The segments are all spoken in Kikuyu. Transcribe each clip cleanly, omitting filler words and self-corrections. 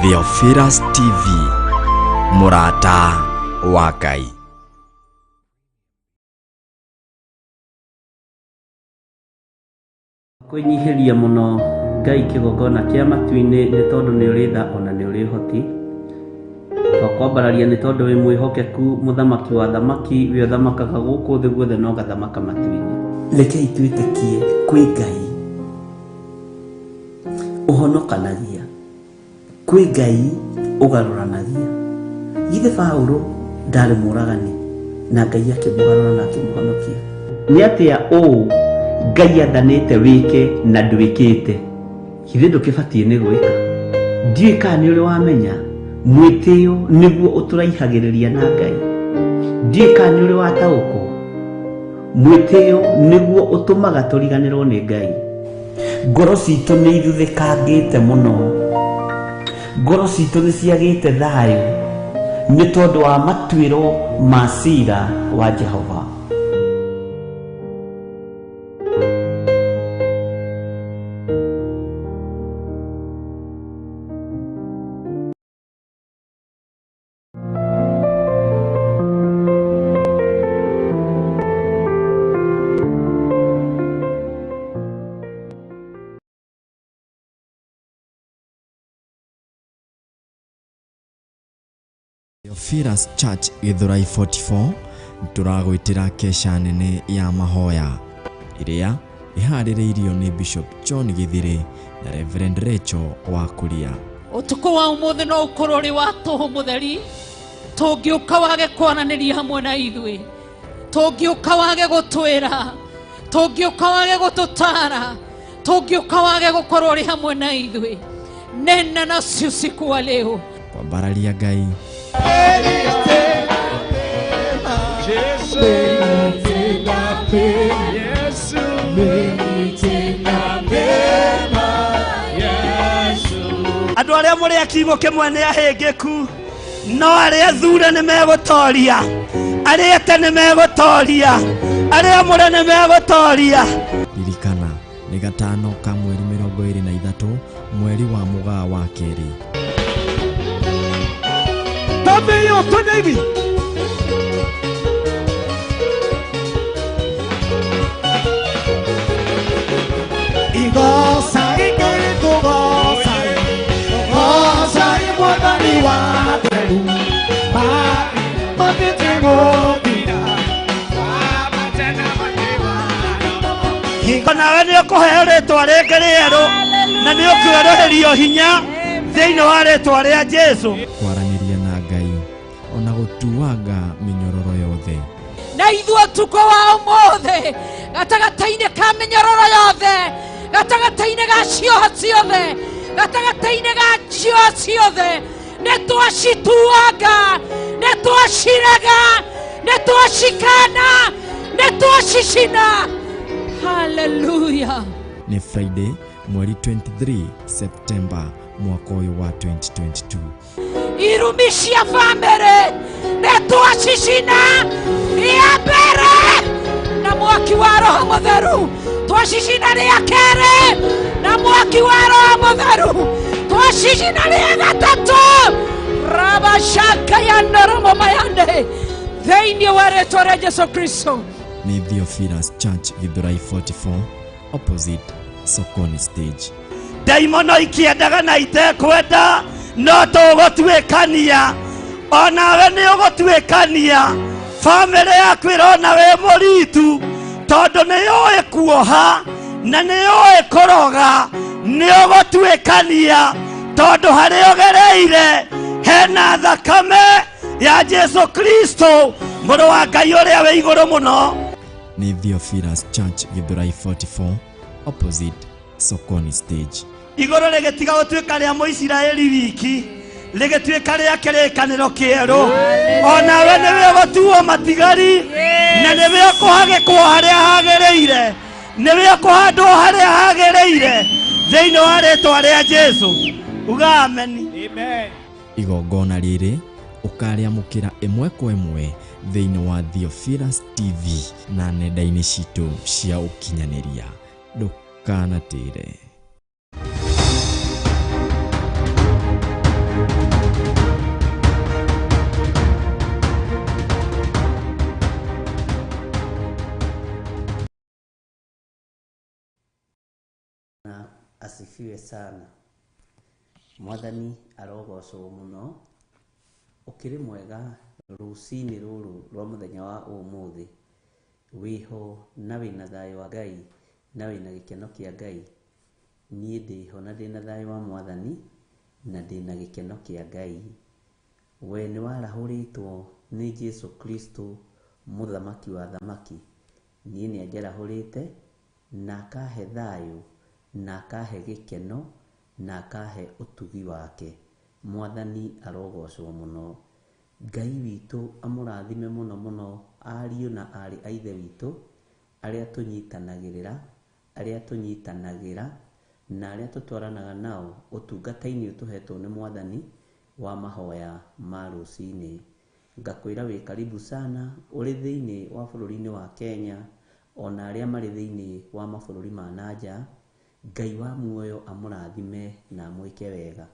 Theophilus TV, mũrata wa Ngai. Kwĩnyihĩria mũno Ngai kĩgongona kĩa matu-inĩ nĩ tondũ nĩ ũrĩ tha ona nĩ ũrĩ ũhoti. Twakwambararia nĩ tondũ wĩ mwĩhokeku mũthamaki wa thamaki we ũthamakaga gũkũ thĩ guothe na ũgathamaka matu-inĩ. Rekei twĩtĩkie kwĩ Ngai ũhonokanagia, kwĩ Ngai ũgarũranagia. Githĩ Paũlũ ndarĩ mũragani na Ngai akĩmũgarũra na akĩmũhonokia? Nĩ atĩa ũũ Ngai athanĩte wĩke na ndwĩkĩte? Githĩ ndũkĩbatiĩ nĩ gwĩka? Ndiũĩ kana nĩ ũrĩ wamenya mwĩtĩo nĩguo ũtũraihagĩrĩria na Ngai. Ndiũĩ kana nĩ ũrĩ wataũkwo mwĩtĩo nĩguo ũtũmaga tũriganĩrwo nĩ Ngai. Ngoro citũ nĩ ithuthĩkangĩte mũno, ngoro citũ nĩ ciagĩte thayũ nĩ tondũ wa matuĩro ma cira wa Jehova. Theophilus Church Githurai 44 tũragwĩtĩra kesha nene ya mahoya ĩrĩa ĩharĩrĩirio nĩ Bishop John Githiri na Reverend Rachel wa Kuria. Ũtukũ wa ũmũthĩ no ũkorwo ũrĩ wa tũhũ mũtheri, tũngĩũka wage kwaranĩria hamwe na ithuĩ, tũngĩũka wage gũtwĩra, tũngĩũka wage gũtũtara, tũngĩũka wage gũkorwo ũrĩ hamwe na ithuĩ. Nena nasi usiku wa leo. Kwambararia Ngai. Andũ arĩa mũrĩ a kiugo kĩmwe nĩ ahĩngĩku, no arĩa athure nĩ megũtoria, arĩa ete nĩ megũtoria, arĩa amũre nĩ megũtoria. Ririkana nĩ gatano ka mweri 23 mweri wa mũgaa wa kerĩ. Tambĩyo twende hivi. Igoca igĩrĩ tũgoca, tũgoca Mwathani wa theru, matĩte gũthira. Hingo nawe nĩ ũkũheo rĩtwa rĩngĩ rĩerũ na nĩ ũkwerũhĩrio hinya thĩinĩ wa rĩtwa rĩa Jesu. Kwaranĩria na Ngai ona gũtuanga mĩnyororo yothe. Na ithuĩ ũtukũ wa ũmũthĩ gatagatĩ-inĩ ka mĩnyororo yothe, gatagatĩ-inĩ ga cioho ciothe, gatagatĩ-inĩ ga cioho ciothe, nĩ twacituanga, nĩ twacirega, nĩ twacikana, nĩ twacicina. Haleluya. Nĩ Friday mweri 23 September mwaka ũyũ wa 2022. Irumi cia bamĩrĩ nĩ twacicina rĩa mbere na mwaki wa Roho Mũtheru, twacicina rĩa kerĩ na mwaki wa Roho Mũtheru, twacicina rĩa gatatũ rabashaka ya noromo mayande thĩinĩ wa rĩtwa rĩa Jesu Kristo. Nĩ Theophilus Church Githurai 44 opposite Sokoni stage. Ndaimono ikĩendaga na itekwenda no tũgũtuĩkania, onawe nĩ ũgũtuĩkania. Bamĩrĩ yaku ĩrona wĩ mũritu tondũ nĩ yũĩ kuoha na nĩ yũĩ kũroga. Nĩ ũgũtuĩkania tondũ harĩa ũgereire hena thakame ya Jesu Kristo mũrũ wa Ngai ũrĩa wĩ igũrũ mũno. Nĩ Theophilus Church Githurai 44 opposite Sokoni stage. Igũrũ rĩgĩtiga gũtuĩka rĩa Mũisiraeli wiki, rĩgĩtuĩka rĩa kĩrĩkanĩro kĩerũ. Onawe nĩwe ũgũtuo matigari na nĩwe ũkũhagĩkwo harĩa hagĩrĩire, nĩwe ũkũhandwo harĩa hagĩrĩire thĩinĩ wa rĩtwa rĩa Jesu. Uga ameni. Igongona rĩrĩ ũkarĩamũkĩra ĩmwe kwa ĩmwe thĩinĩ wa Theophilus TV na nenda-inĩ citũ cia ũkinyanĩria. Ndũkanatĩre. Asifiwe sana. Mwathani arogocwo mũno. Ũkĩrĩ mwega rũcinĩ rũrũ rwa mũthenya wa ũmũthĩ. Wĩho na wĩna thayũ wa Ngai na wĩna gĩkeno kĩa Ngai. Niĩ ndĩho na ndĩna thayũ wa Mwathani na ndĩna gĩkeno kĩa Ngai. We nĩ warahũrĩtwo nĩ Jesu Kristo mũthamaki wa thamaki. Niĩ nĩ anjarahũrĩte na akahe thayũ na akahe gĩkeno na akahe ũtugi wake. Mwathani arogocwo mũno. Ngai witũ amũrathime mũno mũno ariũ na arĩ a ithe witũ arĩa tũnyitanagĩrĩra, arĩa tũnyitanagĩra na arĩa tũtwaranaga nao ũtungata-inĩ ũtũhetwo nĩ Mwathani wa mahoya ma rũcinĩ. Ngakwĩra wĩ karibu sana ũrĩ thĩinĩ wa bũrũri-inĩ wa Kenya ona arĩa marĩ thĩinĩ wa mabũrũri ma nanja. Ngai wa muoyo amũrathime na amwĩke wega.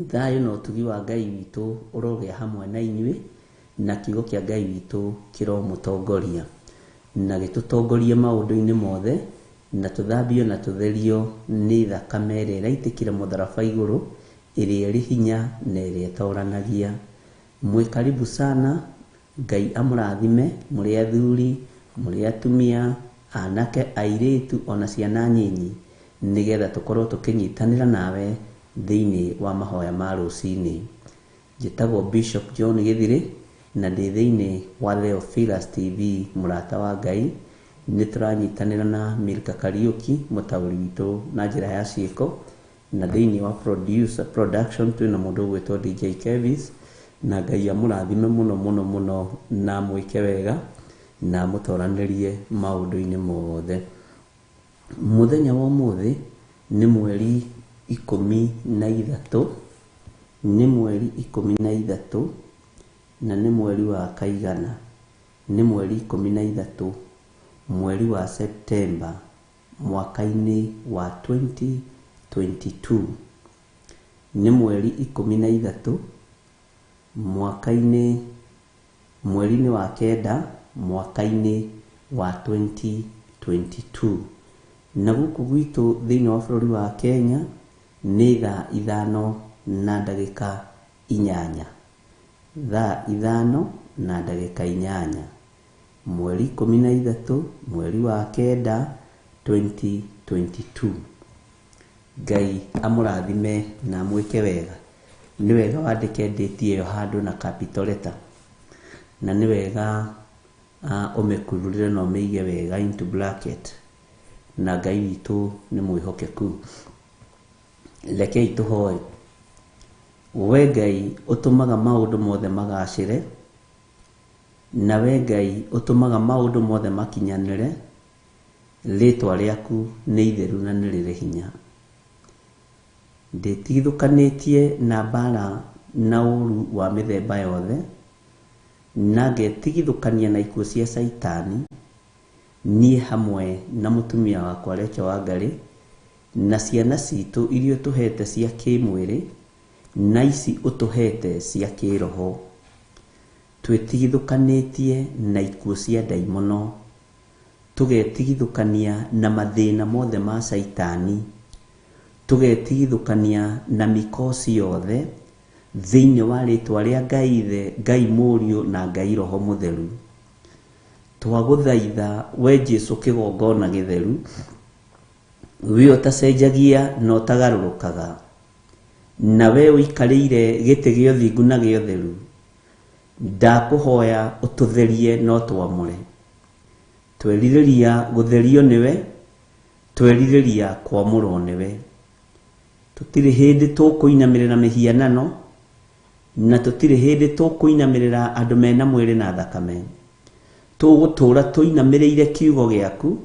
Thayũ na ũtugi wa Ngai witũ ũrogĩa hamwe na inyuĩ, na kiugo kĩa Ngai witũ kĩromũtongoria na gĩtũtongorie maũndũ-inĩ mothe, na tũthambio na tũtherio nĩ thakame ĩrĩa ĩraitĩkire mũtharaba igũrũ, ĩrĩa ĩrĩ hinya na ĩrĩa ĩtoranagia. Mwĩ karibu sana. Ngai amũrathime mũrĩ athuri, mũrĩ atumia, anake, airĩtu ona ciana nyinyi, nĩgetha tũkorwo tũkĩnyitanĩra nawe thĩinĩ wa mahoya ma rũcinĩ. Njĩtagwo Bishop John Gĩthirĩ na ndĩ thĩinĩ wa Theophilus TV mũrata wa Ngai. Nĩ tũranyitanĩra na Milka Kariũki mũtaũri witũ na njĩra ya ciĩko, na thĩinĩ wa producer production twĩna mũndũ ũgwĩtwo DJ Kevis, na Ngai amũrathime mũno mũno mũno na amwĩke wega na amũtoranĩrie maũndũ-inĩ mothe. Mũthenya wa ũmũthĩ nĩ mweri 13, nĩ mweri 13 na nĩ mweri wa kaigana, nĩ mweri 13 mweri wa Septemba mwaka-inĩ wa 2022. Nĩ mweri 13 mwaka-inĩ, mweri-inĩ wa kenda mwaka-inĩ wa 2022. Na gũkũ gwitũ thĩinĩ wa bũrũri wa Kenya nĩ thaa 5:08, thaa 5:08, mweri 13 mweri wa kenda 2022. Ngai amũrathime na amwĩke wega. Nĩ wega wandĩke date ĩyo handũ na capital letter, na nĩ wega ũmĩkururĩre na ũmĩige wega into bracket, na Ngai witũ nĩ mwĩhokeku. Rekei tũhoe. We Ngai ũtũmaga maũndũ mothe magacĩre, na we Ngai ũtũmaga maũndũ mothe makinyanĩre, rĩtwa rĩaku nĩ itheru na nĩ rĩrĩ hinya. Ndĩtigithũkanĩtie na mbara na ũru wa mĩthemba yothe, na ngetigithũkania na ikuũ cia Caitani, niĩ hamwe na mũtumia wakwa Rachel Wangari, na ciana citũ iria ũtũhete cia kĩmwĩrĩ na ici ũtũhete cia kĩroho. Twĩtigithũkanĩtie na ikuũ cia ndaimono, tũgetigithũkania na mathĩna mothe ma Caitani, tũgetigithũkania na mikosi yothe thĩinĩ wa rĩtwa rĩa Ngai Ithe, Ngai Mũriũ na Ngai Roho Mũtheru. Twagũthaitha we Jesu kĩgongona gĩtheru, we ũtacenjagia na ũtagarũrũkaga, na we ũikarĩire gĩtĩ gĩa ũthingu na gĩa ũtheru, ndakũhoya ũtũtherie na ũtwamũre. Twerirĩria gũtherio nĩwe, twerirĩria kwamũrwo nĩwe. Tũtirĩ hĩndĩ tũkũinamĩrĩra mĩhianano, na tũtirĩ hĩndĩ tũkũinamĩrĩra andũ mena mwĩrĩ na thakame. Tũgũtũra tũinamĩrĩire kiugo gĩaku,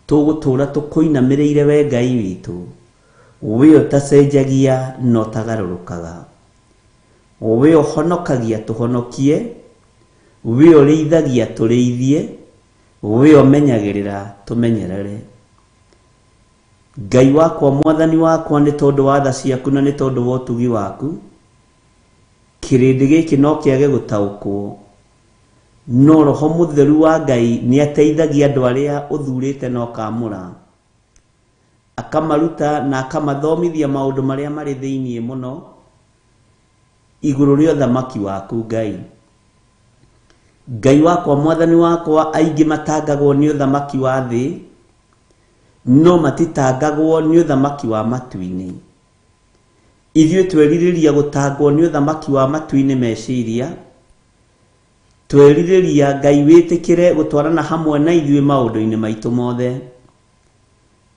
tũgũtũra tũkũinamĩrĩire we Ngai witũ, we ũtacenjagia na ũtagarũrũkaga, we ũhonokagia tũhonokie, we ũrĩithagia tũrĩithie, we ũmenyagĩrĩra tũmenyerere. Ngai wakwa, Mwathani wakwa, nĩ tondũ wa tha ciaku na nĩ tondũ wa ũtugi waku, kĩrĩndĩ gĩkĩ no kĩage gũtaũkwo, no Roho Mũtheru wa Ngai nĩ ateithagia andũ arĩa ũthurĩte na ũkamũra. Akamaruta na akamathomithia maũndũ marĩa marĩ thĩinĩ mũno igũrũ rĩa ũthamaki waku Ngai. Ngai wakwa, mwathani wakwa, aingĩ matangagwo nĩ ũthamaki wa thĩ, no matitangagwo nĩ ũthamaki wa matu-inĩ. Ithuĩ twerirĩria gũtangwo nĩ ũthamaki wa matu-inĩ meciria, twerirĩria Ngai wĩtĩkĩre gũtwarana hamwe na ithuĩ maũndũ-inĩ maitũ mothe.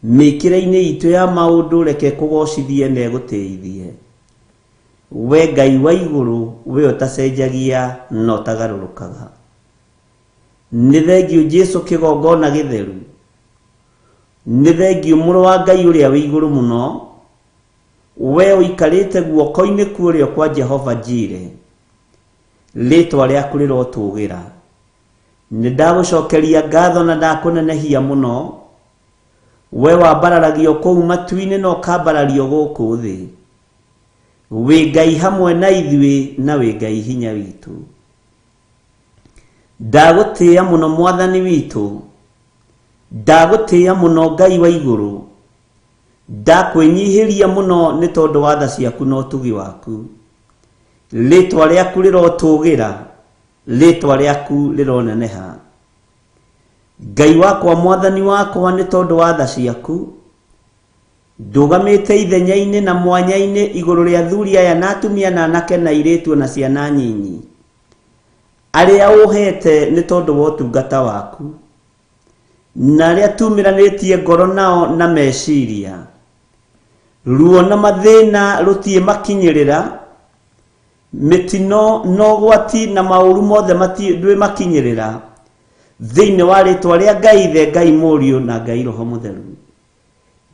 Mĩkĩre-inĩ itũ ya maũndũ reke kũgocithie na ĩgũtĩithie. We Ngai wa igũrũ, we ũtacenjagia na ũtagarũrũkaga. Nĩ thengiũ Jesu kĩgongona gĩtheru. Nĩ thengiũ mũrũ wa Ngai ũrĩa wĩ igũrũ mũno, we ũikarĩte guoko-inĩ kwa ũrĩo kwa Jehova Jire. Rĩtwa rĩaku rĩrotũgĩra. Nĩ ndagũcokeria ngatho na ndakũnenehia mũno. We wambararagio kũu matu-inĩ na ũkambarario gũkũ thĩ. Wĩ Ngai hamwe na ithuĩ na wĩ Ngai hinya witũ. Ndagũtĩĩa mũno mwathani witũ, ndagũtĩĩa mũno Ngai wa igũrũ, ndakwĩnyihĩria mũno nĩ tondũ wa tha ciaku na ũtugi waku. Rĩtwa rĩaku rĩrotũgĩra, rĩtwa rĩaku rĩroneneha. Ngai wakwa, mwathani wakwa, nĩ tondũ wa tha ciaku, ndũgamĩte ithenya-inĩ na mwanya-inĩ igũrũ rĩa athuri aya na atumia na anake na airĩtu na ciana nyinyi, arĩa ũhete nĩ tondũ wa ũtungata waku, na arĩa tumĩranĩtie ngoro nao na meciria. Ruo na mathĩna rũtiĩ makinyĩrĩra, mĩtino na ũgwati na maũru mothe ndwĩmakinyĩrĩra, thĩinĩ wa rĩtwa rĩa Ngai Ithe, Ngai Mũriũ na Ngai Roho Mũtheru.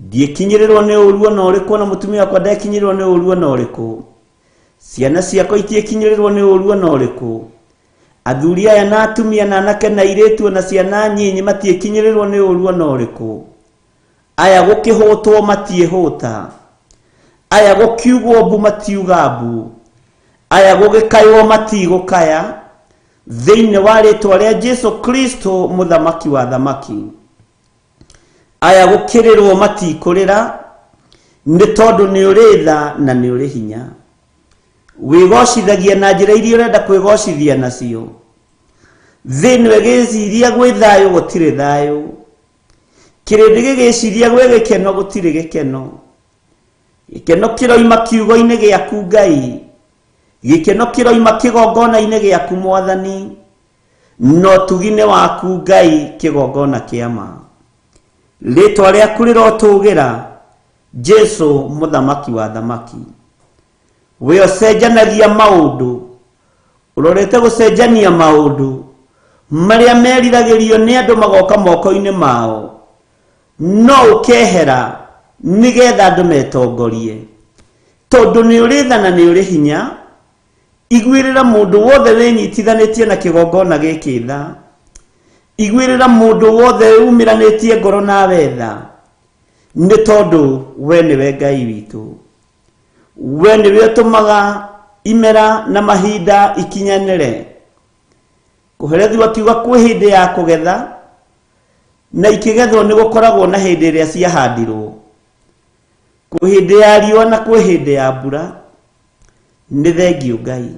Ndiĩkinyĩrĩrwo nĩ ũru ona ũrĩkũ, na mũtumia wakwa ndekinyĩrĩrwo nĩ ũru ona ũrĩkũ, ciana ciakwa itiĩkinyĩrĩrwo nĩ ũru ona ũrĩkũ, athuri aya na atumia na anake na airĩtu na ciana nyinyi matiĩkinyĩrĩrwo nĩ ũru ona ũrĩkũ. Aya gũkĩhũtwo matiĩhũta, aya gũkiugwo mbu matiuga mbu, aya gũgĩkaywo matigũkaya, thĩinĩ wa rĩtwa rĩa Jesu Kristo mũthamaki wa thamaki. Aya gũkĩrĩrwo matikũrĩra, nĩ tondũ nĩ ũrĩ tha na nĩ ũrĩ hinya. Wĩgocithagia na njĩra iria ũrenda kwĩgocithia nacio. Thĩ ĩno ĩgĩciria gwĩ thayũ, gũtirĩ thayũ. Kĩrĩndĩ gĩgĩciria gwĩ gĩkeno, gũtirĩ gĩkeno. Gĩkeno kĩroima kiugo-inĩ gĩaku Ngai, gĩkeno kĩroima kĩgongona-inĩ gĩaku Mwathani, na ũtugi-inĩ waku Ngai kĩgongona kĩa ma. Rĩtwa rĩaku rĩrotũgĩra, Jesu mũthamaki wa thamaki. We ũcenjanagia maũndũ, ũrorete gũcenjania maũndũ marĩa meriragĩrio nĩ andũ magoka moko-inĩ mao, no ũkehera nĩgetha andũ metongorie. Tondũ nĩ ũrĩ tha na nĩ ũrĩ hinya, iguĩrĩra mũndũ wothe wĩnyitithanĩtie na kĩgongona gĩkĩ tha. Iguĩrĩra mũndũ wothe umĩranĩtie ngoro nawe tha, nĩ tondũ we nĩwe Ngai witũ. We nĩwe ũtũmaga imera na mahinda ikinyanĩre. Kũherethio akiuga kwĩ hĩndĩ ya kũgetha, na ikĩgethwo nĩ gũkoragwo na hĩndĩ ĩrĩa ciahandirwo. Kwĩ hĩndĩ ya riũa na kwĩ hĩndĩ ya mbura. Nĩ thengiũ Ngai.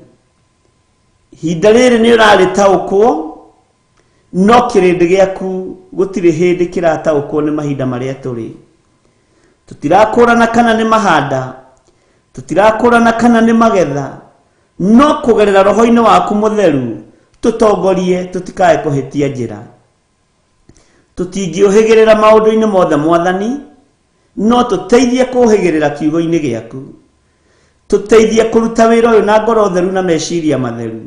Ihinda rĩrĩ nĩ ũrarĩtaũkwo, no kĩrĩndĩ gĩaku gũtirĩ hĩndĩ kĩrataũkwo nĩ mahinda marĩa tũrĩ. Tũtirakũrana kana nĩ mahanda, tũtirakũrana kana nĩ magetha, no kũgerera roho-inĩ waku mũtheru tũtongorie tũtikae kũhĩtia njĩra. Tũtingĩũhĩgĩrĩra maũndũ-inĩ mothe Mwathani, no tũteithie kũhĩgĩrĩra kiugo-inĩ gĩaku. Tũteithie kũruta wĩra ũyũ na ngoro theru na meciria matheru,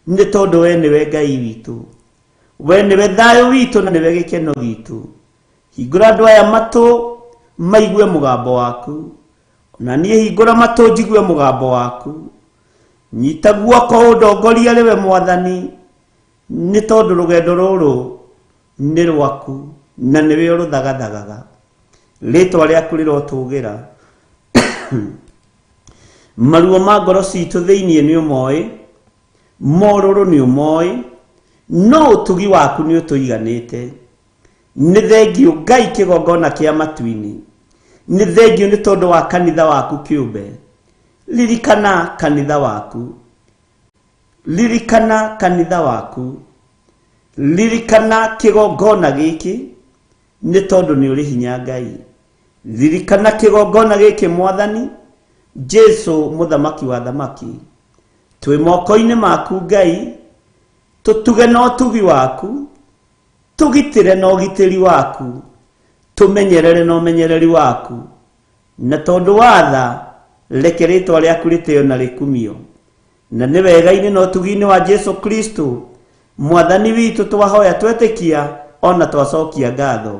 nĩ tondũ we nĩwe Ngai witũ, we nĩwe thayũ witũ na nĩwe gĩkeno gitũ. Hingũra andũ aya matũ maigue mũgambo waku, ona niĩ hingũra matũ njigue mũgambo waku. Nyita guoko ũndongorie arĩ we Mwathani, nĩ tondũ rũgendo rũrũ nĩ rwaku na nĩwe ũrũthagathagaga. Rĩtwa rĩaku rĩrotũgĩra. Maruo ma ngoro citũ thĩinĩ nĩ ũmoĩ, morũrũ nĩ ũmoĩ, no ũtugi waku nĩ ũtũiganĩte. Nĩ thengiũ Ngai kĩgongona kĩa matu-inĩ. Nĩ thengiũ nĩ tondũ wa kanitha waku kĩũmbe. Ririkana kanitha waku. Ririkana kanitha waku. Ririkana kĩgongona gĩkĩ nĩ tondũ nĩ ũrĩ hinya Ngai. Ririkana kĩgongona gĩkĩ Mwathani Jesu mũthamaki wa thamaki. Twĩ moko-inĩ maku Ngai, tũtuge na ũtugi waku, tũgitĩre na ũgitĩri waku, tũmenyerere na ũmenyereri waku. Na tondũ wa tha, reke rĩtwa rĩaku rĩtĩo na rĩkumio. Na nĩ wega-inĩ na ũtugi-inĩ wa Jesu Kristo Mwathani witũ twahoya twetĩkia ona twacokia ngatho.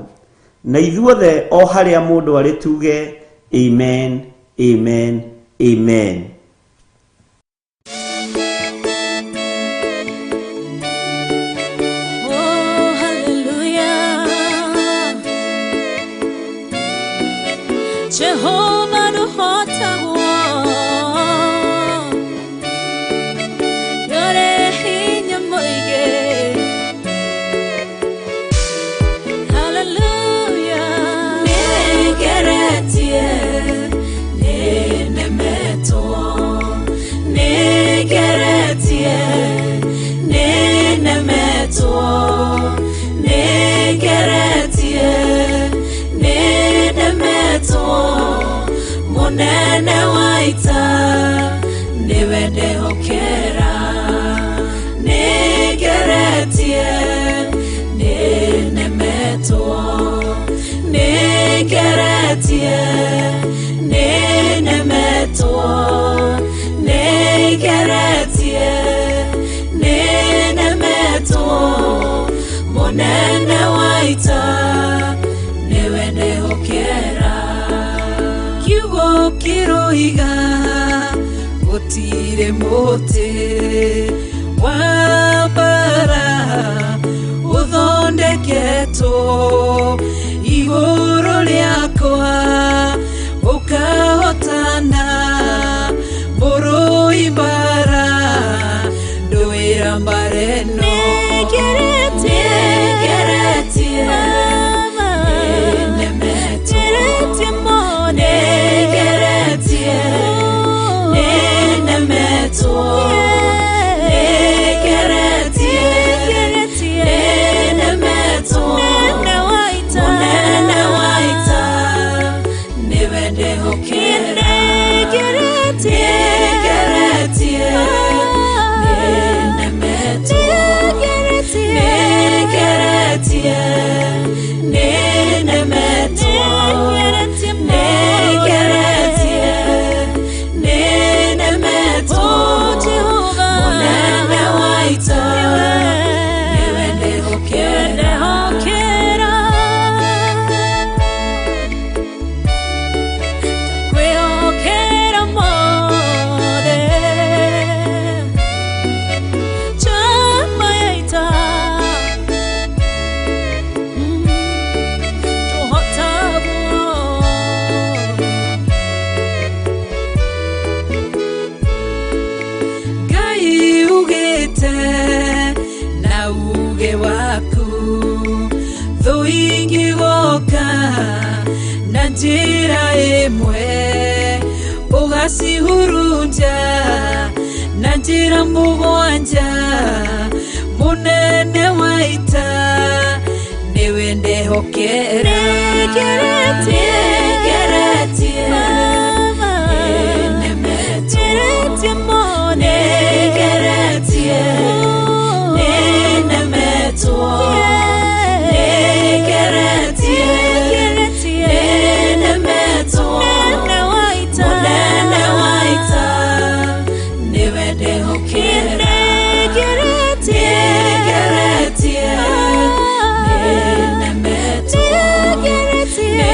Na ithuothe o harĩa mũndũ arĩ tuge amen, amen, amen. Oh, hallelujah. Jehovah nũhotagwo. Nĩũrĩ hinya mũingĩ. Hallelujah. Nĩngeretie, nĩnemetwo. Nĩngeretie, nĩnemetwo. Nĩngeretie, nĩnemetwo. Mũnene wa ita nĩwe ndehokera. Nĩngeretie, nĩnemetwo. Nĩngeretie, nĩnemetwo. Nĩngeretie, nĩnemetwo. Mũnene wa ita nĩwe ndehokera. Kiugo kĩroiga gũtirĩ mũtĩ wa mbara ũthondeketwo igũrũ rĩakwa ũkahotana mũrũi mbara ndũĩra mbara ĩno. Nĩngeretie, nĩnemetwo. Nĩngeretie, nĩnemetwo. Nĩngeretie, nĩnemetwo. Mũnene wa ita nĩwe ndehokera. Nĩngeretie, nĩnemetwo. Nĩngeretie, nĩnemetwo. Nĩngeretie, nĩnemetwo. Mũnene wa ita nĩwe ndehokera. Kwĩhokera mothe. Chama ya ita. Tũhotagwo. Ngai ugĩte na uge waku thũ ingĩgoka na njĩra ĩmwe ũgacihurunja na njĩra mũgwanja mũnene wa ita nĩwe ndehokera. Nĩngeretie, nĩnemetwo. Nĩngeretie, nĩnemetwo. Nĩngeretie, nĩnemetwo. Mũnene wa ita nĩwe ndehokera. Nĩngeretie, nĩnemetwo. Nĩngeretie,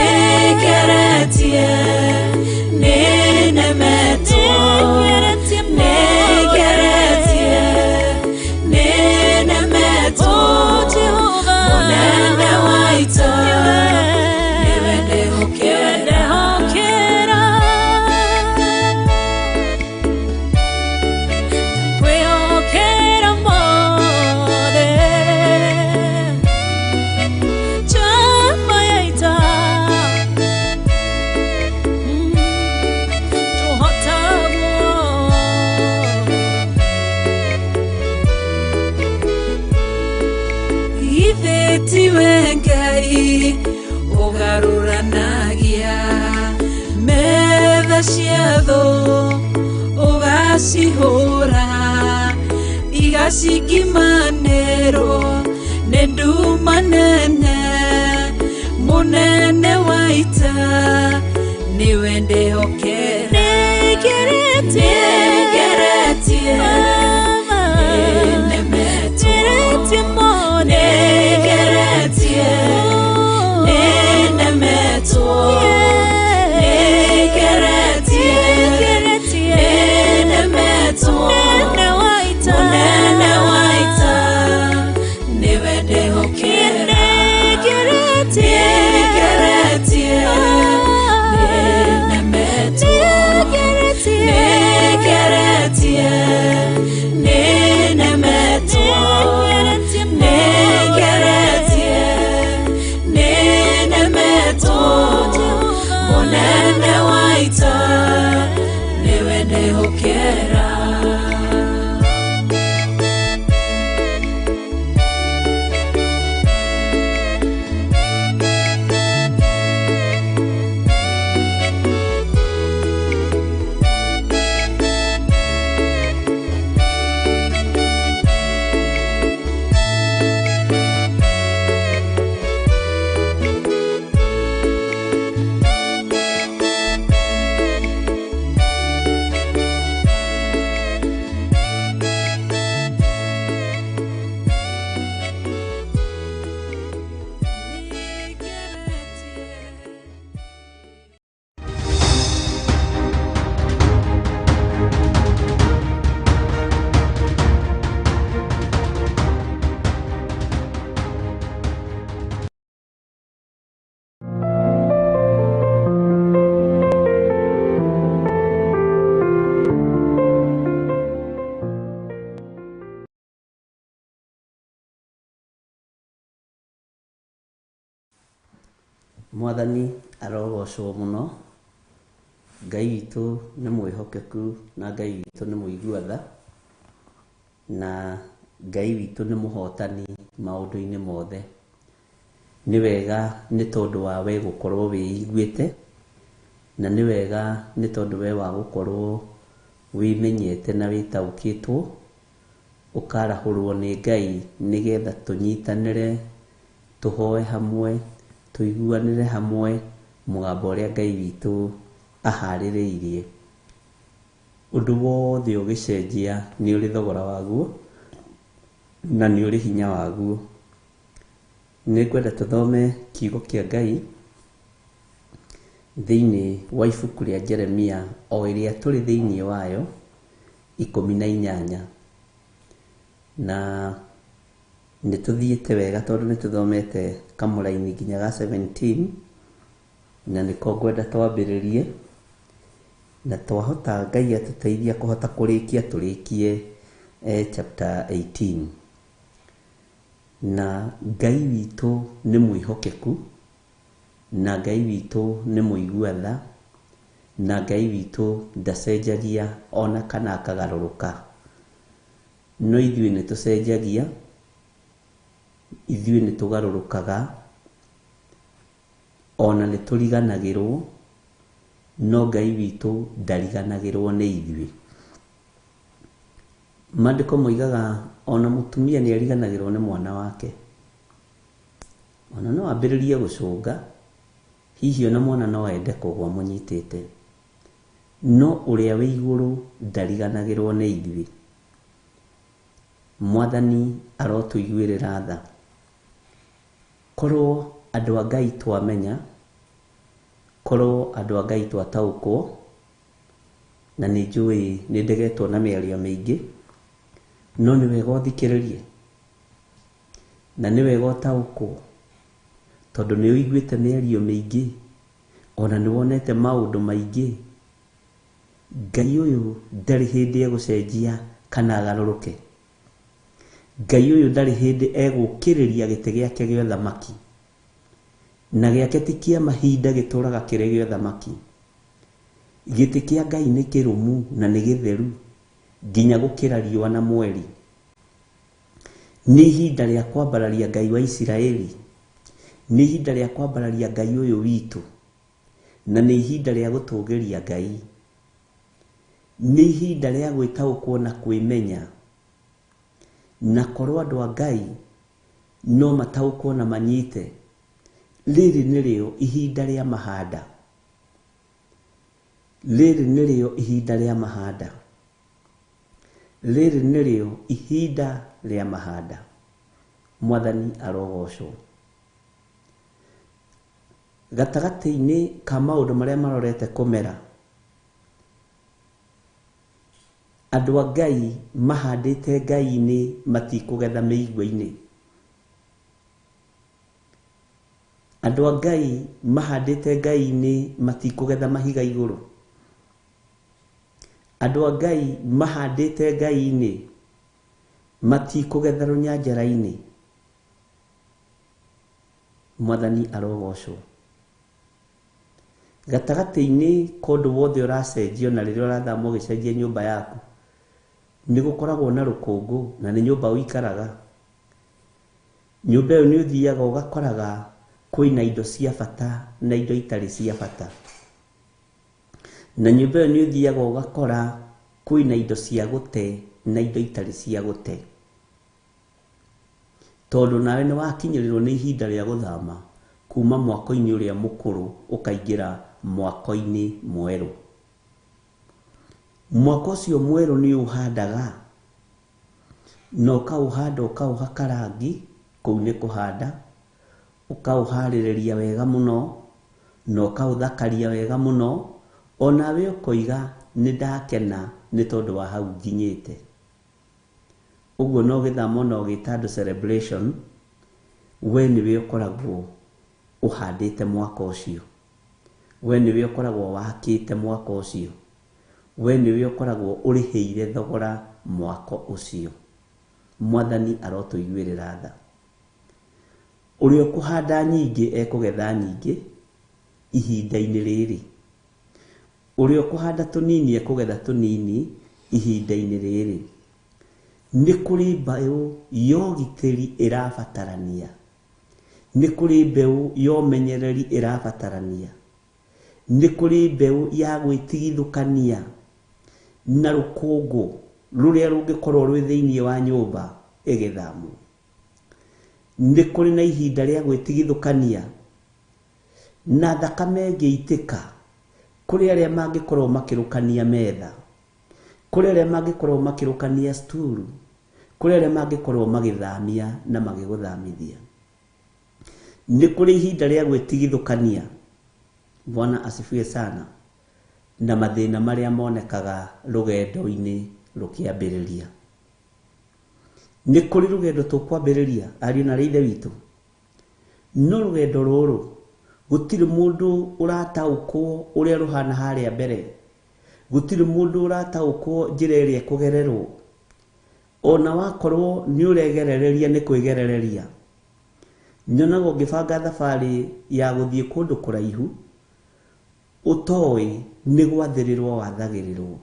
Cia thũ ũgacihũra igacikimanĩrwo nĩ nduma nene mũnene wa ita nĩwe ndĩhokera nĩngeretie nĩnemetwo nĩngeretie nĩnemetwo Mwathani arogocwo muno. Ngai witũ nĩ mwĩhokeku na Ngai witũ nĩ mũigua tha na Ngai witũ nĩ mũhotani maũndũ-inĩ mothe. Nĩ wega nĩ tondũ wa we gũkorwo wĩiguĩte na nĩ wega nĩ tondũ we wa gũkorwo wĩmenyete na wĩtaũkĩtwo ũkarahũrwo nĩ Ngai nĩgetha tũnyitanĩre tũhoe hamwe tũiguanĩre hamwe mũgambo ũrĩa Ngai witũ aharĩrĩirie. Ũndũ wothe ũgĩcenjia nĩ ũrĩ thogora waguo na nĩ ũrĩ hinya waguo. Nĩngwenda tũthome kiugo kĩa Ngai thĩinĩ wa ibuku rĩa Jeremia o ĩrĩa tũrĩ thĩinĩ wayo 18 na nĩ tũthiĩte wega tondũ nĩ tũthomete kamũraini nginya ga 17 na nĩko ngwenda twambĩrĩrie na twahota Ngai atũteithia kũhota kũrĩkia tũrĩkie chapter 18. Na Ngai witũ nĩ mwĩhokeku na Ngai witũ nĩ mũigua tha na Ngai witũ ndacenjagia ona kana akagarũrũka. No ithuĩ nĩ tũcenjagia, ithuĩ nĩ tũgarũrũkaga ona nĩ tũriganagĩrwo, no Ngai witũ ndariganagĩrwo nĩ ithuĩ. Maandĩko moigaga ona mũtumia nĩ ariganagĩrwo nĩ mwana wake. Ona no ambĩrĩrie gũcũnga, hihi ona mwana no ende kũgwa mũnyitĩte. No ũrĩa wĩ igũrũ ndariganagĩrwo nĩ ithuĩ. Mwathani arotũiguĩrĩra tha. Korwo andũ a Ngai twamenya, korwo andũ a Ngai twataũkwo, na nĩ njũĩ nĩ ndegetwo na mĩario mĩingĩ, no nĩ wega ũthikĩrĩrie na nĩ wega ũtaũkwo, tondũ nĩ ũiguĩte mĩario mĩingĩ ona nĩ wonete maũndũ maingĩ. Ngai ũyũ ndarĩ hĩndĩ egũcenjia kana agarũrũke. Ngai ũyũ ndarĩ hĩndĩ egũkĩrĩria gĩtĩ gĩake gĩa ũthamaki, na gĩake ti kĩa mahinda gĩtũraga kĩrĩ gĩa ũthamaki. Gĩtĩ kĩa Ngai nĩ kĩrũmu na nĩ gĩtheru nginya gũkĩra riũa na mweri. Nĩ ihinda rĩa kwambararia Ngai wa Isiraeli, nĩ ihinda rĩa kwambararia Ngai ũyũ witũ, na nĩ ihinda rĩa gũtũgĩria Ngai. Nĩ ihinda rĩa gwĩtaũkwo na kwĩmenya. Na korwo andũ a Ngai no mataũkwo na manyite, rĩrĩ nĩrĩo ihinda rĩa mahanda. Rĩrĩ nĩrĩo ihinda rĩa mahanda. Rĩrĩ nĩrĩo ihinda rĩa mahanda. Mwathani arogocwo. Gatagatĩ-inĩ ka maũndũ marĩa marorete kũmera, andũ a Ngai mahandĩte Ngai-inĩ matikũgetha mĩigua-inĩ. Andũ a Ngai mahandĩte Ngai-inĩ matikũgetha mahiga igũrũ. Andũ a Ngai mahandĩte Ngai-inĩ matikũgetha rũnyanjara-inĩ. Mwathani arogocwo. Gatagatĩ-inĩ ka ũndũ wothe ũracenjio na rĩrĩa ũrathama ũgĩcenjia nyũmba yaku, nĩ gũkoragwo na rũkũngũ na nĩ nyũmba ũikaraga. Nyũmba ĩyo nĩ ũthiaga ũgakoraga kwĩna indo cia bata na indo itarĩ cia bata. Na nyũmba ĩyo nĩ ũthiaga ũgakora kwĩna indo cia gũte na indo itarĩ cia gũte. Tondũ nawe nĩ wakinyĩrĩrwo nĩ ihinda rĩa gũthama kuma mwako-inĩ ũrĩa mũkũrũ ũkaingĩra mwako-inĩ mwerũ. Mwako ũcio mwerũ nĩ ũhandaga na ũkaũhanda ũkaũhaka rangi, kũu nĩ kũhanda, ũkaũharĩrĩria wega mũno na ũkaũthakaria wega mũno, onawe ũkoiga nĩ ndakena nĩ tondũ wa hau nginyĩte. Ũguo no gĩthama ona ũgĩta andũ celebration, we nĩwe ũkoragwo ũhandĩte mwaka ũcio, we nĩwe ũkoragwo wakĩte mwaka ũcio, we nĩwe ũkoragwo ũrĩhĩire thogora mwako ũcio. Mwathani arotũiguĩrĩra tha. Ũrĩa ũkũhanda nyingĩ ekũgetha nyingĩ ihinda-inĩ rĩrĩ. Ũrĩa ũkũhanda tũnini ekũgetha tũnini ihinda-inĩ rĩrĩ. Nĩ kũrĩ mbeũ ya ũgitĩri ĩrabatarania. Nĩ kũrĩ mbeũ ya ũmenyereri ĩrabatarania. Nĩ kũrĩ mbeũ ya gwĩtigithũkania na rũkũngũ rũrĩa rũngĩkorwo rwĩ thĩinĩ wa nyũmba ĩgĩthamwo. Nĩ kũrĩ na ihinda rĩa gwĩtigithũkania na thakame ĩngĩitĩka kũrĩ arĩa mangĩkorwo makĩrũkania metha, kũrĩ arĩa mangĩkorwo makĩrũkania sturu, kũrĩ arĩa mangĩkorwo magĩthamia na magĩgũthamithia. Nĩ kũrĩ ihinda rĩa gwĩtigithũkania. Bwana asifiwe sana. Na mathĩna marĩa monekaga rũgendo-inĩ rũkĩambĩrĩria. Nĩ kũrĩ rũgendo tũkwambĩrĩria ariũ na ithe witũ. No rũgendo rũrũ gũtirĩ mũndũ ũrataũkwo ũrĩa rũhana harĩa mbere. Gũtirĩ mũndũ ũrataũkwo njĩra ĩrĩa ĩkũgererwo. Ona wakorwo nĩ ũregerereria nĩ kwĩgerereria. Nyonaga ũngĩbanga thabarĩ ya gũthiĩ kũndũ kũraihu ũtoĩ nĩ gwathĩrĩrwo wathagĩrĩrwo.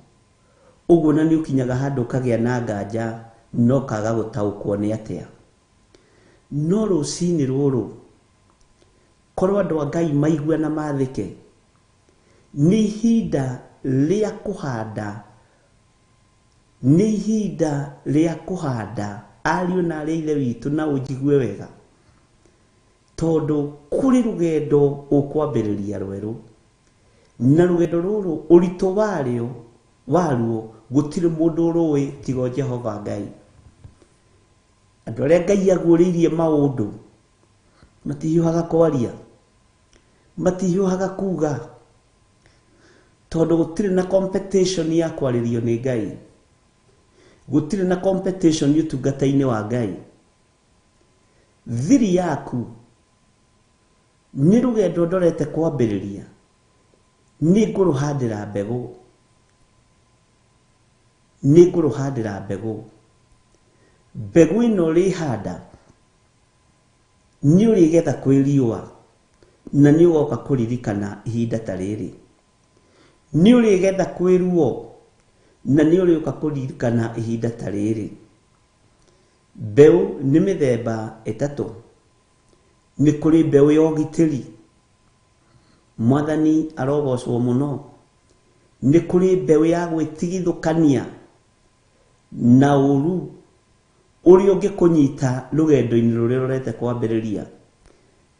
Ũguo na nĩ ũkinyaga handũ ũkagĩa na nganja no kaga gũtaũkwo nĩ atĩa. No rũcinĩ rũrũ korwo andũ a Ngai maigue na mathĩke, nĩ ihinda rĩa kũhanda, nĩ ihinda rĩa kũhanda ariũ na arĩ ithe witũ, na ũnjigue wega, tondũ kũrĩ rũgendo ũkwambĩrĩria rwerũ, na rũgendo rũrũ ũritũ warĩo waruo gũtirĩ mũndũ ũrũĩ tiga Jehova Ngai. Andũ arĩa Ngai aguũrĩirie maũndũ matihiũhaga kwaria, matihiũhaga kuga, tondũ gũtirĩ na competition ya kwarĩrio nĩ Ngai, gũtirĩ na competition ũtungata-inĩ wa Ngai. Thiri yaku nĩ rũgendo ndorete kwambĩrĩria, nĩ ngũrũhandĩra mbegũ, nĩ ngũrũhandĩra mbegũ. Mbegũ ĩno ũrĩhanda nĩ ũrĩgetha kwĩ riũa, na nĩ ũgoka kũririkana ihinda ta rĩrĩ. Nĩ ũrĩgetha kwĩ ruo, na nĩ ũrĩũka kũririkana ihinda ta rĩrĩ. Mbeũ nĩ mĩthemba ĩtatũ. Nĩ kũrĩ mbeũ ya ũgitĩri. Mwathani arogocwo mũno. Nĩ kũrĩ mbeũ ya gwĩtigithũkania na ũru ũrĩa ũngĩkũnyita rũgendo-inĩ rũrĩa ũrorete kwambĩrĩria.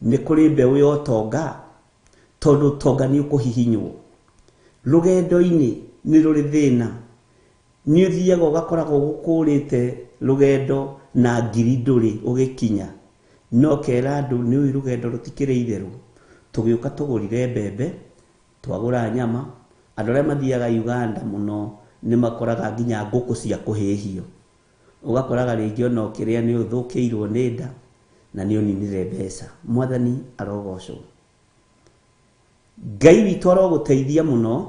Nĩ kũrĩ mbeũ ya ũtonga, tondũ ũtonga nĩ ũkũhihinywo. Rũgendo-inĩ nĩ rũrĩ thĩna. Nĩ ũthiaga ũgakoragwo gũkũrĩte rũgendo na ngiri ndũrĩ ũgĩkinya. No kera andũ nĩ ũĩ rũgendo rũtikĩrĩ itherũ. Tũgĩũka tũgũrire mbembe, twagũra nyama. Andũ arĩa mathiaga Uganda mũno nĩ makoraga nginya ngũkũ cia kũhĩhio. Ũgakoraga rĩngĩ ona ũkĩrĩa nĩ ũthũkĩirwo nĩ nda na nĩ ũninire mbeca. Mwathani arogocwo. Ngai witũ arogũteithia mũno,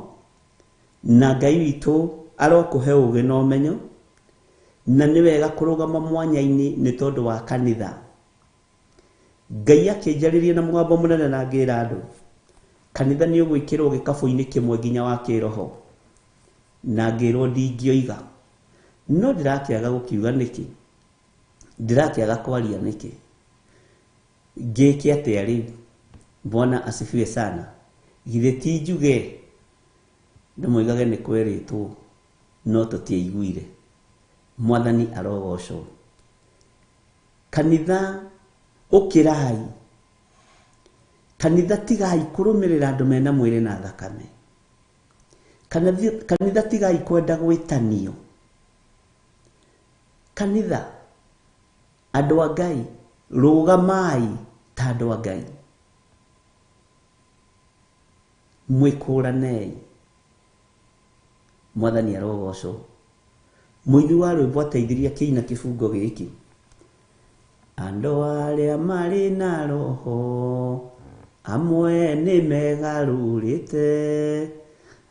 na Ngai witũ arokũhe ũgĩ na ũmenyo, na nĩ wega kũrũgama mwanya-inĩ nĩ tondũ wa kanitha. Ngai akĩnjarĩria na mũgambo mũnene na ngĩra andũ, kanitha nĩ ũgwĩkĩrwo gĩkabũ-inĩ kĩmwe nginya wa kĩroho. Na ngĩrwo ndingĩoiga. No ndĩrakĩaga gũkiuga nĩkĩ? Ndĩrakĩaga kwaria nĩkĩ? Ngĩke atĩa rĩu? Bwana asifiwe sana. Githĩ ti njuge? Ndĩmoigage nĩ kwerĩtwo, no tũtiaiguire. Mwathani arogocwo. Kanitha ũkĩrai. Kanitha tigai kũrũmĩrĩra andũ mena mwĩrĩ na thakame. Kanitha tigai kwenda gwĩtanio. Kanitha, andũ a Ngai, rũgamai ta andũ a Ngai. Mwĩkũranei. Mwathani arogocwo. Mũini wa rwĩmbo ateithirie akĩina kĩbungo gĩkĩ. Andũ arĩa marĩ na roho amwe nĩ megarũrĩte,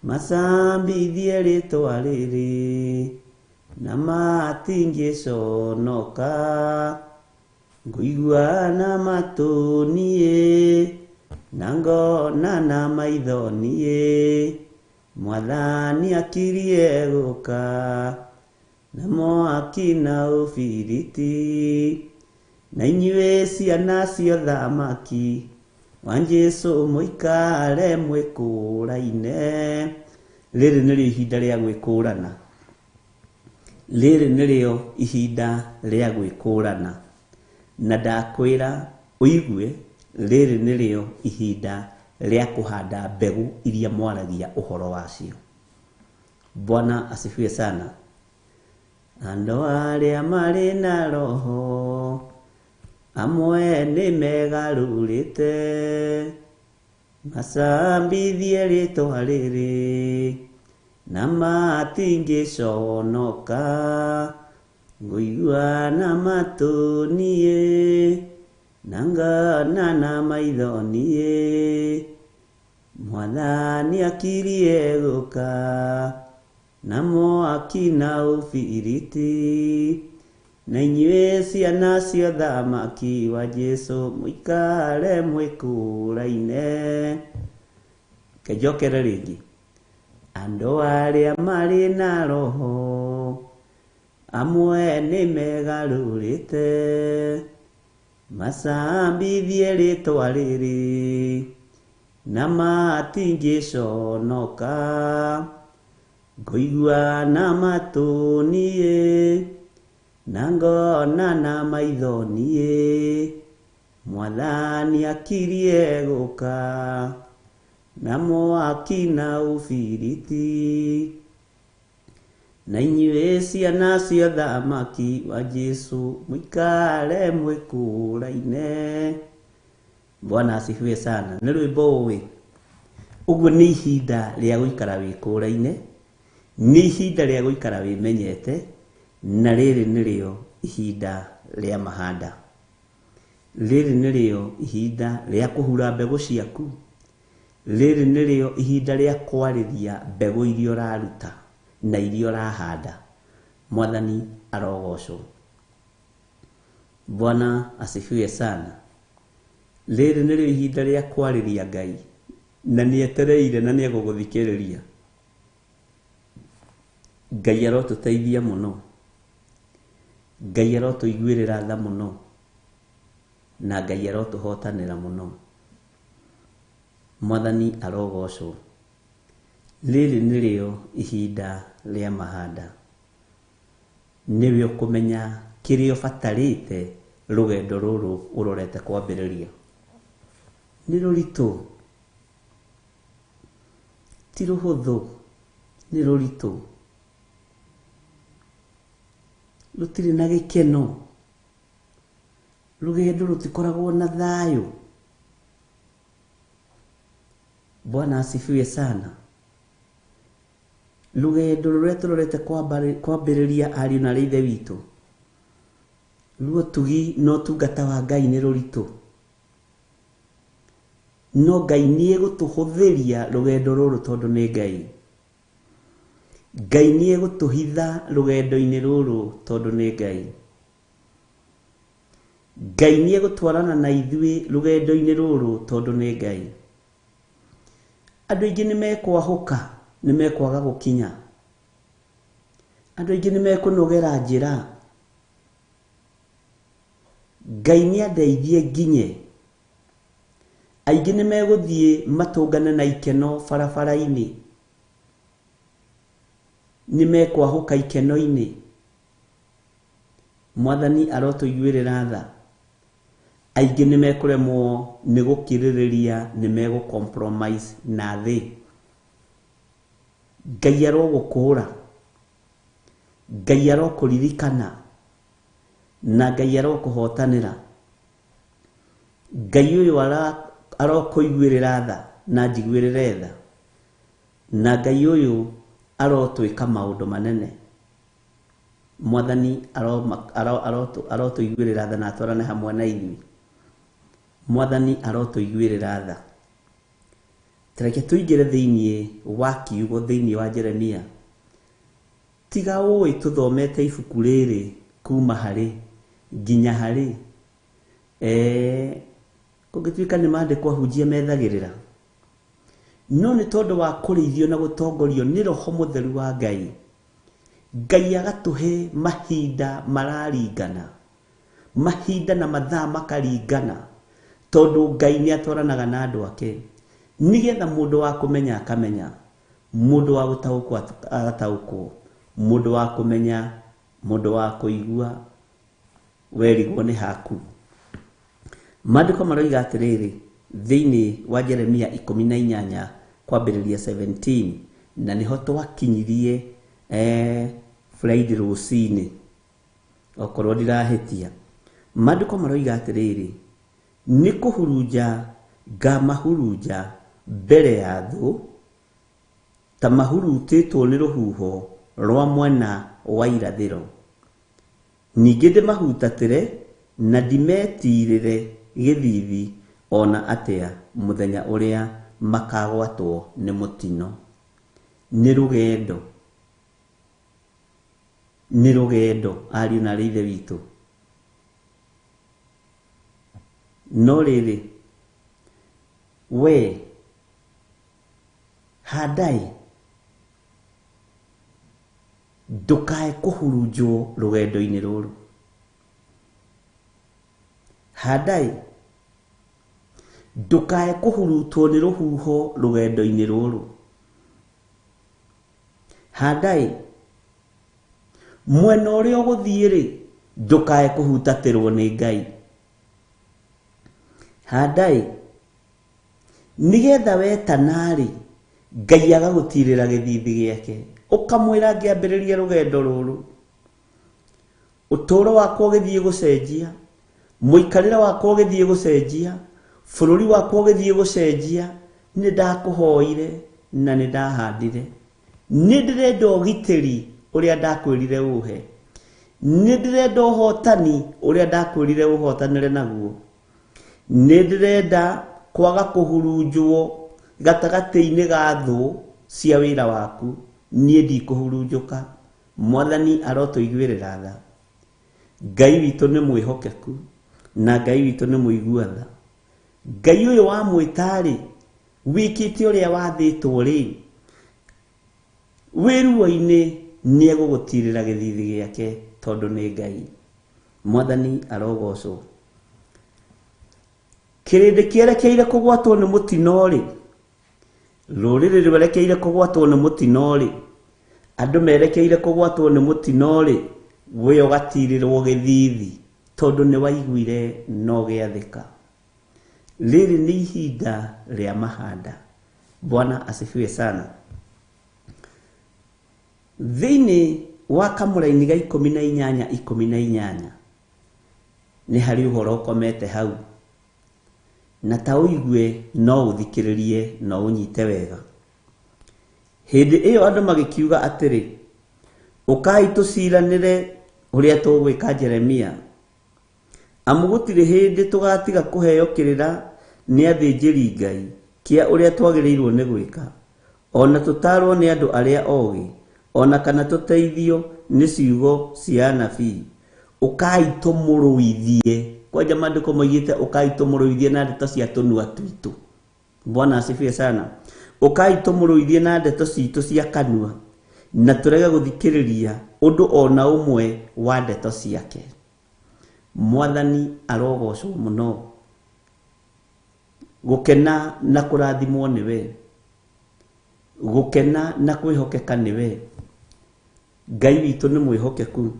macambithie rĩtwa rĩrĩ na matingĩconoka. Ngũigua na matũ niĩ na ngona na maitho niĩ, Mwathani akirie gũka na mwaki na ũbiriti. Na inyuĩ ciana cia ũthamaki wa Jesũ mũikare mwĩkũraine. Rĩrĩ nĩrĩo ihinda rĩa gwĩkũrana. Rĩrĩ nĩrĩo ihinda rĩa gwĩkũrana. Na ndakwĩra ũigue, rĩrĩ nĩrĩo ihinda rĩa kũhanda mbegũ iria mwaragia ũhoro wacio. Bwana asifiwe sana. Andũ arĩa marĩ na roho amwe nĩ megarũrĩte, macambithie rĩtwa rĩrĩ na matingĩconoka. Ngũigua na matũ niĩ na ngona na maitho niĩ, Mwathani akirie gũka na mwaki na ũbiriti. Na inyuĩ ciana cia ũthamaki wa Jesũ mũikare mwĩkũraine. Kĩnjokere rĩngĩ. Andũ arĩa marĩ na roho amwe nĩ megarũrĩte, macambithie rĩtwa rĩrĩ na matingĩconoka. Ngũigua na matũ niĩ na ngona na maitho niĩ, Mwathani akirie gũka na mwaki na ũbiriti. Na inyuĩ ciana cia ũthamaki wa Jesũ mũikare mwĩkũraine. Bwana asifiwe sana. Nĩ rwĩmbo ũĩ. Ũguo nĩ ihinda rĩa gũikara wĩkũraine, nĩ ihinda rĩa gũikara wĩmenyete, na rĩrĩ nĩrĩo ihinda rĩa mahanda. Rĩrĩ nĩrĩo ihinda rĩa kũhura mbegũ ciaku. Rĩrĩ nĩrĩo ihinda rĩa kwarĩria mbegũ iria ũraruta na iria ũrahanda. Mwathani arogocwo. Bwana asifiwe sana. Rĩrĩ nĩrĩo ihinda rĩa kwarĩria Ngai, na nĩetereire na nĩegũgũthikĩrĩria. Ngai arotũteithia mũno. Ngai arotũiguĩrĩra tha mũno. Na Ngai arotũhotanĩra mũno. Mwathani arogocwo. Rĩrĩ nĩrĩo ihinda rĩa mahanda. Nĩwe ũkũmenya kĩrĩa ũbatarĩte rũgendo rũrũ ũrorete kwambĩrĩria. Nĩ rũritũ, ti rũhũthũ, nĩ rũritũ. Rũtirĩ na gĩkeno, rũgendo rũtikoragwo na thayũ. Bwana asifiwe sana. Rũgendo rũrĩa tũrorete kwambĩrĩria ariũ na arĩ ithe witũ, ruo tugi na ũtungata wa Ngai nĩ rũritũ. No Ngai nĩ egũtũhũthĩria rũgendo rũrũ tondũ nĩ Ngai. Ngai nĩ egũtũhitha rũgendo-inĩ rũrũ tondũ nĩ Ngai. Ngai nĩ egũtwarana na ithuĩ rũgendo-inĩ rũrũ tondũ nĩ Ngai. Andũ aingĩ nĩ mekwahũka, nĩ mekwaga gũkinya. Andũ aingĩ nĩ mekũnogera njĩra. Ngai nĩ andeithie nginye. Aingĩ nĩ megũthiĩ matũngane na ikeno barabara-inĩ. Nĩ mekwahũka ikeno-inĩ. Mwathani arotũiguĩrĩra tha. Aingĩ nĩ mekũremwo nĩ gũkirĩrĩria, nĩ megũ compromise na thĩ. Ngai arogũkũra, Ngai arokũririkana, na Ngai arokũhotanĩra. Ngai ũyũ arokũiguĩrĩra tha na njiguĩrĩre tha, na Ngai ũyũ arotwĩka maũndũ manene. Mwathani arotũiguĩrĩra tha na atwarane hamwe na ithuĩ. Mwathani arotũiguĩrĩra tha. Tareke tũingĩre thĩinĩ wa kiugo thĩinĩ wa Jeremia. Tiga ũĩ tũthomete ibuku rĩrĩ kuma harĩ nginya harĩ. Kũngĩtuĩka nĩ maandĩko ahunjia methagĩrĩra. No nĩ tondũ wa kũrĩithio na gũtongorio nĩ Roho Mũtheru wa Ngai. Ngai agatũhe mahinda mararingana. Mahinda na mathaa makaringana. Tondũ Ngai nĩ atwaranaga na andũ ake. Nĩgetha mũndũ wa kũmenya akamenya, mũndũ wa gũtaũkwo agataũkwo, mũndũ wa kũmenya, mũndũ wa kũigua, werigwo nĩ haku. Maandĩko maroiga atĩrĩrĩ thĩinĩ wa Jeremia 18 kwambĩrĩria 17, na nĩho twakinyirie Friday rũcinĩ, okorwo ndirahĩtia. Maandĩko maroiga atĩrĩrĩ, nĩ kũhurunja ngamahurunja mbere ya thũ, ta mahurutĩtwo nĩ rũhuho rwa mwena wa irathĩro. Ningĩ ndĩmahutatĩre na ndimetirĩre gĩthithi ona atĩa mũthenya ũrĩa makagwatwo nĩ mũtino. Nĩ rũgendo, nĩ rũgendo ariũ na arĩ ithe witũ. No rĩrĩ, we handai, ndũkae kũhurunjwo rũgendo-inĩ rũrũ. Handai, ndũkae kũhurutwo nĩ rũhuho rũgendo-inĩ rũrũ. Handai, mwena ũrĩa ũgũthiĩ-rĩ, ndũkae kũhutatĩrwo nĩ Ngai. Handai, nĩgetha wetana-rĩ, Ngai agagũtirĩra gĩthithi gĩake, ũkamwĩra ngĩambĩrĩria rũgendo rũrũ. Ũtũũro wakwa ũgĩthiĩ gũcenjia, mũikarĩre wakwa ũgĩthiĩ gũcenjia, bũrũri wakwa ũgĩthiĩ gũcenjia, nĩ ndakũhoire na nĩ ndahandire. Nĩ ndĩrenda ũgitĩri ũrĩa ndakwĩrire ũhe. Nĩ ndĩrenda ũhotani ũrĩa ndakwĩrire ũhotanĩre naguo. Nĩ ndĩrenda kwaga kũhurunjwo gatagatĩ-inĩ ga thũ cia wĩra waku. Niĩ ndikũhurunjũka. Mwathani arotũiguĩrĩra tha. Ngai witũ nĩ mwĩhokeku na Ngai witũ nĩ mũigua tha. Ngai ũyũ wamwĩta-rĩ, wĩkĩte ũrĩa wathĩtwo rĩ, wĩ ruo-inĩ nĩ egũgũtirĩra gĩthithi gĩake tondũ nĩ Ngai. Mwathani arogocwo. Kĩrĩndĩ kĩerekeire kũgwatwo nĩ mũtino-rĩ, Rũrĩrĩ rwerekeire kũgwatwo nĩ mũtino-rĩ, andũ merekeire kũgwatwo nĩ mũtino-rĩ, we ũgatirĩrwo gĩthithi tondũ nĩ waiguire na ũgĩathĩka. Rĩrĩ nĩ ihinda rĩa mahanda. Bwana asifiwe sana. Thĩinĩ wa kamũraini ga 18 18 nĩ harĩ ũhoro ũkomete hau, na ta ũigue no ũthikĩrĩrie na ũnyite wega. Hĩndĩ ĩyo andũ magĩkiuga atĩrĩ, Ũkai tũciranĩre ũrĩa tũgwĩka Jeremia, amu gũtirĩ hĩndĩ tũgatiga kũheo kĩrĩra nĩ athĩnjĩri-Ngai kĩa ũrĩa twagĩrĩirwo nĩ gwĩka, o na tũtaarwo nĩ andũ arĩa ogĩ, o na kana tũteithio nĩ ciugo cia anabii. Ũkai tũmũrũithie. Kwanja maandĩko moigĩte ũkai tũmũrũithie na ndeto cia tũnua twitũ. Bwana asifiwe sana. Ũkai tũmũrũithie na ndeto citũ cia kanua, na tũrege gũthikĩrĩria ũndũ o na ũmwe wa ndeto ciake. Mwathani arogocwo mũno. Gũkena na kũrathimwo nĩwe. Gũkena na kwĩhokeka nĩwe. Ngai witũ nĩ mwĩhokeku.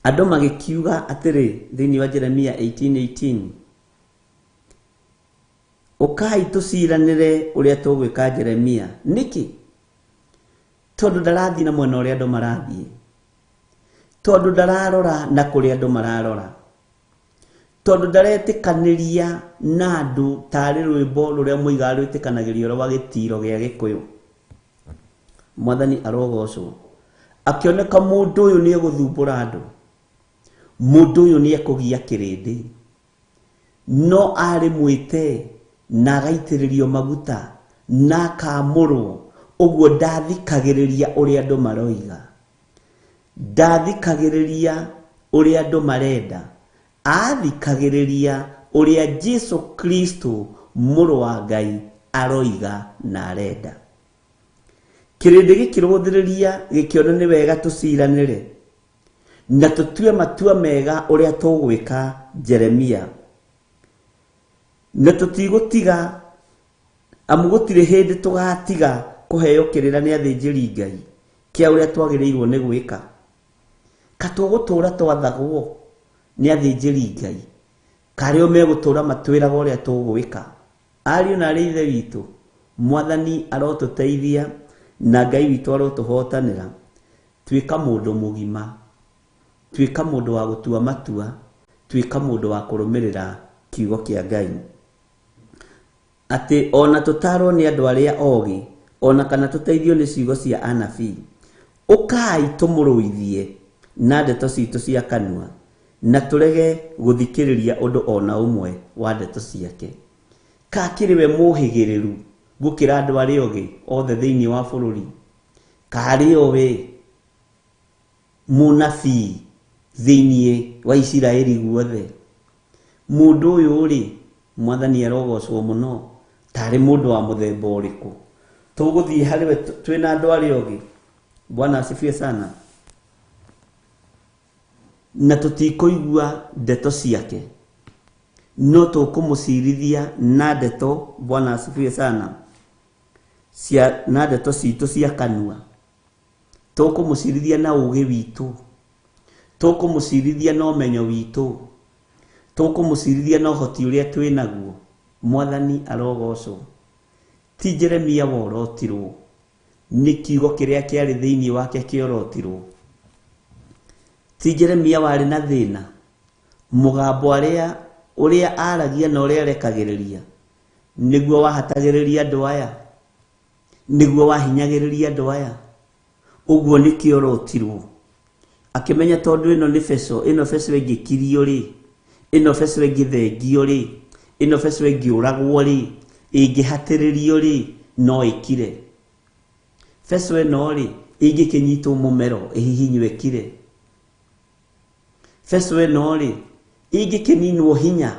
Andũ magĩkiuga atĩrĩ thĩinĩ wa Jeremia 18:18, Ũkai tũciranĩre ũrĩa tũgwĩka Jeremia. Nĩkĩ? Tondũ ndarathiĩ na mwena ũrĩa andũ marathiĩ. Tondũ ndararora na kũrĩa andũ mararora. Tondũ ndaretĩkanĩria na andũ tarĩ rwĩmbo rũrĩa moigaga rwĩtĩkanagĩrio rwa gĩtiro gĩa Gĩkũyũ. Mwathani arogocwo. Akĩoneka mũndũ ũyũ nĩ egũthumbũra andũ. Mũndũ ũyũ nĩ ekũgia kĩrĩndĩ. No arĩ mwĩte na agaitĩrĩrio maguta na akaamũrwo, ũguo ndathikagĩrĩria ũrĩa andũ maroiga. Ndathikagĩrĩria ũrĩa andũ marenda, athikagĩrĩria ũrĩa Jesu Kristo mũrũ wa Ngai aroiga na arenda. Kĩrĩndĩ gĩkĩrũthĩrĩria gĩkĩona nĩ wega tũciranĩre na tũtue matua mega ũrĩa tũgwĩka Jeremia, na tũtigũtiga, amu gũtirĩ hĩndĩ tũgatiga kũheo kĩrĩra nĩ athĩnjĩri Ngai kĩa ũrĩa twagĩrĩirwo nĩ gwĩka. Ka tũgũtũũra twathagwo nĩ athĩnjĩri Ngai, karĩ o megũtũũra matwĩraga ũrĩa tũgwĩka? Ariũ na aarĩ a Ithe witũ, Mwathani arotũteithia na Ngai witũ arotũhootanĩra. Tuĩka mũndũ mũgima. Tuĩka mũndũ wa gũtua matua. Tuĩka mũndũ wa kũrũmĩrĩra kiugo kĩa Ngai. Atĩ o na tũtaarwo nĩ andũ arĩa ogĩ, o na kana tũteithio nĩ ciugo cia anabii. Ũkai tũmũrũithie na ndeto ciitũ cia kanua, na tũrege gũthikĩrĩria ũndũ o na ũmwe wa ndeto ciake. Ka akĩrĩ we mũũhĩgĩrĩru gũkĩra andũ arĩa ogĩ othe thĩinĩ wa bũrũri? Ka arĩ o we mũnabii thĩinĩ wa Isiraeli guothe? Mũndũ ũyũ-rĩ, Mwathani arogocwo mũno, tarĩ mũndũ wa mũthemba ũrĩkũ? Tũgũthiĩ harĩ we twĩna andũ arĩa ogĩ? Bwana asifiwe sana. Na tũtikũigua ndeto ciake, no tũkũmũcirithia na ndeto, Bwana asifiwe sana, cia, na ndeto citũ cia kanua. Tũkũmũcirithia na ũũgĩ witũ. Tũkũmũcirithia na ũmenyo witũ. Tũkũmũcirithia na ũhoti ũrĩa twĩ naguo. Mwathani arogocwo. Ti Jeremia worotirwo, nĩ kiugo kĩrĩa kĩarĩ thĩinĩ wake kĩorotirwo. Ti Jeremia warĩ na thĩna, mũgambo arĩa ũrĩa aragia na ũrĩa arekagĩrĩria nĩguo wahatagĩrĩria andũ aya, nĩguo wahinyagĩrĩria andũ aya. Ũguo nĩkĩo orotirwo. Akĩmenya tondũ ĩno nĩ beco, ĩno beco ĩngĩkirio rĩ, ĩno beco ĩngĩthengio rĩ, ĩno beco ĩngĩũragwo rĩ, ĩngĩhatĩrĩrio rĩ, no ĩkire. Beco ĩno rĩ, ĩngĩkĩnyitwo mũmero ĩhihinywo ĩkire. Beco ĩno rĩ, ĩngĩkĩninwo hinya.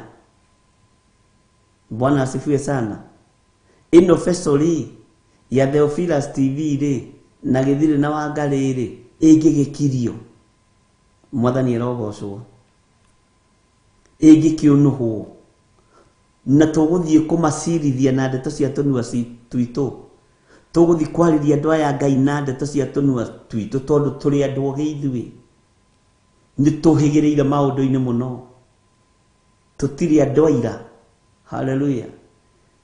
Bwana asifiwe sana. Ĩno beco rĩ, ya Theophilus TV rĩ, na Gĩthirĩ na Wangarĩ rĩ, ĩngĩgĩkirio? Mwathani arogocwo. Ĩngĩkĩũnũhwo? Na tũgũthiĩ kũmacirithia na ndeto cia tũnua twitũ. Tũgũthiĩ kwarĩria andũ aya Ngai na ndeto cia tũnua twitũ tondũ tũrĩ andũ ogĩ ithuĩ. Nĩ tũhĩgĩrĩire maũndũ-inĩ mũno. Tũtirĩ andũ aira. Haleluya.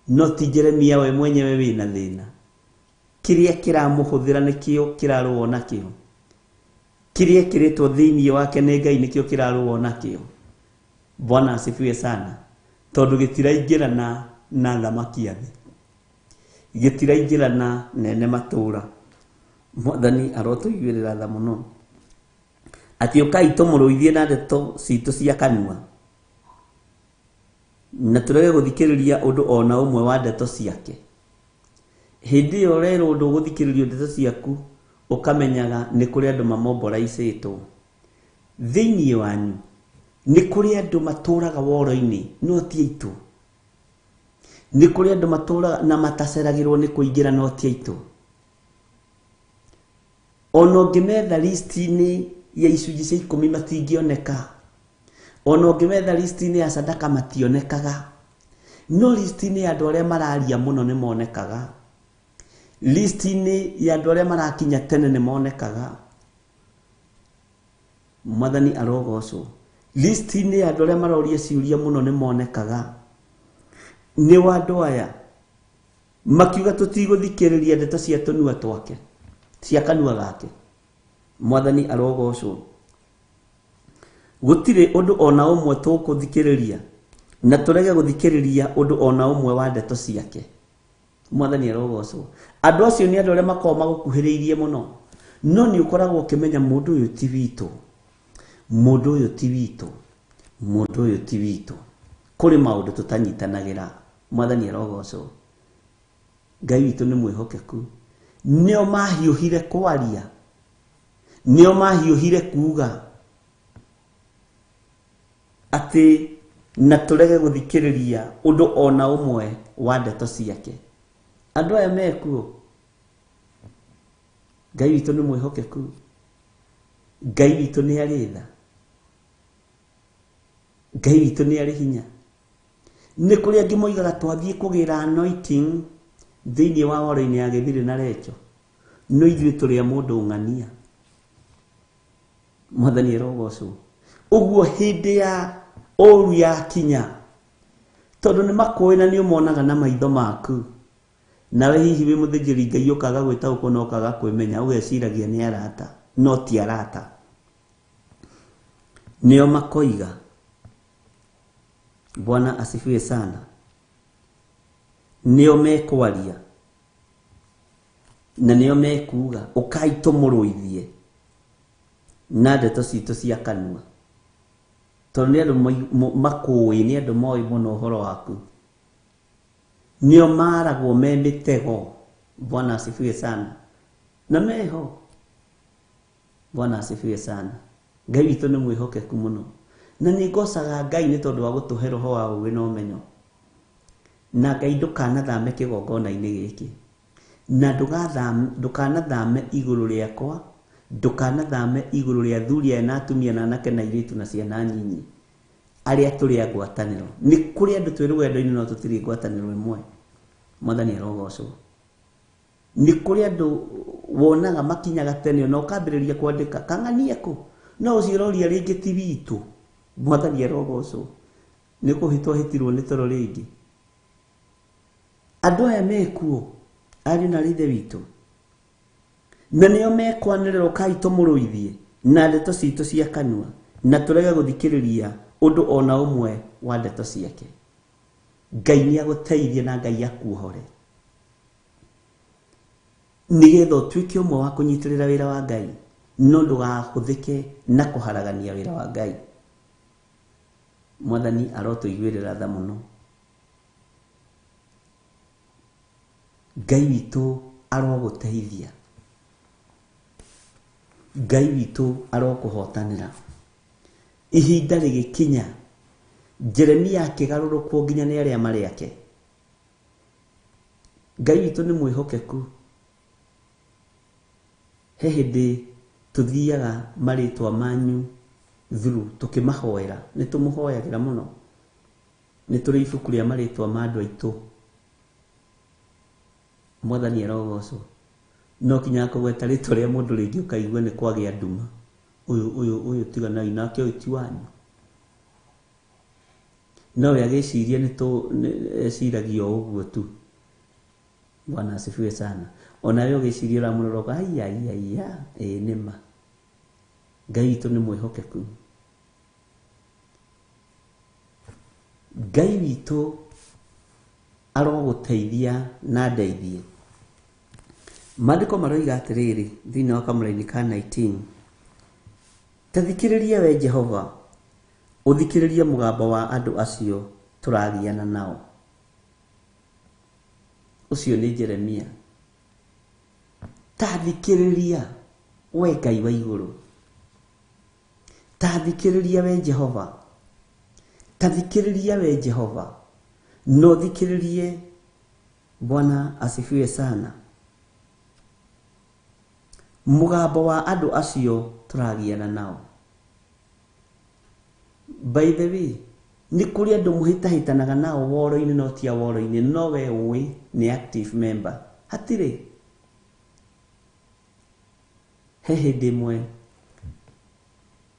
No ti Jeremia we mwenyewe wĩna thĩna. Kĩrĩa kĩramũhũthĩra nĩkĩo kĩrarũo nakĩo. Kĩrĩa kĩrĩtwo thĩinĩ wake nĩ Ngai nĩkĩo kĩrarũo nakĩo. Bwana asifiwe sana. Tondũ gĩtiraingĩrana na thamaki a thĩ. Gĩtiraingĩrana na ene matũũra. Mwathani arotũiguĩrĩra tha mũno. Atĩ ũkai tũmũrũithie na ndeto citũ cia kanua. Na tũrege gũthikĩrĩria ũndũ ona ũmwe wa ndeto ciake. Hĩndĩ ĩyo ũrerwo ndũgũthikĩrĩrio ndeto ciaku ũkamenyaga nĩ kũrĩ andũ mamomboraicĩtwo. Thĩinĩ wanyu nĩ kũrĩ andũ matũraga woro-inĩ no ti aitũ. Nĩ kũrĩ andũ matũraga na mataceragĩrwo nĩ kũingĩra no ti aitũ. Ona ũngĩmetha listi-inĩ ya icunjĩ cia ikũmi matingĩoneka. Ona ũngĩmetha listi-inĩ ya sadaka mationekaga. No listi-inĩ ya andũ arĩa mararia mũno nĩ monekaga. Listi-inĩ ya andũ arĩa marakinya tene nĩ monekaga. Mwathani arogocwo. Listi-inĩ ya andũ arĩa maroria ciũria mũno nĩ monekaga. Nĩ wa andũ aya makiuga tũtigũthikĩrĩria ndeto cia tũnua twake, cia kanua gake. Mwathani arogocwo. Gũtirĩ ũndũ ona ũmwe tũkũthikĩrĩria na tũrege gũthikĩrĩria ũndũ ona ũmwe wa ndeto ciake. Mwathani arogocwo. Andũ acio nĩ andũ arĩa makoragwo magũkuhĩrĩirie mũno, no nĩ ũkoragwo ũkĩmenya mũndũ ũyũ ti witũ, mũndũ ũyũ ti witũ, mũndũ ũyũ ti witũ. Kũrĩ maũndũ tũtanyitanagĩra. Mwathani arogocwo. Ngai witũ nĩ mwĩhokeku. Nĩo mahiũhire kwaria, nĩo mahiũhire kuga atĩ na tũrege gũthikĩrĩria ũndũ ona ũmwe wa ndeto ciake. Andũ aya mekuo. Ngai witũ nĩ mwĩhokeku. Ngai witũ nĩ arĩ tha. Ngai witũ nĩ arĩ hinya. Nĩ kũrĩ angĩ moigaga twathiĩ kũgĩra anointing thĩinĩ wa woro-inĩ ya Gĩthirĩ na Recho, no ithuĩ tũrĩ a mũndũ ng'ania. Mwathani arogocwo. Ũguo hĩndĩ ya ũru yakinya, tondũ nĩ makũĩ na nĩ ũmonaga na maitho maku, nawe hihi wĩ mũthĩnjĩri Ngai ũkaga gwĩtaũkwo na ũkaga kwĩmenya, ũgeciragia nĩ arata, no ti arata. Nĩo makoiga. Bwana asifiwe sana. Nĩo mekwaria na nĩo mekuga ũkai tũmũrũithie na ndeto citũ cia kanua, tondũ nĩ andũ makũĩ, nĩ andũ moĩ mũno ũhoro waku. Nĩo maragwo me mĩtego. Bwana asifiwe sana. Na meho. Bwana asifiwe sana. Ngai witũ nĩ mwĩhokeku mũno. Na nĩ ngocaga Ngai nĩ tondũ wa gũtũhe roho wa ũũgĩ na ũmenyo. Na Ngai ndũkanathame kĩgongona-inĩ gĩkĩ. Na ndũkanathame igũrũ rĩakwa, ndũkanathame igũrũ rĩa athuri aya na atumia na anake na airĩtu na ciana nyinyi arĩa tũrĩ a ngwatanĩro. Nĩ kũrĩ andũ twĩ rũgendo-inĩ no tũtirĩ ngwatanĩro ĩmwe. Mwathani arogocwo. Nĩ kũrĩ andũ wonaga makinyaga tene na ũkambĩrĩria kwandĩka kang'ania kũ, no ũcio ũroria rĩngĩ ti witũ. Mwathani arogocwo. Nĩ kũhĩtwo hĩtirwo nĩ toro rĩngĩ. Andũ aya mekuo, ariũ na ithe witũ, na nĩo mekwanĩrĩra ũkai tũmũrũithie na ndeto citũ cia kanua, na tũrege gũthikĩrĩria ũndũ ona ũmwe wa ndeto ciake. Ngai nĩ agũteithie na Ngai akuohore, nĩgetha ũtuĩke ũmwe wa kũnyitĩrĩra wĩra wa Ngai, no ndũgahũthĩke na kũharagania wĩra wa Ngai. Mwathani arotũiguĩrĩra tha mũno. Ngai witũ arogũteithia. Ngai witũ arokũhotanĩra. Ihinda rĩgĩkinya, Jeremia akĩgarũrũkwo nginya nĩ arĩa marĩ ake. Ngai witũ nĩ mwĩhokeku. He hĩndĩ tũthiaga marĩtwa manyu through tũkĩmahoera, nĩ tũmũhoyagĩra mũno. Nĩ tũrĩ ibuku rĩa marĩtwa ma andũ aitũ. Mwathani arogocwo. No kinya kũgweta rĩtwa rĩa mũndũ rĩngĩ ũkaigua nĩ kwagĩa nduma. Ũyũ ũyũ ũyũ tiganai nake ũyũ ti wanyu. No we agĩciria nĩ tũ eciragia o ũguo tu. Bwana asifiwe sana. Onawe ũgĩciria ũramũrora ũka aiya aiya aiya ĩĩ nĩ ma. Ngai witũ nĩ mwĩhokeku. Ngai witũ arogũteithia na ndeithie. Maandĩko maroiga atĩrĩrĩ thĩinĩ wa kamũraini ka 19, ta thikĩrĩria we Jehova, ũthikĩrĩrie mũgambo wa andũ acio tũragiana nao. Ũcio nĩ Jeremia. Ta thikĩrĩria we Ngai wa igũrũ. Ta thikĩrĩria we Jehova. Ta thikĩrĩria we Jehova. Na ũthikĩrĩrie. Bwana asifiwe sana. Mũgambo wa andũ acio tũragiana nao. By the way, nĩ kũrĩ andũ mũhĩtahĩtanaga nao woro-inĩ no ti a woro-inĩ, no we ũĩ nĩ active member. Hatirĩ. He hĩndĩ ĩmwe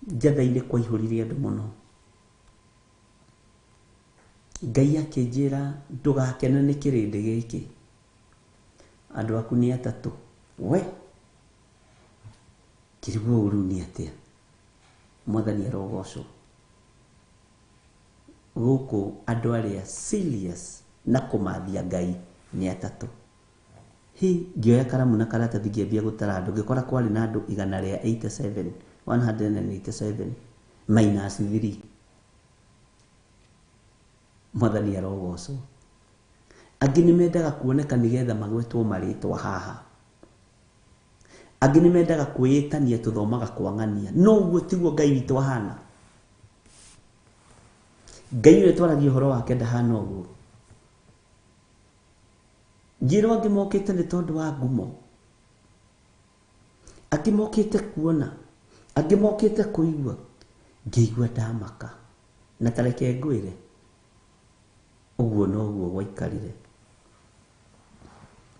njatha-inĩ kwaihũrire andũ mũno. Ngai akĩnjĩra ndũgakene nĩ kĩrĩndĩ gĩkĩ. Andũ aku nĩ atatũ. We! Ngĩrigwo ũũ rĩu nĩ atĩa? Mwathani arogocwo. Gũkũ andũ arĩa serious na kũmathia Ngai nĩ atatũ. Hi, ngĩoya karamu na karatathi ngĩambia gũtara andũ, ngĩkora kwarĩ na andũ igana rĩa 87, 187 minus 3. Mwathani arogocwo. Angĩ nĩ mendaga kuoneka nĩgetha magwetwo marĩtwa haha. Angĩ nĩ mendaga kwĩĩtania tũthomaga kwa ng'ania. No ũguo tiguo Ngai witũ ahana. Ngai ũrĩa twaragia ũhoro wake ndahana ũguo. Ngĩrwo angĩ mokĩte nĩ tondũ wa ngumo. Angĩ mokĩte kuona. Angĩ mokĩte kũigua. Ngĩigua ndamaka. Na ta reke ngwĩre, ũguo noguo gwaikarire.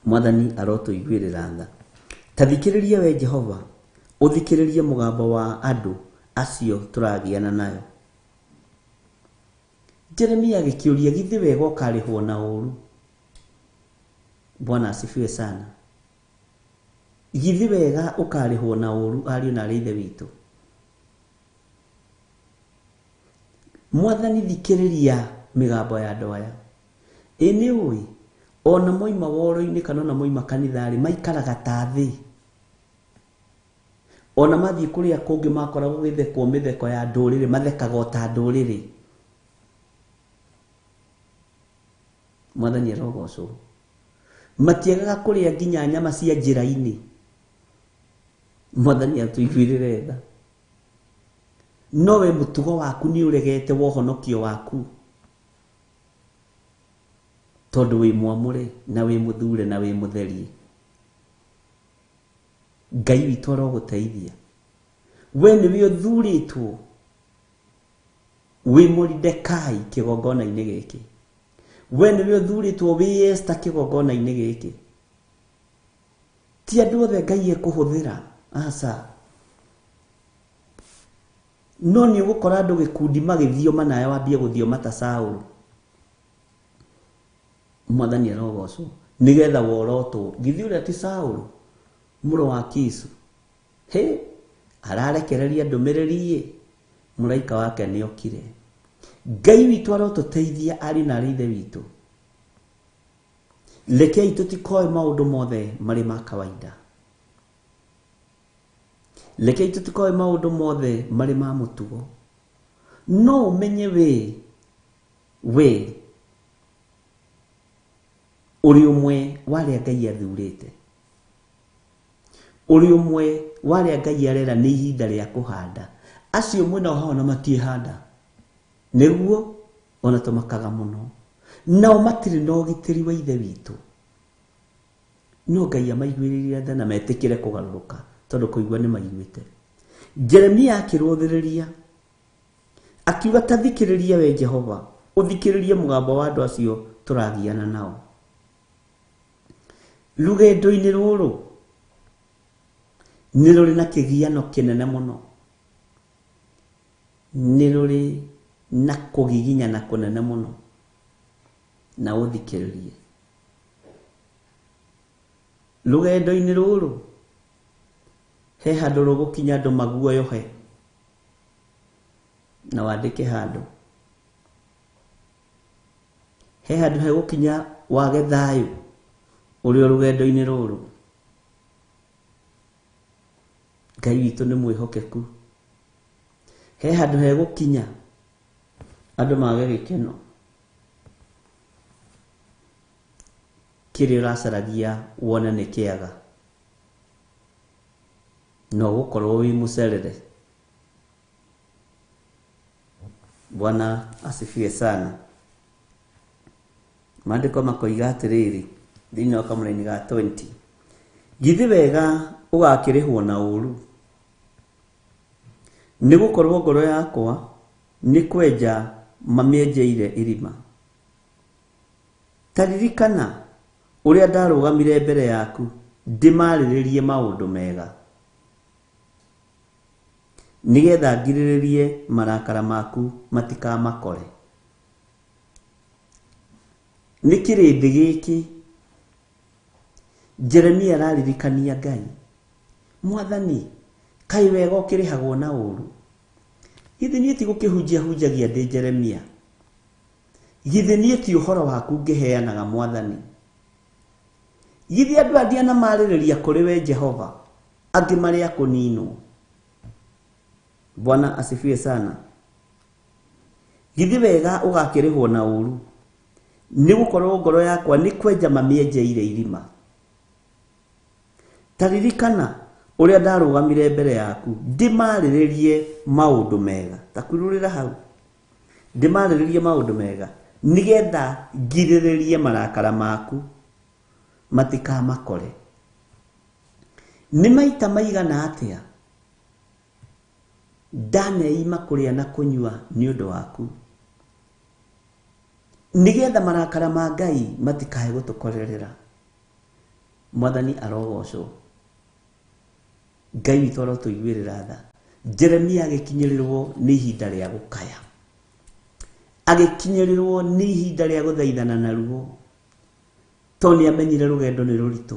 Mwathani arotũiguĩrĩra tha. Ta thikĩrĩria we Jehova, ũthikĩrĩrie mũgambo wa andũ acio tũragiana nayo. Jeremia agĩkĩũria, githĩ wega ũkarĩhwo na ũũru? Bwana asifiwe sana. Githĩ wega ũkarĩhwo na ũũru, ariũ na arĩ ithe witũ? Mwathani thikĩrĩria mĩgambo ya andũ aya. Ĩ nĩ ũĩ, ona moima woro-inĩ kana ona moima kanitha-rĩ, maikaraga ta thĩ. Ona mathiĩ kũrĩa kũngĩ makora gũgĩthekwo mĩtheko ya ndũrĩrĩ, mathekaga o ta ndũrĩrĩ. Mwathani arogocwo. Matiagaga kũrĩa nginya nyama cia njĩra-inĩ. Mwathani atũiguĩrĩre tha. No we mũtugo waku nĩ ũregete wohonokio waku, tondũ wĩ mwamũre na wĩ mũthure na wĩ mũtherie. Ngai witũ arogũteithia. We nĩwe ũthurĩtwo wĩ Moridekai kĩgongona-inĩ gĩkĩ. We nĩwe ũthurĩtwo wĩ Esther kĩgongona-inĩ gĩkĩ. Ti andũ othe Ngai ekũhũthĩra, aca. No nĩ ũgũkora andũ gĩkundi magĩthioma nawe wambie gũthioma ta Saũlũ. Mwathani arogocwo. Nĩgetha worotwo. Githĩ ũrĩa ti Saũlũ mũrũ wa Kishu? Hĩ, ararekereria ndũmĩrĩri ĩ, mũraika wake nĩ okire. Ngai witũ arotũteithia ariũ na arĩ ithe witũ. Rekei tũtikoe maũndũ mothe marĩ ma kawaida. Rekei tũtikoe maũndũ mothe marĩ ma mũtugo. No ũmenye we, we ũrĩ ũmwe wa arĩa Ngai athurĩte. Ũrĩ ũmwe wa arĩa Ngai arera nĩ ihinda rĩa kũhanda. Acio mwĩnao haha ona matiĩhanda. Nĩguo ona tũmakaga mũno. Nao matirĩ na ũgitĩri wa Ithe witũ. No Ngai amaiguĩrĩire tha na metĩkĩre kũgarũrũka tondũ kũigua nĩ maiguĩte. Jeremia akĩrũthĩrĩria akiuga, ta thikĩrĩria we Jehova, Ũthikĩrĩrie mũgambo wa andũ acio tũragiana nao. Rũgendo-inĩ rũrũ nĩ rũrĩ na kĩgiano kĩnene mũno. Nĩ rũrĩ na kũgiginyana kũnene mũno. Na ũthikĩrĩrie. Rũgendo-inĩ rũrũ he handũ rũgũkinya andũ maguoyohe na wandĩke handũ. He handũ hegũkinya wage thayũ ũrĩ o rũgendo-inĩ rũrũ. Ngai witũ nĩ mwĩhokeku. He handũ hegũkinya andũ mage gĩkeno kĩrĩa ũracaragia wone nĩ kĩaga na ũgũkorwo wĩ mũcerere. Bwana asifiwe sana. Maandĩko makoiga atĩrĩrĩ thĩinĩ wa kamũraini ga 20, githĩ wega ũgakĩrĩhwo na ũũru? Nĩ gũkorwo ngoro yakwa nĩ kwenja mamĩenjeire irima. Ta ririkana ũrĩa ndarũgamire mbere yaku ndĩmarĩrĩrie maũndũ mega, nĩgetha ngirĩrĩrie marakara maku matikamakore. Nĩ kĩrĩndĩ gĩkĩ Jeremia araririkania Ngai, Mwathani, kaĩ wega ũkĩrĩhagwo na ũũru? Githĩ niĩ ti gũkĩhunjia hunjagia ndĩ Jeremia? Githĩ niĩ ti ũhoro waku ngĩheanaga, Mwathani? Githĩ andũ aya ndianamarĩrĩria kũrĩ we Jehova, angĩ marĩ a kũninwo? Bwana asifiwe sana. Githĩ wega ũgakĩrĩhwo na ũũru? Nĩ gũkorwo ngoro yakwa nĩ kwenja mamĩenjeire irima. Ta ririkana ũrĩa ndarũgamire mbere yaku ndĩmarĩrĩrie maũndũ mega. Ta kururĩra hau. Ndĩmarĩrĩrie maũndũ mega nĩgetha ngirĩrĩrie marakara maku matikamakore. Nĩ maita maigana atĩa ndaneima kũrĩa na kũnyua nĩ ũndũ waku, nĩgetha marakara ma Ngai matikae gũtũkorerera. Mwathani arogocwo. Ngai witũ arotũiguĩrĩra tha. Jeremia agĩkinyĩrĩrwo nĩ ihinda rĩa gũkaya, agĩkinyĩrĩrwo nĩ ihinda rĩa gũthaithana na ruo, tondũ nĩ amenyire rũgendo nĩ rũritũ.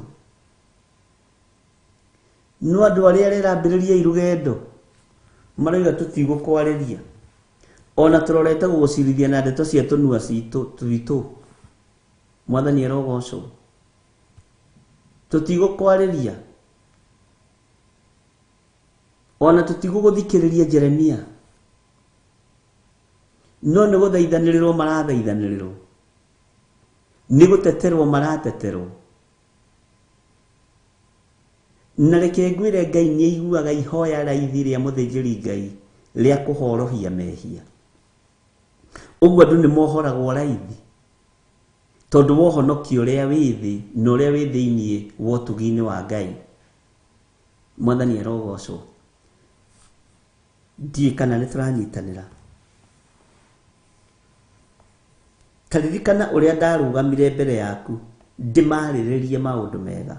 No andũ arĩa arerambĩrĩria rũgendo maroiga tũtigũkwarĩria, ona tũrorete gũgũcirithia na ndeto cia tũnua twitũ. Mwathani arogocwo. Tũtigũkwarĩria, ona tũtigũgũthikĩrĩria Jeremia, no nĩ gũthaithanĩrĩrwo marathaithanĩrĩrwo, nĩ gũteterwo marateterwo. Na reke ngwĩre Ngai nĩ aiguaga ihoya raithi rĩa mũthĩnjĩri Ngai rĩa kũhorohia mehia. Ũguo andũ nĩ mohoragwo raithi tondũ wa ũhonokio ũrĩa wĩ thĩ na ũrĩa wĩ thĩinĩ wa ũtugi-inĩ wa Ngai. Mwathani arogocwo. Ndiũĩ kana nĩ tũranyitanĩra. Ta ririkana ũrĩa ndarũgamire mbere yaku ndĩmarĩrĩrie maũndũ mega,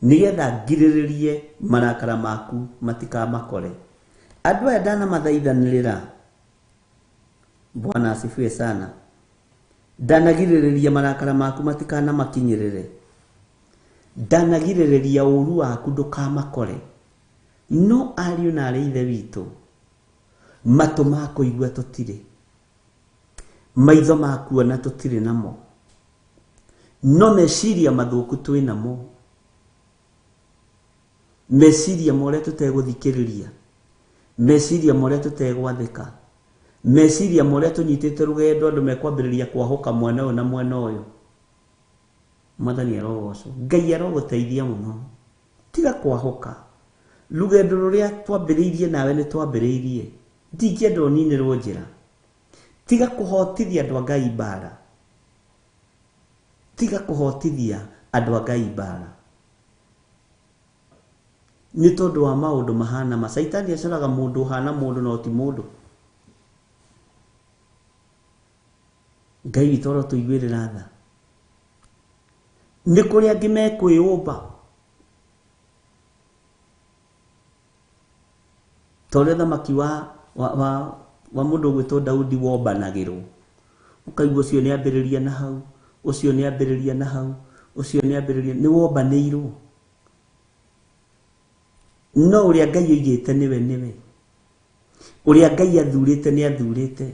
nĩgetha ngirĩrĩrie marakara maku matikamakore. Andũ aya ndanamathaithanĩrĩra, Bwana asifiwe sana, ndanagirĩrĩria marakara maku matikanamakinyĩrĩre, ndanagirĩrĩria ũũru waku ndũkamakore. No ariũ na arĩ ithe witũ, matũ ma kũigua tũtirĩ, maitho ma kuona tũtirĩ namo, no meciria mathũku twĩ namo, meciria ma ũrĩa tũtegũthikĩrĩria, meciria ma ũrĩa tũtegwathĩka, meciria ma ũrĩa tũnyitĩte rũgendo andũ mekwambĩrĩria kwahũka mwena ũyũ na mwena ũyũ. Mwathani arogocwo. Ngai arogũteithia mũno. Tiga kwahũka. Rũgendo rũrĩa twambĩrĩirie nawe nĩ twambĩrĩirie. Ndingĩenda ũninĩrwo njĩra. Tiga kũhotithia andũ a Ngai mbara. Tiga kũhotithia andũ a Ngai mbara. Nĩ tondũ wa maũndũ mahana ma. Caitani acoraga mũndũ ũhana mũndũ no ti mũndũ. Ngai witũ arotũiguĩrĩra tha. Nĩ kũrĩ angĩ mekwĩyũmba ta ũrĩa thamaki wa mũndũ ũgwĩtwo Daudi wombanagĩrwo. Ũkaigua ũcio nĩ ambĩrĩria na hau, ũcio nĩ ambĩrĩria na hau, ũcio nĩ ambĩrĩria, nĩ wombanĩirwo. No ũrĩa Ngai oigĩte nĩwe nĩwe. Ũrĩa Ngai athurĩte nĩ athurĩte.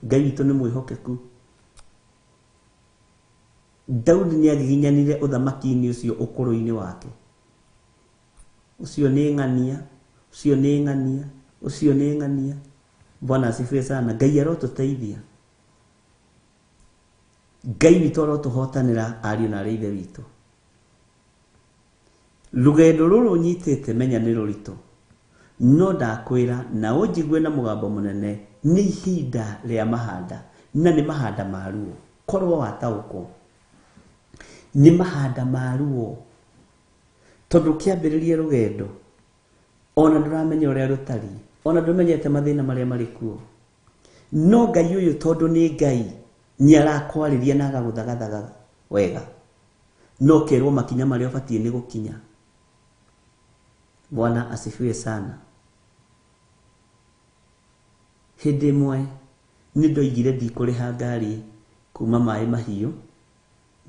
Ngai witũ nĩ mwĩhokeku. Daudi nĩ agiginyanire ũthamaki-inĩ ũcio ũkũrũ-inĩ wake. Ũcio nĩ ng'ania, ũcio nĩ ng'ania, ũcio nĩ ng'ania. Bwana asifiwe sana. Ngai arotũteithia. Ngai witũ arotũhotanĩra ariũ na arĩ ithe witũ. Rũgendo rũrũ ũnyitĩte menya nĩ rũritũ. No ndakwĩra na ũnjigue na mũgambo mũnene, nĩ ihinda rĩa mahanda, na nĩ mahanda ma ruo. Korwo wataũkwo, nĩ mahanda ma ruo. Tondũ ũkĩambĩrĩria rũgendo, ona ndũramenya ũrĩa rũtariĩ, ona ndũmenyete mathĩna marĩa marĩ kuo. No Ngai ũyũ tondũ nĩ Ngai, nĩ arakwarĩria na agagũthagathaga wega. No ũkerwo makinya marĩa ũbatiĩ nĩ gũkinya. Bwana asifiwe sana. Hĩndĩ ĩmwe nĩ ndoigire ndikũrĩha ngari kuma maĩ mahiũ,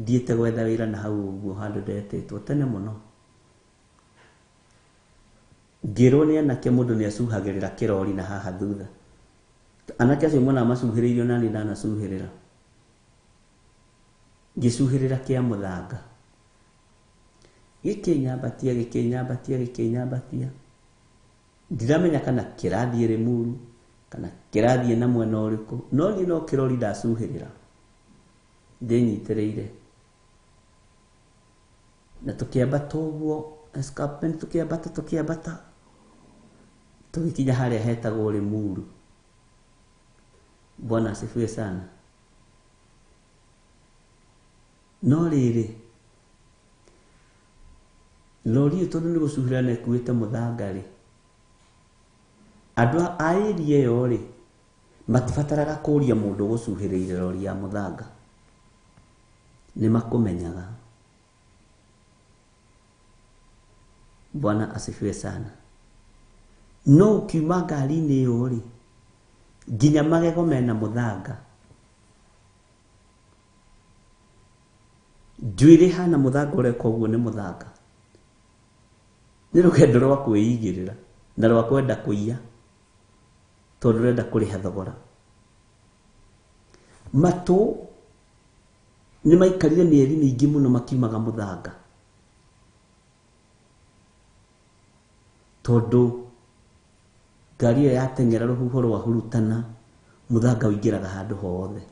thiĩte gwetha wĩra na hau ũguo handũ ndetĩtwo tene mũno. Ngĩrwo nĩ anake mũndũ nĩ acuhagĩrĩra kĩrori na haha thutha. Anake acio monaga macuhĩrĩirio na niĩ ndanacuhĩrĩra. Ngĩcuhĩrĩra kĩa mũthanga. Gĩkĩnyambatia, gĩkĩnyambatia, gĩkĩnyambatia. Ndiramenya kana kĩrathiĩ Limuru, kana kĩrathiĩ na mwena ũrĩkũ, no niĩ no kĩrori ndacuhĩrĩra. Ndĩnyitĩrĩire. Na tũkĩambata ũguo, escarpment, tũkĩambata, tũkĩambata. Tũgĩkinya harĩa hetagwo Limuru. Bwana asifiwe sana. No rĩrĩ, lori ĩyo tondũ nĩ gũcuhĩra na ĩkuĩte mũthanga rĩ, andũ a area ĩyo rĩ, matibataraga kũria mũndũ ũgũcuhĩrĩire lori ya mũthanga. Nĩ makũmenyaga. Bwana asifiwe sana. No ũkiuma ngari-inĩ ĩyo rĩ, nginya magego mena mũthanga. Njuĩrĩ hana mũthanga ũreka ũguo nĩ mũthanga. Nĩ rũgendo rwa kwĩigĩrĩra na rwa kwenda kũiya tondũ ũrenda kũrĩha thogora. Matũ nĩ maikarire mĩeri mĩingĩ mũno makiumaga mũthanga. Tondũ ngari ĩyo yateng'era rũhuho rwahurutana, mũthanga ũingĩraga handũ hothe.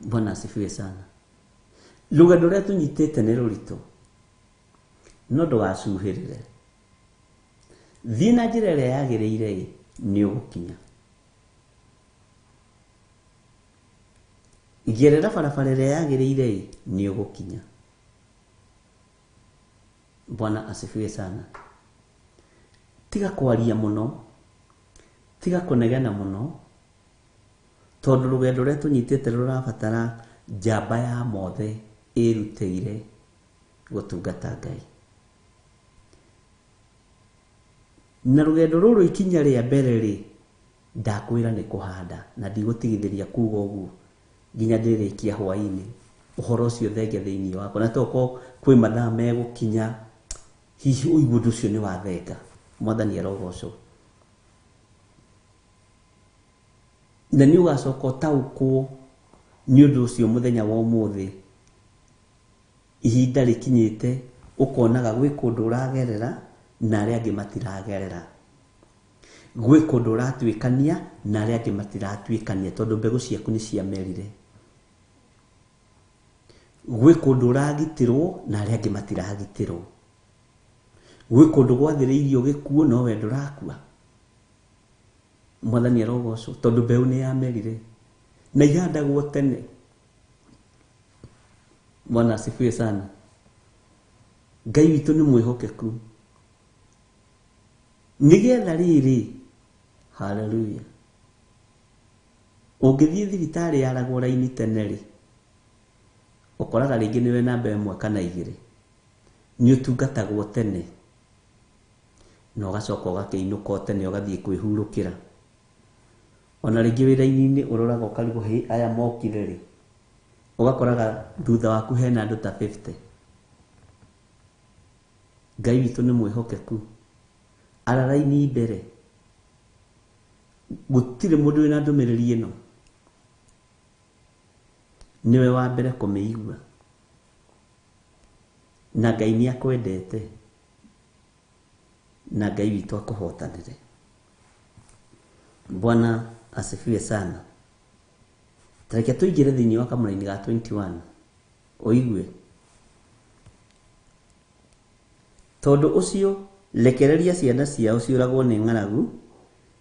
Bwana asifiwe sana. Rũgendo rũrĩa tũnyitĩte nĩ rũritũ, no ndũgacuhĩrĩre. Thiĩ na njĩra ĩrĩa yagĩrĩire ĩ, nĩ ũgũkinya. Gerera barabara ĩrĩa yagĩrĩire ĩ, nĩ ũgũkinya. Bwana asifiwe sana. Tiga kwaria mũno, tiga kũnegena mũno, tondũ rũgendo rũrĩa tũnyitĩte rũrabatara njamba ya mothe ĩrutĩire gũtungata Ngai. Na rũgendo rũrũ ikinya rĩa mbere rĩ, ndakwĩra nĩ kũhanda, na ndigũtigithĩria kuga ũguo nginya ndĩrĩkia hwaĩ-inĩ. Ũhoro ũcio thenge thĩinĩ wakwa, na tokorwo kwĩ mathaa megũkinya, hihi ũigue ũndũ ũcio nĩ wathenga. Mwathani arogocwo. Na nĩ ũgacoka ũtaũkwo nĩ ũndũ ũcio mũthenya wa ũmũthĩ. Ihinda rĩkinyĩte ũkonaga gwĩ kũndũ ũragerera na arĩa angĩ matiragerera. Gwĩ kũndũ ũratuĩkania na arĩa angĩ matiratuĩkania tondũ mbegũ ciaku nĩ ciamerire. Gwĩ kũndũ ũragitĩrwo na arĩa angĩ matiragitĩrwo. Gwĩ kũndũ gwathĩrĩirio gĩkuũ no we ndũrakua. Mwathani arogocwo tondũ mbeũ nĩ yamerire na ihandagwo tene. Bwana asifiwe sana. Ngai witũ nĩ mwĩhokeku. Nĩgetha rĩrĩ, haleluya, Ũngĩthiĩ thibitarĩ yaragwo raini tene rĩ, ũkoraga rĩngĩ nĩwe namba ĩmwe kana igĩrĩ. Nĩ ũtungatagwo tene na ũgacoka ũgakĩinũka o tene ũgathiĩ kwĩhurũkĩra. Ona rĩngĩ wĩ raini-inĩ ũroraga ũkarigwo hĩ aya mokire rĩ, ũgakoraga thutha waku hena andũ ta 50. Ngai witũ nĩ mwĩhokeku, ara raini mbere, gũtirĩ mũndũ wĩna ndũmĩrĩri ĩno, nĩwe wa mbere kũmĩigua. Na Ngai nĩ akwendete, na Ngai witũ akũhotanĩre. Bwana asifiwe sana. Tareke tũingĩre thĩinĩ wa kamũraini ga 21 ũigue. Tondũ ũcio rekereria ciana ciao ciũragwo nĩ ng'aragu,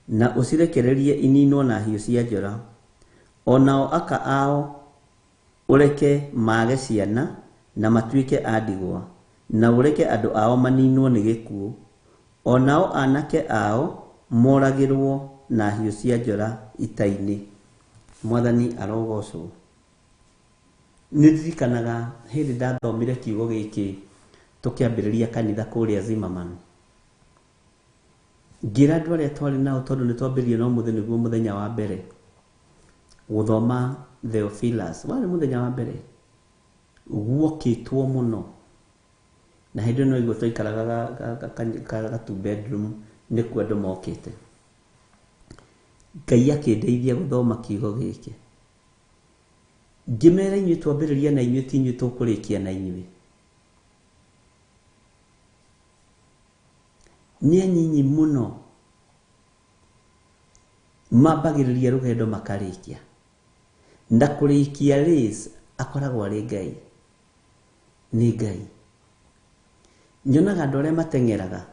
na ũcirekererie ininwo na hiũ cia njora. O nao aka ao ũreke mage ciana na matuĩke a ndigwa, na ũreke andũ ao maninwo nĩ gĩkuũ. O nao anake ao moragĩrwo na hiũ cia njora ita-inĩ. Mwathani arogocwo. Nĩ ndirikanaga hĩndĩ ndathomire kiugo gĩkĩ tũkĩambĩrĩria kanitha kũrĩa Zimmerman. Ngĩra andũ arĩa twarĩ nao tondũ nĩ twambĩrĩirie na ũmũthĩ nĩguo mũthenya wa mbere gũthoma Theophilus. Warĩ mũthenya wa mbere guokĩtwo mũno, na hĩndĩ ĩyo no igua twaikaraga ga two bedroom nĩkuo andũ mokĩte. Ngai akĩndeithia gũthoma kiugo gĩkĩ. Ngĩmera inyuĩ twambĩrĩria na inyuĩ ti inyuĩ tũkũrĩkia na inyuĩ. Nĩ anyinyi mũno mambagĩrĩria rũgendo makarĩkia. Na kũrĩkia race akoragwo arĩ Ngai. Nĩ Ngai. Nyonaga andũ arĩa mateng'eraga,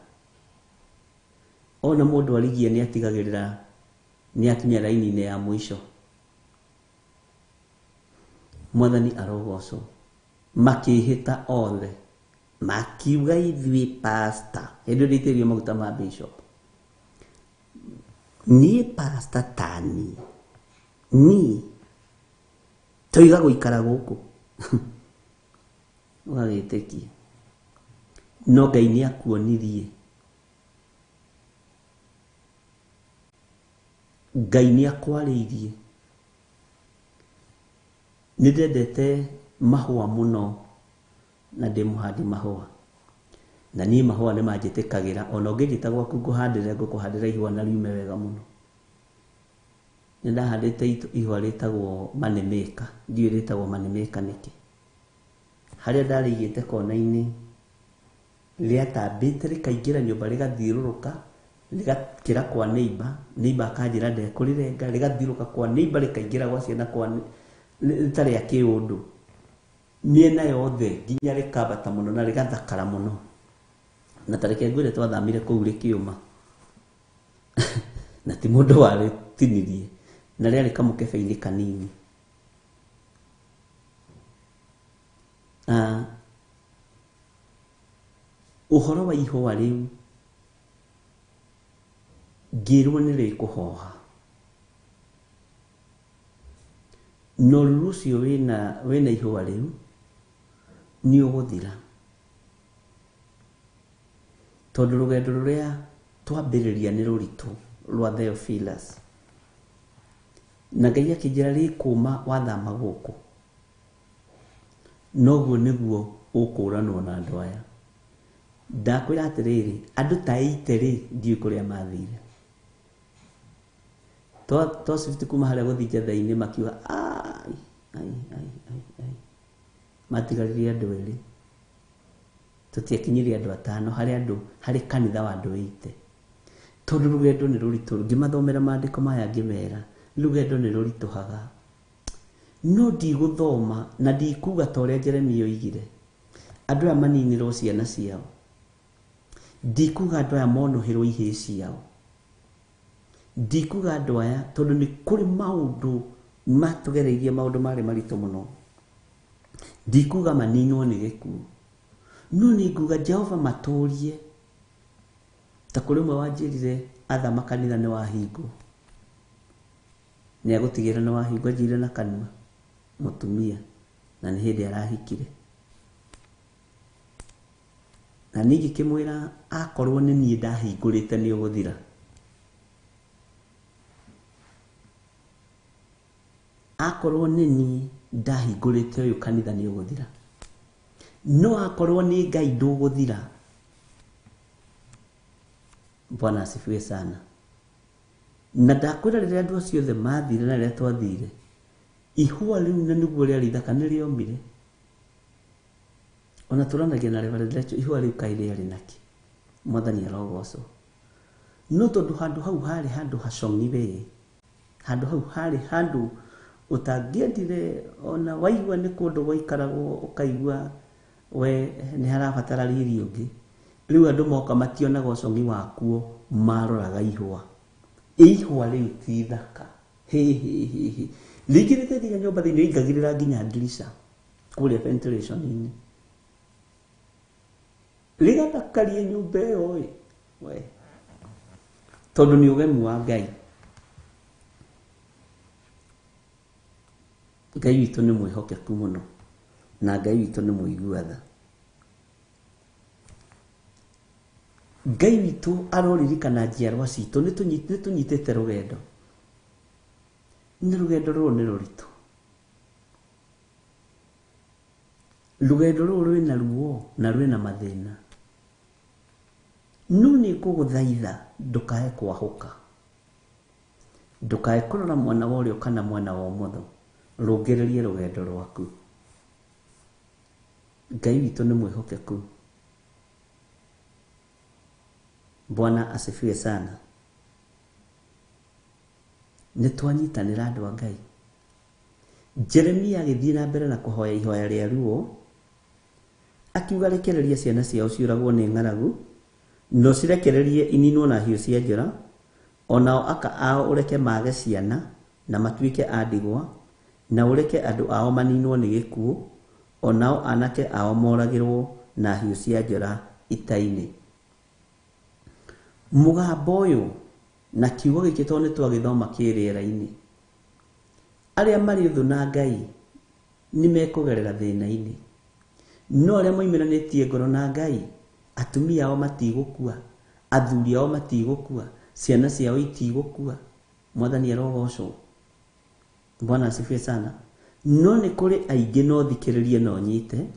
ona mũndũ arigie nĩ atigagĩrĩra nĩ akinya raini-inĩ ya mũico. Mwathani arogocwo. Makĩhĩta othe, makiuga ithuĩ pastor, hĩndĩ ĩyo ndĩitĩrĩirio maguta ma bishop. Niĩ pastor tani, niĩ toiga gũikara gũkũ. Ũgagĩtĩkia. No Ngai nĩ akuonirie. Ngai nĩ akwarĩirie. Nĩ ndendete mahũa mũno na ndĩ mũhandi mahũa. Na niĩ mahũa nĩ manjĩtĩkagĩra, ona ũngĩnjĩta gwaku ngũhandĩre, ngũkũhandĩra ihũa na riume wega mũno. Nĩ ndahandĩte ihũa rĩtagwo money maker, ndiũĩ rĩtagwo money maker nĩkĩ. Harĩa ndarĩigĩte kona-inĩ, rĩatambĩte rĩkaingĩra nyũmba rĩgathiũrũrũka, rĩgakĩra kwa neighbor, neighbor akanjĩra ndekũrĩrenga, rĩgathiũrũrũka kwa neighbor rĩkaingĩra gwa ciana kwa rĩta rĩa kĩũndũ. Mĩena yothe nginya rĩkambata mũno na rĩgathakara mũno. Na ta reke ngwĩre twathamire kũu rĩkĩũma. Na ti mũndũ warĩtinirie, na rĩarĩ kamũkebe-inĩ kanini. Ũhoro wa ihũa rĩu ngĩrwo nĩ rĩkũhoha. Na ũruru ũcio wĩna ihũa rĩu nĩ ũgũthira. Tondũ rũgendo rũrĩa twambĩrĩria nĩ rũritũ rwa Theophilus. Na Ngai akĩnjĩra rĩkũma wathama gũkũ. Noguo nĩguo ũkũranwo na andũ aya. Ndakwĩra atĩrĩrĩ, andũ ta 80 rĩ, ndiũĩ kũrĩa mathire. Twa shift kuma harĩa gũthiĩ Njetha-inĩ makiuga, ai, ai, ai, ai, ai. Matigaririe andũ erĩ. Tũtiakinyirie andũ atano, harĩ andũ, harĩ kanitha wa andũ 80. Tondũ rũgendo nĩ rũritũ, ngĩmathomera maandĩko maya ngĩmera, rũgendo nĩ rũritũhaga. No ndigũthoma na ndikuga ta ũrĩa Jeremia oigire. Andũ aya maninĩrwo ciana ciao. Ndikuga andũ aya monũhĩrwo ihĩĩ ciao. Ndikuga andũ aya tondũ nĩ kũrĩ maũndũ matũgereirie, maũndũ marĩ maritũ mũno. Ndikuga maninwo nĩ gĩkuũ. No nĩ nguga Jehova matũrie. Ta kũrĩ ũmwe wanjĩrire athama kanitha nĩ wahingwo. Nĩ agũtigĩrĩra nĩ wahingwo njire na kanua mũtumia na nĩ hĩndĩ arahikire. Na niĩ ngĩkĩmwĩra akorwo nĩ niĩ ndahingũrĩte nĩ ũgũthira. Akorwo nĩ niĩ ndahingũrĩte ũyũ kanitha nĩ ũgũthira. No akorwo nĩ Ngai ndũgũthira. Bwana asifiwe sana. Na ndakwĩra rĩrĩa andũ acio othe mathire na rĩrĩa twathire, ihũa rĩu na nĩguo rĩarĩ ithaka nĩ rĩomire. Ona tũranagia na Reverend Rachel, ihũa rĩu kaĩ rĩarĩ nakĩ? Mwathani arogocwo. No tondũ handũ hau harĩ handũ hacong'i we, handũ hau harĩ handũ ũtangĩendire ona waigua nĩ kũndũ gwaikaragwo ũkaigua we nĩ harabatara riri ũngĩ. Rĩu andũ moka mationaga ũcong'i wakuo, maroraga ihũa. Ihũa rĩu ti ithaka. Hĩ hĩ hĩ hĩ. Rĩingĩrĩte nginya nyũmba thĩinĩ, rĩingagĩrĩra nginya ndirica kũrĩa ventilation-inĩ. Rĩgathakaria nyũmba ĩyo ĩ, we. Tondũ nĩ ũgemu wa Ngai. Ngai witũ nĩ mwĩhokeku mũno na Ngai witũ nĩ mũigua tha. Ngai witũ aroririkana njiarwa citũ, nĩ tũnyitĩte rũgendo. Na rũgendo rũrũ nĩ rũritũ. Rũgendo rũrũ rwĩna ruo na rwĩna mathĩna. No nĩ ngũgũthaitha ndũkae kwahũka. Ndũkae kũrora mwena wa ũrĩo kana mwena wa ũmotho. Rũngĩrĩria rũgendo rwaku. Ngai witũ nĩ mwĩhokeku. Bwana asifiwe sana. Nĩ twanyitanĩra andũ a Ngai. Jeremia agĩthiĩ na mbere na kũhoya ihoya rĩa ruo, akiuga rekereria ciana ciao ciũragwo nĩ ng'aragu, na ũcirekererie ininwo na hiũ cia njora, onao aka ao ũreke mage ciana na matuĩke a ndigwa, na ũreke andũ ao maninwo nĩ gĩkuũ, onao anake ao moragĩrwo na hiũ cia njora ita-inĩ. Mũgambo ũyũ na kiugo gĩkĩ tondũ nĩ twagĩthoma kĩ rĩera-inĩ, arĩa marĩ ũthũ na Ngai nĩ mekũgerera thĩna-inĩ, no arĩa moimĩranĩtie ngoro na Ngai, atumia ao matigũkua, athuri ao matigũkua, ciana ciao itigũkua. Mwathani arogocwo. Bwana asifiwe sana. No nĩ kũrĩ aingĩ no thikĩrĩrie no nyite,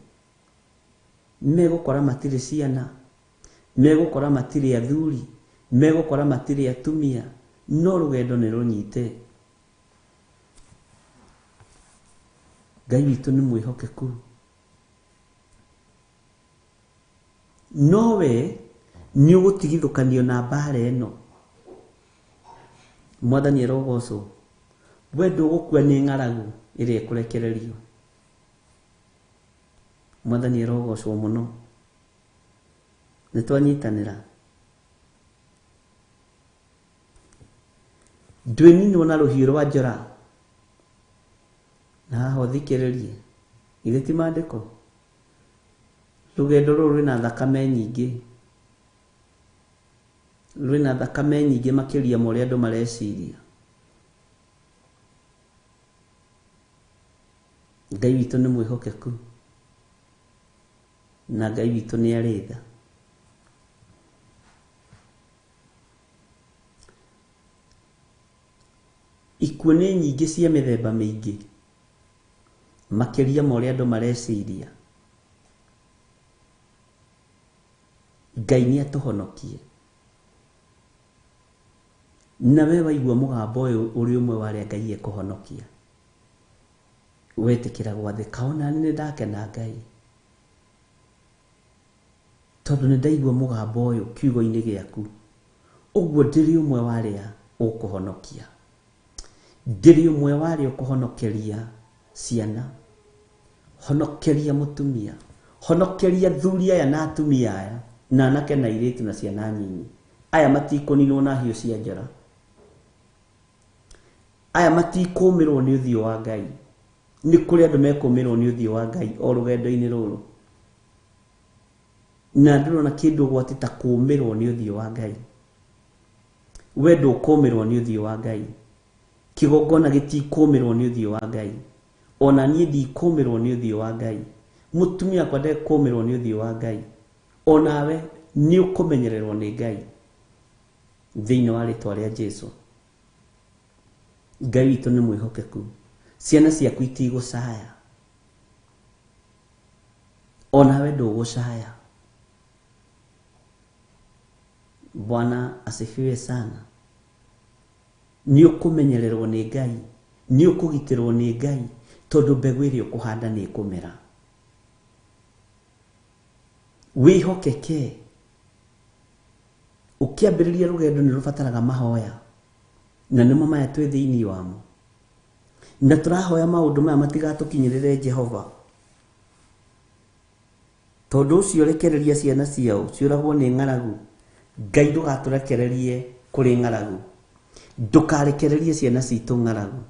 megũkora matirĩ ciana, megũkora matirĩ athuri, megũkora matirĩ atumia, no rũgendo nĩ rũnyite. Ngai witũ nĩ mwĩhokeku. No we nĩ ũgũtigithũkanio na mbara ĩno. Mwathani arogocwo. We ndũgũkua nĩ ng'aragu ĩrĩa ĩkũrekererio. Mwathani arogocwo mũno. Nĩ twanyitanĩra. Ndwĩninwo na rũhiũ rwa njora. Na haha ũthikĩrĩrie. Githĩ ti maandĩko? Rũgendo rũrũ rwĩna thakame nyingĩ. Rwĩna thakame nyingĩ makĩria ma ũrĩa andũ mareciria. Ngai witũ nĩ mwĩhokeku. Na Ngai witũ nĩ arĩ tha. Ikuũ nĩ nyingĩ cia mĩthemba mĩingĩ makĩria ma ũrĩa andũ mareciria. Ngai nĩ atũhonokie. Na we waigua mũgambo ũyũ ũrĩ ũmwe wa arĩa Ngai ekũhonokia, wetĩkĩra gwathĩka. Ona niĩ nĩ ndakena Ngai, tondũ nĩ ndaigua mũgambo ũyũ kiugo-inĩ gĩaku. Ũguo ndĩrĩ ũmwe wa arĩa ũkũhonokia. Ndĩrĩ ũmwe wa arĩa ũkũhonokeria ciana. Honokeria mũtumia. Honokeria athuri aya na atumia aya, na anake na airĩtu na ciana nyinyi. Aya matikũninwo na hiũ cia njora. Aya matikũmĩrwo nĩ ũthiũ wa Ngai. Nĩ kũrĩ andũ mekũmĩrwo nĩ ũthiũ wa Ngai o rũgendo-inĩ rũrũ. Na ndũrona kĩndũ ũgwati ta kũmĩrwo nĩ ũthiũ wa Ngai. We ndũkũmĩrwo nĩ ũthiũ wa Ngai. Kĩgongona gĩtikũmĩrwo nĩ ũthiũ wa Ngai. Ona niĩ ndikũmĩrwo nĩ ũthiũ wa Ngai. Mũtumia wakwa ndekũmĩrwo nĩ ũthiũ wa Ngai. Onawe nĩ ũkũmenyererwo nĩ Ngai thĩinĩ wa rĩtwa rĩa Jesu. Ngai witũ nĩ mwĩhokeku. Ciana ciaku itigũcaya. Onawe ndũgũcaya. Bwana asifiwe sana. Nĩ ũkũmenyererwo nĩ Ngai, nĩ ũkũgitĩrwo nĩ Ngai, tondũ mbegũ ĩrĩa ũkũhanda nĩ ĩkũmera. Wĩhokeke. Ũkĩambĩrĩria rũgendo nĩ rũbataraga mahoya, na nĩmo maya twĩ thĩinĩ wamo. Na tũrahoya maũndũ maya matigatũkinyĩrĩre Jehova. Tondũ ũcio rekereria ciana ciao ciũragwo nĩ ng'aragu. Ngai ndũgatũrekererie kũrĩ ng'aragu. Ndũkarekererie ciana citũ ng'aragu.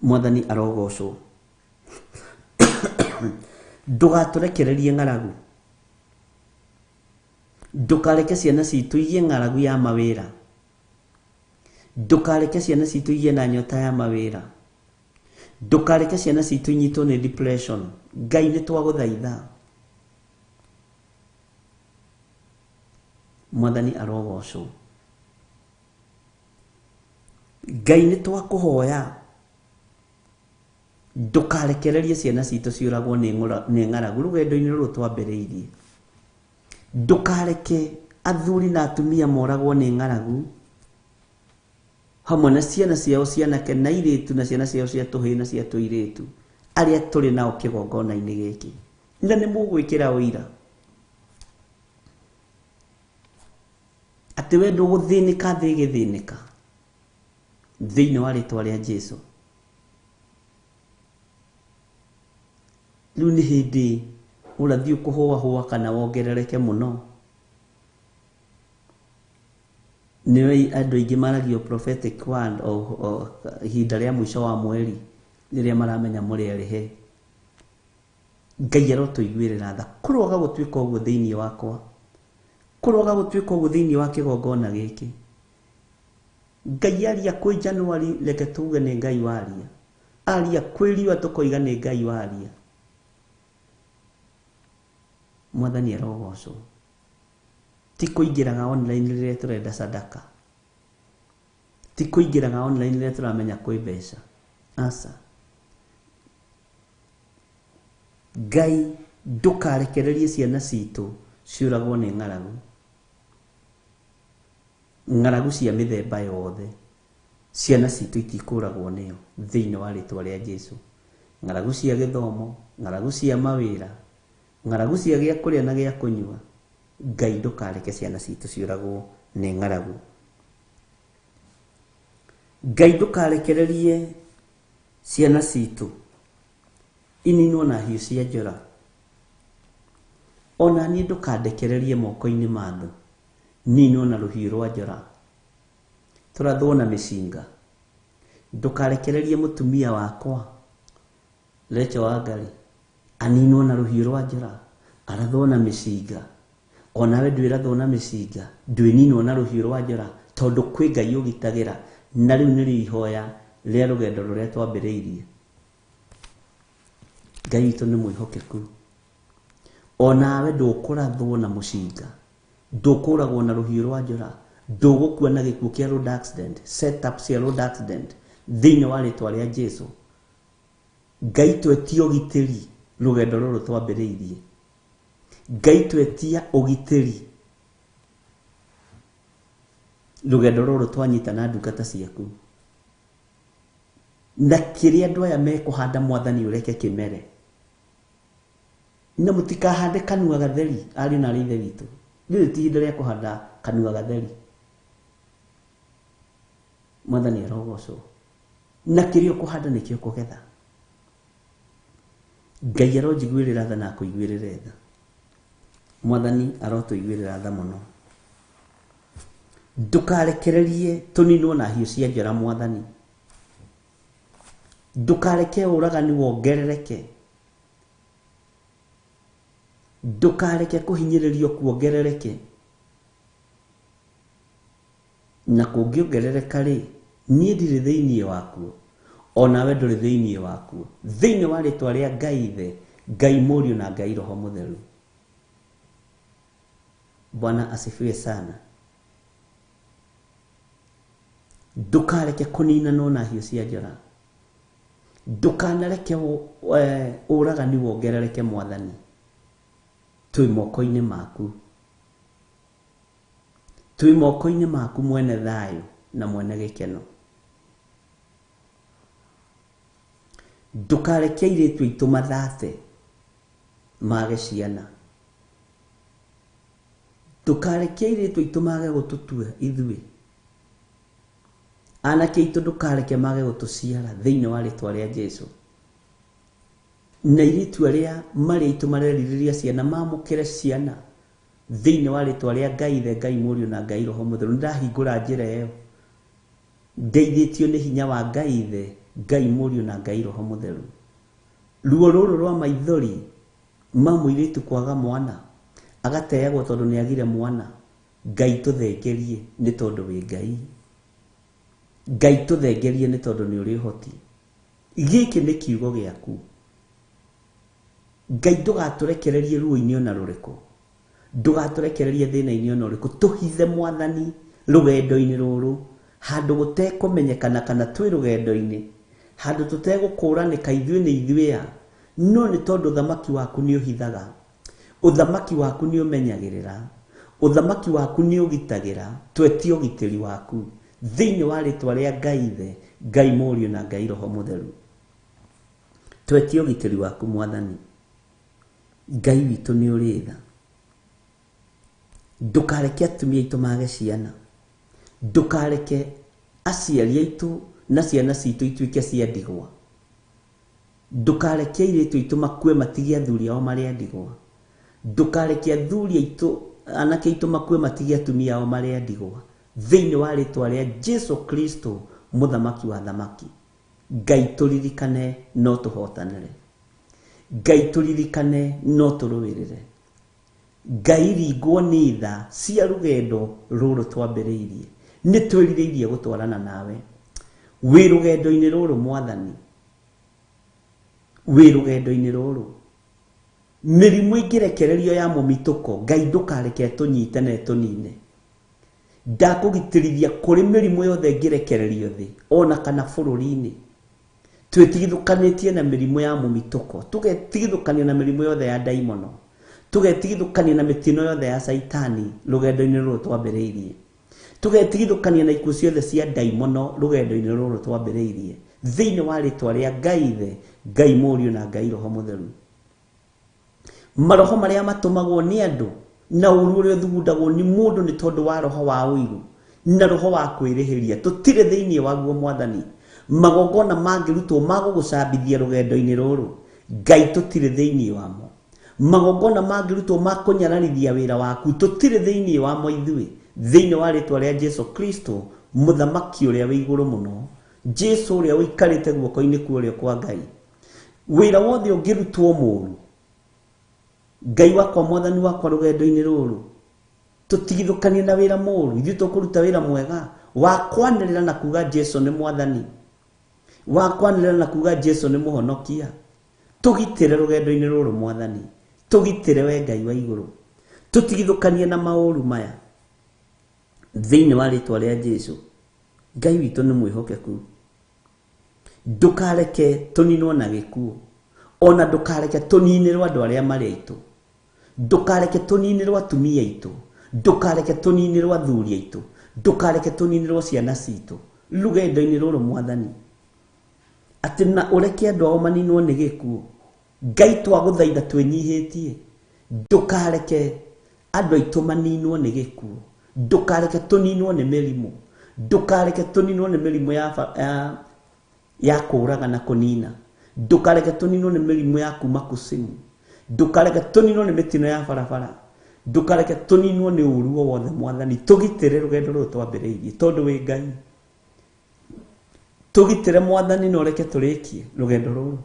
Mwathani arogocwo. Ndũgatũrekererie ng'aragu. Ndũkareke ciana citũ igĩe ng'aragu ya mawĩra. Ndũkareke ciana citũ igĩe na nyota ya mawĩra. Ndũkareke ciana citũ inyitwo nĩ depression. Ngai nĩ twagũthaitha. Mwathani arogocwo. Ngai nĩ twakũhoya. Ndũkarekererie ciana citũ ciũragwo nĩ ng'aragu rũgendo-inĩ rũrũ twambĩrĩirie. Ndũkareke athuri na atumia moragwo nĩ ng'aragu hamwe na ciana ciao cianake na airĩtu na ciana ciao cia tũhĩĩ na cia tũirĩtu arĩa tũrĩ nao kĩgongona-inĩ gĩkĩ. Na nĩ mũgwĩkĩra ũira atĩ we ndũgũthĩnĩka thĩ ĩgĩthĩnĩka thĩinĩ wa rĩtwa rĩa Jesu. Rĩu nĩ hĩndĩ ũrathiĩ ũkũhũahũa kana wongerereke mũno. Nĩ andũ aingĩ maragio prophetic word o ihinda rĩa mũico wa mweri rĩrĩa maramenya mũrĩ arĩhe. Ngai arotũiguĩrĩra tha. Kũroga gũtuĩka ũguo thĩinĩ wakwa. Kũroga gũtuĩka ũguo thĩinĩ wa kĩgongona gĩkĩ. Ngai aria kwĩ January reke tuge nĩ Ngai waria. Aria kwĩ riũa tũkoiga nĩ Ngai waria. Mwathani arogocwo. Ti kũingĩraga online rĩrĩa tũrenda sadaka. Ti kũingĩraga online rĩrĩa tũramenya kwĩ mbeca. Aca. Ngai ndũkarekererie ciana citũ ciũragwo nĩ ng'aragu. Ng'aragu cia mĩthemba yothe. Ciana citũ itikũragwo nĩyo thĩinĩ wa rĩtwa rĩa Jesu. Ng'aragu cia gĩthomo, ng'aragu cia mawĩra, ng'aragu cia gĩa kũrĩa na gĩa kũnyua. Ngai ndũkareke ciana citũ ciũragwo nĩ ng'aragu. Ngai ndũkarekererie ciana citũ ininwo na hiũ cia njora. Ona niĩ ndũkandekererie moko-inĩ ma thũ, ninwo na rũhiũ rwa njora, tũrathwo na mĩcinga. Ndũkarekererie mũtumia wakwa Rachel Wangari aninwo na rũhiũ rwa njora, arathwo na mĩcinga. Onawe ndwĩrathwo na mĩcinga, ndwĩninwo na rũhiũ rwa njora, tondũ kwĩ Ngai ũgitagĩra. Na rĩu nĩrĩo ihoya rĩa rũgendo rũrĩa twambĩrĩirie. Ngai witũ nĩ mwĩhokeku. Onawe ndũkũrathwo na mũcinga, ndũkũragwo na rũhiũ rwa njora, ndũgũkua na gĩkuũ kĩa road accident, set up cia road accident thĩinĩ wa rĩtwa rĩa Jesu. Ngai twetia ũgitĩri rũgendo rũrũ twambĩrĩirie. Ngai twetia ũgitĩri rũgendo rũrũ twanyita na ndungata ciaku. Na kĩrĩa andũ aya mekũhanda Mwathani ũreke kĩmere. Na mũtikahande kanua gatheri, ariũ na arĩ ithe witũ. Rĩrĩ ti ihinda rĩa kũhanda kanua gatheri. Mwathani arogocwo. Na kĩrĩa ũkũhanda nĩkĩo ũkũgetha. Ngai aronjiguĩrĩra tha na akũiguĩrĩre tha. Mwathani arotũiguĩrĩra tha mũno. Ndũkarekererie tũninwo na hiũ cia njora Mwathani. Ndũkareke ũragani wongerereke. Ndũkareke kũhinyĩrĩrio kuongerereke. Na kũngĩongerereka rĩ, Niĩ ndirĩ thĩinĩ wakuo, o nawe ndũrĩ thĩinĩ wakuo. Thĩinĩ wa rĩtwa rĩa Ngai Ithe, Ngai Mũriũ na Ngai Roho Mũtheru. Bwana asifiwe sana. Ndũkareke kũninanwo na hiũ cia njora. Ndũkanareke ũragani wongerereke Mwathani. Twĩ moko-inĩ maku. Twĩ moko-inĩ maku mwene thayũ na mwene gĩkeno. Ndũkareke airĩtu aitũ mathate mage ciana. Ndũkareke airĩtu aitũ mage gũtũtua ithuĩ. Anake aitũ ndũkareke mage gũtũciara thĩinĩ wa rĩtwa rĩa Jesu. Na airĩtu arĩa marĩ aitũ marerirĩria ciana mamũkĩre ciana thĩinĩ wa rĩtwa rĩa Ngai Ithe, Ngai Mũriũ na Ngai Roho Mũtheru. Nĩndahingũra njĩra ĩyo ndeithĩtio nĩ hinya wa Ngai Ithe, Ngai Mũriũ na Ngai Roho Mũtheru. Ruo rũrũ rwa maithori ma mũirĩtu kwaga mwana, agateagwo tondũ nĩ agire mwana, Ngai tũthengerie nĩ tondũ wĩ Ngai. Ngai tũthengerie nĩ tondũ nĩ ũrĩ ũhoti. Gĩkĩ nĩ kiugo gĩaku. Ngai ndũgatũrekererie ruo-inĩ ona rũrĩkũ. Ndũgatũrekererie thĩna-inĩ ona ũrĩkũ. Tũhithe Mwathani rũgendo-inĩ rũrũ, handũ gũtekũmenyekana kana twĩ rũgendo-inĩ, handũ tũtegũkũranĩka ithuĩ nĩ ithuĩ a, no nĩ tondũ ũthamaki waku nĩ ũhithaga. Ũthamaki waku nĩ ũmenyagĩrĩra. Ũthamaki waku nĩ ũgitagĩra. Twetie ũgitĩri waku. Thĩinĩ wa rĩtwa rĩa Ngai Ithe, Ngai Mũriũ na Ngai Roho Mũtheru. Twetie ũgitĩri waku Mwathani. Ngai witũ nĩ ũrĩ tha. Ndũkareke atumia aitũ mage ciana. Ndũkareke aciari aitũ na ciana citũ ituĩke cia ndigwa. Ndũkareke airĩtu aitũ makue matige athuri ao marĩ a ndigwa. Ndũkareke athuri aitũ, anake aitũ makue matige atumia ao marĩ a ndigwa. Thĩinĩ wa rĩtwa rĩa Jesu Kristo, Mũthamaki wa athamaki. Ngai tũririkane no tũhotanĩre. Ngai tũririkane no tũrũĩrĩre. Ngai ringwo nĩ tha cia rũgendo rũrũ twambĩrĩirie. Nĩ twĩrirĩirie gũtwarana nawe. Wĩ rũgendo-inĩ rũrũ Mwathani. Wĩ rũgendo-inĩ rũrũ. Mĩrimũ ĩngĩrekererio ya mũmitũko, Ngai ndũkareke ĩtũnyite na ĩtũnine. Ndakũgitĩrithia kũrĩ mĩrimũ yothe ĩngĩrekererio thĩ, ona kana bũrũri-inĩ. Twĩtigithũkanĩtie na mĩrimũ ya mũmitũko, tũgetigithũkania na mĩrimũ yothe ya ndaimono, tũgetigithũkania na mĩtino yothe ya caitani rũgendo-inĩ rũrũ twambĩrĩirie. Tũgetigithũkania na ikuũ ciothe cia ndaimono rũgendo-inĩ rũrũ twambĩrĩirie. Thĩinĩ wa rĩtwa rĩa Ngai Ithe, Ngai Mũriũ na Ngai Roho Mũtheru. Maroho marĩa matũmagwo nĩ andũ na ũru ũrĩa ũthugundagwo nĩ mũndũ nĩ tondũ wa roho wa ũiru na roho wa kwĩrĩhĩria, tũtirĩ thĩinĩ waguo Mwathani. Magongona mangĩrutwo ma gũgũcambithia rũgendo-inĩ rũrũ, Ngai tũtirĩ thĩinĩ wamo. Magongona mangĩrutwo ma kũnyararithia wĩra waku, tũtirĩ thĩinĩ wamo ithuĩ. Thĩinĩ wa rĩtwa rĩa Jesu Kristo, Mũthamaki ũrĩa wĩ igũrũ mũno, Jesu ũrĩa ũikarĩte guoko-inĩ kwa ũrĩo kwa Ngai. Wĩra wothe ũngĩrutwo mũru, Ngai wakwa, Mwathani wakwa, rũgendo-inĩ rũrũ, tũtigithũkanie na wĩra mũru, ithuĩ tũkũruta wĩra mwega wa kwanĩrĩra na kuga Jesu nĩ Mwathani, wa kwanĩrĩra na kuga Jesu nĩ Mũhonokia. Tũgitĩre rũgendo-inĩ rũrũ Mwathani, tũgitĩre we Ngai wa igũrũ, tũtigithũkanie na maũru maya thĩinĩ wa rĩtwa rĩa Jesu. Ngai witũ nĩ mwĩhokeku. Ndũkareke tũninwo na gĩkuũ, ona ndũkareke tũninĩrwo andũ arĩa marĩ aitũ. Ndũkareke tũninĩrwo atumia aitũ, ndũkareke tũninĩrwo athuri aitũ, ndũkareke tũninĩrwo ciana citũ rũgendo-inĩ rũrũ Mwathani. Atĩ na ũreke andũ ao maninwo nĩ gĩkuũ. Ngai twagũthaitha twĩnyihĩtie, ndũkareke andũ aitũ maninwo nĩ gĩkuũ, ndũkareke tũninwo nĩ mĩrimũ, ndũkareke tũninwo nĩ mĩrimũ ya kũũraga na kũnina, ndũkareke tũninwo nĩ mĩrimũ ya kuma kusimu, ndũkareke tũninwo nĩ mĩtino ya barabara, ndũkareke tũninwo nĩ ũru o wothe Mwathani. Tũgitĩre rũgendo rũrũ twambĩrĩirie tondũ wĩ Ngai. Tũgitĩre Mwathani na ũreke tũrĩkie rũgendo rũrũ,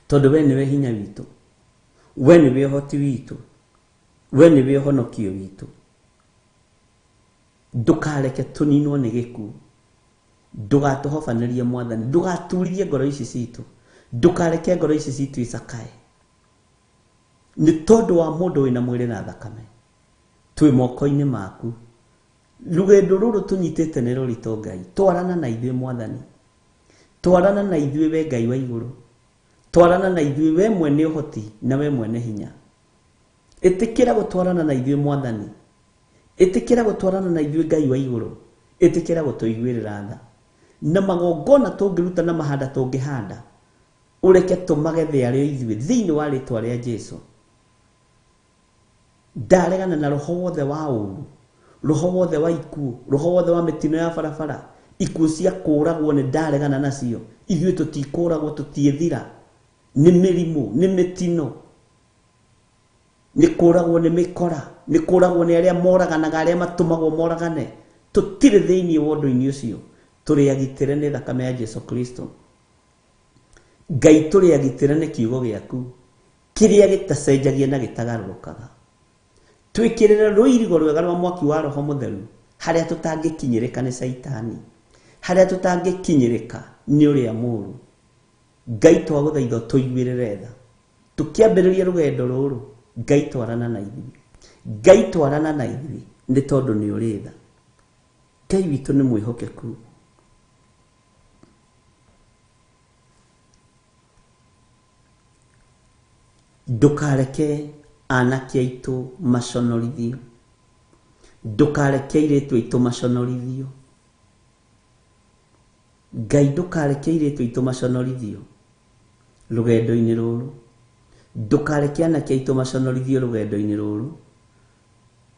tondũ we nĩwe hinya witũ, we nĩwe ũhoti witũ, we nĩwe ũhonokio witũ. Ndũkareke tũninwo nĩ gĩkuũ, Ndũgatũhobanĩrie Mwathani, ndũgaturithie ngoro ici citũ, ndũkareke ngoro ici citũ icakae nĩ tondũ wa mũndũ wĩna mwĩrĩ na thakame. Twĩ moko-inĩ maku. Rũgendo rũrũ tũnyitĩte nĩ rũritũ Ngai. Twarana na ithuĩ Mwathani, twarana na ithuĩ we Ngai wa igũrũ, twarana na ithuĩ we mwene ũhoti na we mwene hinya. Ĩtĩkĩra gũtwarana na ithuĩ Mwathani, ĩtĩkĩra gũtwarana na ithuĩ Ngai wa igũrũ, ĩtĩkĩra gũtũiguĩrĩra tha. Na magongona tũngĩruta na mahanda tũngĩhanda, ũreke tũmagethe arĩ o ithuĩ thĩinĩ wa rĩtwa rĩa Jesu. Ndaregana na roho wothe wa ũru, roho wothe wa ikuũ, roho wothe wa mĩtino ya barabara, ikuũ cia kũragwo nĩ ndaregana nacio. Ithuĩ tũtikũragwo, tũtiĩthira nĩ mĩrimũ, nĩ mĩtino, nĩ kũragwo nĩ mĩkora, nĩ kũragwo nĩ arĩa moraganaga, arĩa matũmagwo moragane. Tũtirĩ thĩinĩ wa ũndũ-inĩ ũcio. Tũrĩ agitĩre nĩ thakame ya Jesu Kristo. Ngai tũrĩ agitĩre nĩ kiugo gĩaku kĩrĩa gĩtacenjagia na gĩtagarũrũkaga. Twĩkĩrĩre rũirigo rwega rwa mwaki wa Roho Mũtheru harĩa tũtangĩkinyĩrĩka nĩ Caitani, harĩa tũtangĩkinyĩrĩka nĩ ũrĩa mũũru. Ngai twagũthaitha ũtũiguĩrĩre tha. Tũkĩambĩrĩria rũgendo rũrũ, Ngai twarana na ithuĩ, Ngai twarana na ithuĩ nĩ tondũ nĩ ũrĩ tha. Ngai witũ nĩ mwĩhokeku. Ndũkareke anake aitũ maconorithio, ndũkareke airĩtu aitũ maconorithio. Ngai ndũkareke airĩtu aitũ maconorithio rũgendo-inĩ rũrũ, ndũkareke anake aitũ maconorithio rũgendo-inĩ rũrũ.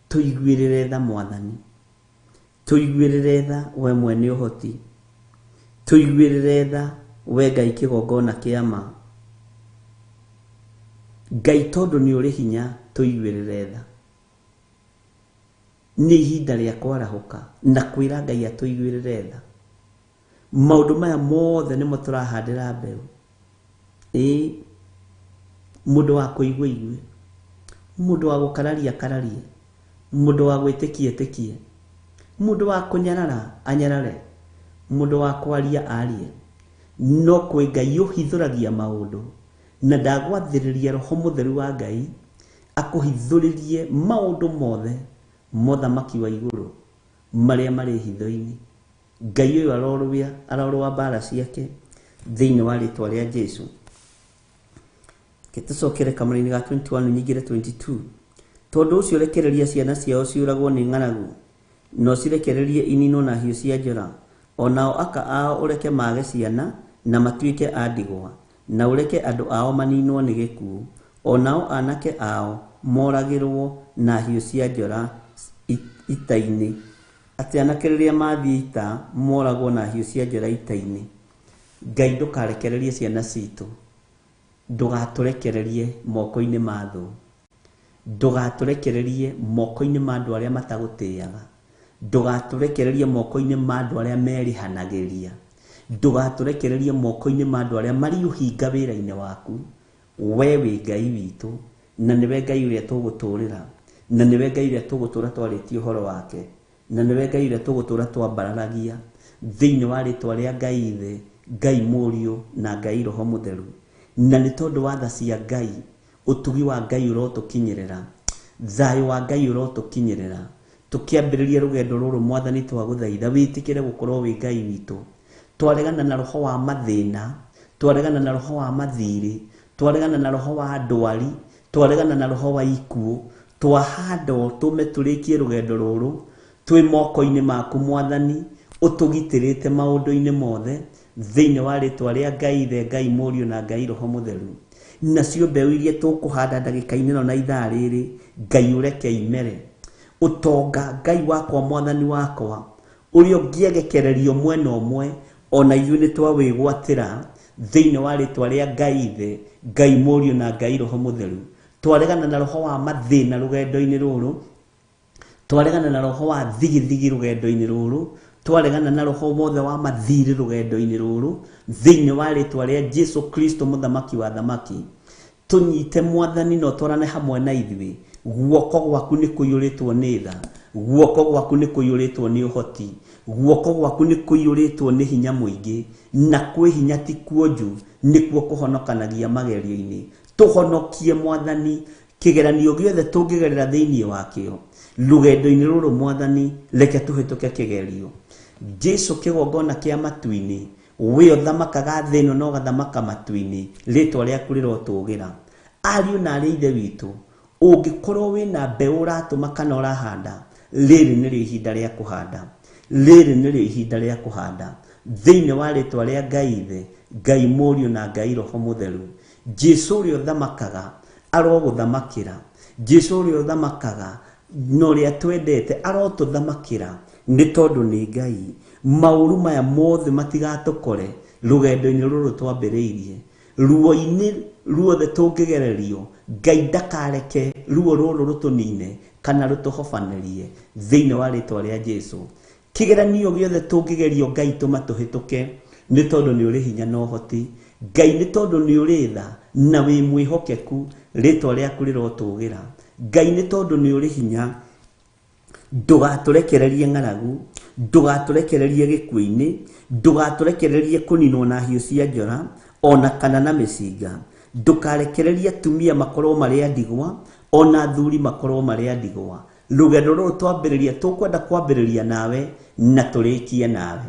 Tũiguĩrĩre tha Mwathani, tũiguĩrĩre tha we mwene ũhoti, tũiguĩrĩre tha we Ngai kĩgongona kĩa ma. Ngai tondũ nĩ ũrĩ hinya, tũiguĩrĩre tha. Nĩ ihinda rĩa kwarahũka na kwĩra Ngai atũiguĩrĩre tha. Maũndũ maya mothe nĩmo tũrahandĩra mbeũ. Ĩĩ, mũndũ wa kũigua igue, mũndũ wa gũkararia akararie, mũndũ wa gwĩtĩkia etĩkie, mũndũ wa kũnyarara anyarare, mũndũ wa kwaria arie. No kwĩ Ngai ũhithũragia maũndũ, na ndagwathĩrĩria Roho Mũtheru wa Ngai akũhithũrĩrie maũndũ mothe mothamaki wa igũrũ marĩa marĩ hitho-inĩ. Ngai ũyũ arorũa mbara ciake thĩinĩ wa rĩtwa rĩa Jesu. Tũcokere kamũra-inĩ ga 21 nyingĩre 22. Tondũ ũcio rekereria ciana ciao ciũragwo nĩ ng'aragu, na ũcirekererie ininwo na hiũ cia njora. O nao aka ao ũreke mage ciana na matuĩke a ndigwa, na ũreke andũ ao maninwo nĩ gĩkuũ. O nao anake ao moragĩrwo na hiũ cia njora ita-inĩ. Atĩ anake rĩrĩa mathiĩ ita moragwo na hiũ cia njora ita-inĩ. Ngai ndũkarekererie ciana citũ, ndũgatũrekererie moko-inĩ ma thũ, ndũgatũrekererie moko-inĩ ma andũ arĩa matagũtĩaga, ndũgatũrekererie moko-inĩ ma andũ arĩa merĩhanagĩria, ndũgatũrekererie moko-inĩ ma andũ arĩa marĩ ũhinga wĩra-inĩ waku. We wĩ Ngai witũ, na nĩwe Ngai ũrĩa tũgũtũũrĩra, na nĩwe Ngai ũrĩa tũgũtũũra twarĩtie ũhoro wake, na nĩwe Ngai ũrĩa tũgũtũũra twambararagia thĩinĩ wa rĩtwa rĩa Ngai Ithe, Ngai Mũriũ na Ngai Roho Mũtheru. Na nĩ tondũ wa tha cia Ngai, ũtugi wa Ngai ũrotũkinyĩrĩra, thayũ wa Ngai ũrotũkinyĩrĩra. Tũkĩambĩrĩria rũgendo rũrũ Mwathani twagũthaitha wĩtĩkĩre gũkorwo wĩ Ngai witũ. Twaregana na roho wa mathĩna, twaregana na roho wa mathirĩ, twaregana na roho wa ndwari, twaregana na roho wa ikuũ. Twahanda ũtũme tũrĩkie rũgendo rũrũ twĩ moko-inĩ maku Mwathani, ũtũgitĩrĩte maũndũ-inĩ mothe thĩinĩ wa rĩtwa rĩa Ngai Ithe, Ngai Mũriũ na Ngai Roho Mũtheru. Nacio mbeũ iria tũkũhanda ndagĩka-inĩ ĩno na ithaa rĩrĩ, Ngai ũreke imere. Ũtonga Ngai wakwa Mwathani wakwa ũrĩa ũngĩegekererio mwena ũmwe, ona ithuĩ nĩ twawĩgwatĩra thĩinĩ wa rĩtwa rĩa Ngai Ithe, Ngai Mũriũ na Ngai Roho Mũtheru. Twaregana na roho wa mathĩna rũgendo-inĩ rũrũ, twaregana na roho wa thigithigi rũgendo-inĩ rũrũ, twaregana na roho wothe wa mathirĩ rũgendo-inĩ rũrũ thĩinĩ wa rĩtwa rĩa Jesu Kristo mũthamaki wa thamaki. Tũnyite Mwathani na ũtwarane hamwe na ithuĩ. Guoko gwaku nĩ kũiyũrĩtwo nĩ tha, Guoko gwaku nĩ kũiyũrĩtwo nĩ ũhoti, guoko gwaku nĩ kũiyũrĩtwo nĩ hinya mũingĩ, na kwĩ hinya ti kuonju, nĩkuo kũhonokanagia magerio-inĩ. Tũhonokie Mwathani, kĩgeranio gĩothe tũngĩgerera thĩinĩ wakĩo rũgendo-inĩ rũrũ Mwathani, reke tũhĩtũke kĩgerio. Jesu kĩgongona kĩa matu-inĩ, we ũthamakaga thĩ ĩno na ũgathamaka matu-inĩ, rĩtwa rĩaku rĩrotũgĩra. Ariũ na arĩ ithe witũ, ũngĩkorwo wĩna mbeũ ũratũma kana ũrahanda, rĩrĩ nĩrĩo ihinda rĩa kũhanda. Rĩrĩ nĩrĩo ihinda rĩa kũhanda. Thĩinĩ wa rĩtwa rĩa Ngai Ithe, Ngai Mũriũ na Ngai Roho Mũtheru, Jesu ũrĩa ũthamakaga arogũthamakĩra. Jesu ũrĩa ũthamakaga na ũrĩa twendete arotũthamakĩra, nĩ tondũ nĩ Ngai. Maũru maya mothe matigatũkore rũgendo-inĩ rũrũ twambĩrĩirie. Ruo-inĩ ruothe tũngĩgererio, Ngai ndakareke ruo rũrũ rũtũnine kana rũtũhobanĩrie thĩinĩ wa rĩtwa rĩa Jesu. Kĩgeranio gĩothe tũngĩgerio Ngai tũma tũhĩtũke, nĩ tondũ nĩ ũrĩ hinya na ũhoti. Ngai nĩ tondũ nĩ ũrĩ tha na wĩ mwĩhokeku, rĩtwa rĩaku rĩrotũgĩra. Ngai nĩ tondũ nĩ ũrĩ hinya, ndũgatũrekererie ng'aragu, ndũgatũrekererie gĩkuũ-inĩ, ndũgatũrekererie kũninwo na hiũ cia njora ona kana na mĩcinga. Ndũkarekererie atumia makorwo marĩ a ndigwa ona athuri makorwo marĩ a ndigwa. Rũgendo rũrũ twambĩrĩria, tũkwenda kwambĩrĩria nawe na tũrĩkie nawe.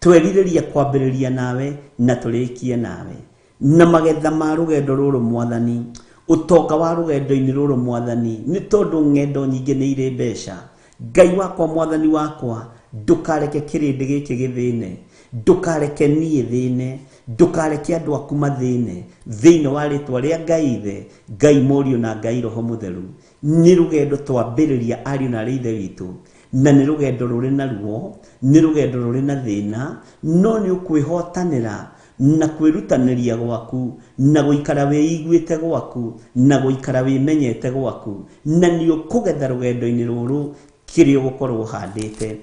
Twerirĩria kwambĩrĩria nawe na tũrĩkie nawe. Na magetha ma rũgendo rũrũ Mwathani, ũtonga wa rũgendo-inĩ rũrũ Mwathani, nĩ tondũ ng'endo nyingĩ nĩ irĩ mbeca. Ngai wakwa, Mwathani wakwa, ndũkareke kĩrĩndĩ gĩkĩ gĩthĩne, ndũkareke niĩ thĩne, ndũkareke andũ aku mathĩne, thĩinĩ wa rĩtwa rĩa Ngai Ithe, Ngai Mũriũ na Ngai Roho Mũtheru. Nĩ rũgendo twambĩrĩria ariũ na arĩ ithe witũ, na nĩ rũgendo rũrĩ na ruo, nĩ rũgendo rũrĩ na thĩna, no nĩ ũkwĩhotanĩra na kwĩrutanĩria gwaku, na gũikara wĩiguĩte gwaku, na gũikara wĩmenyete gwaku, na nĩ ũkũgetha rũgendo-inĩ rũrũ kĩrĩa ũgũkorwo ũhandĩte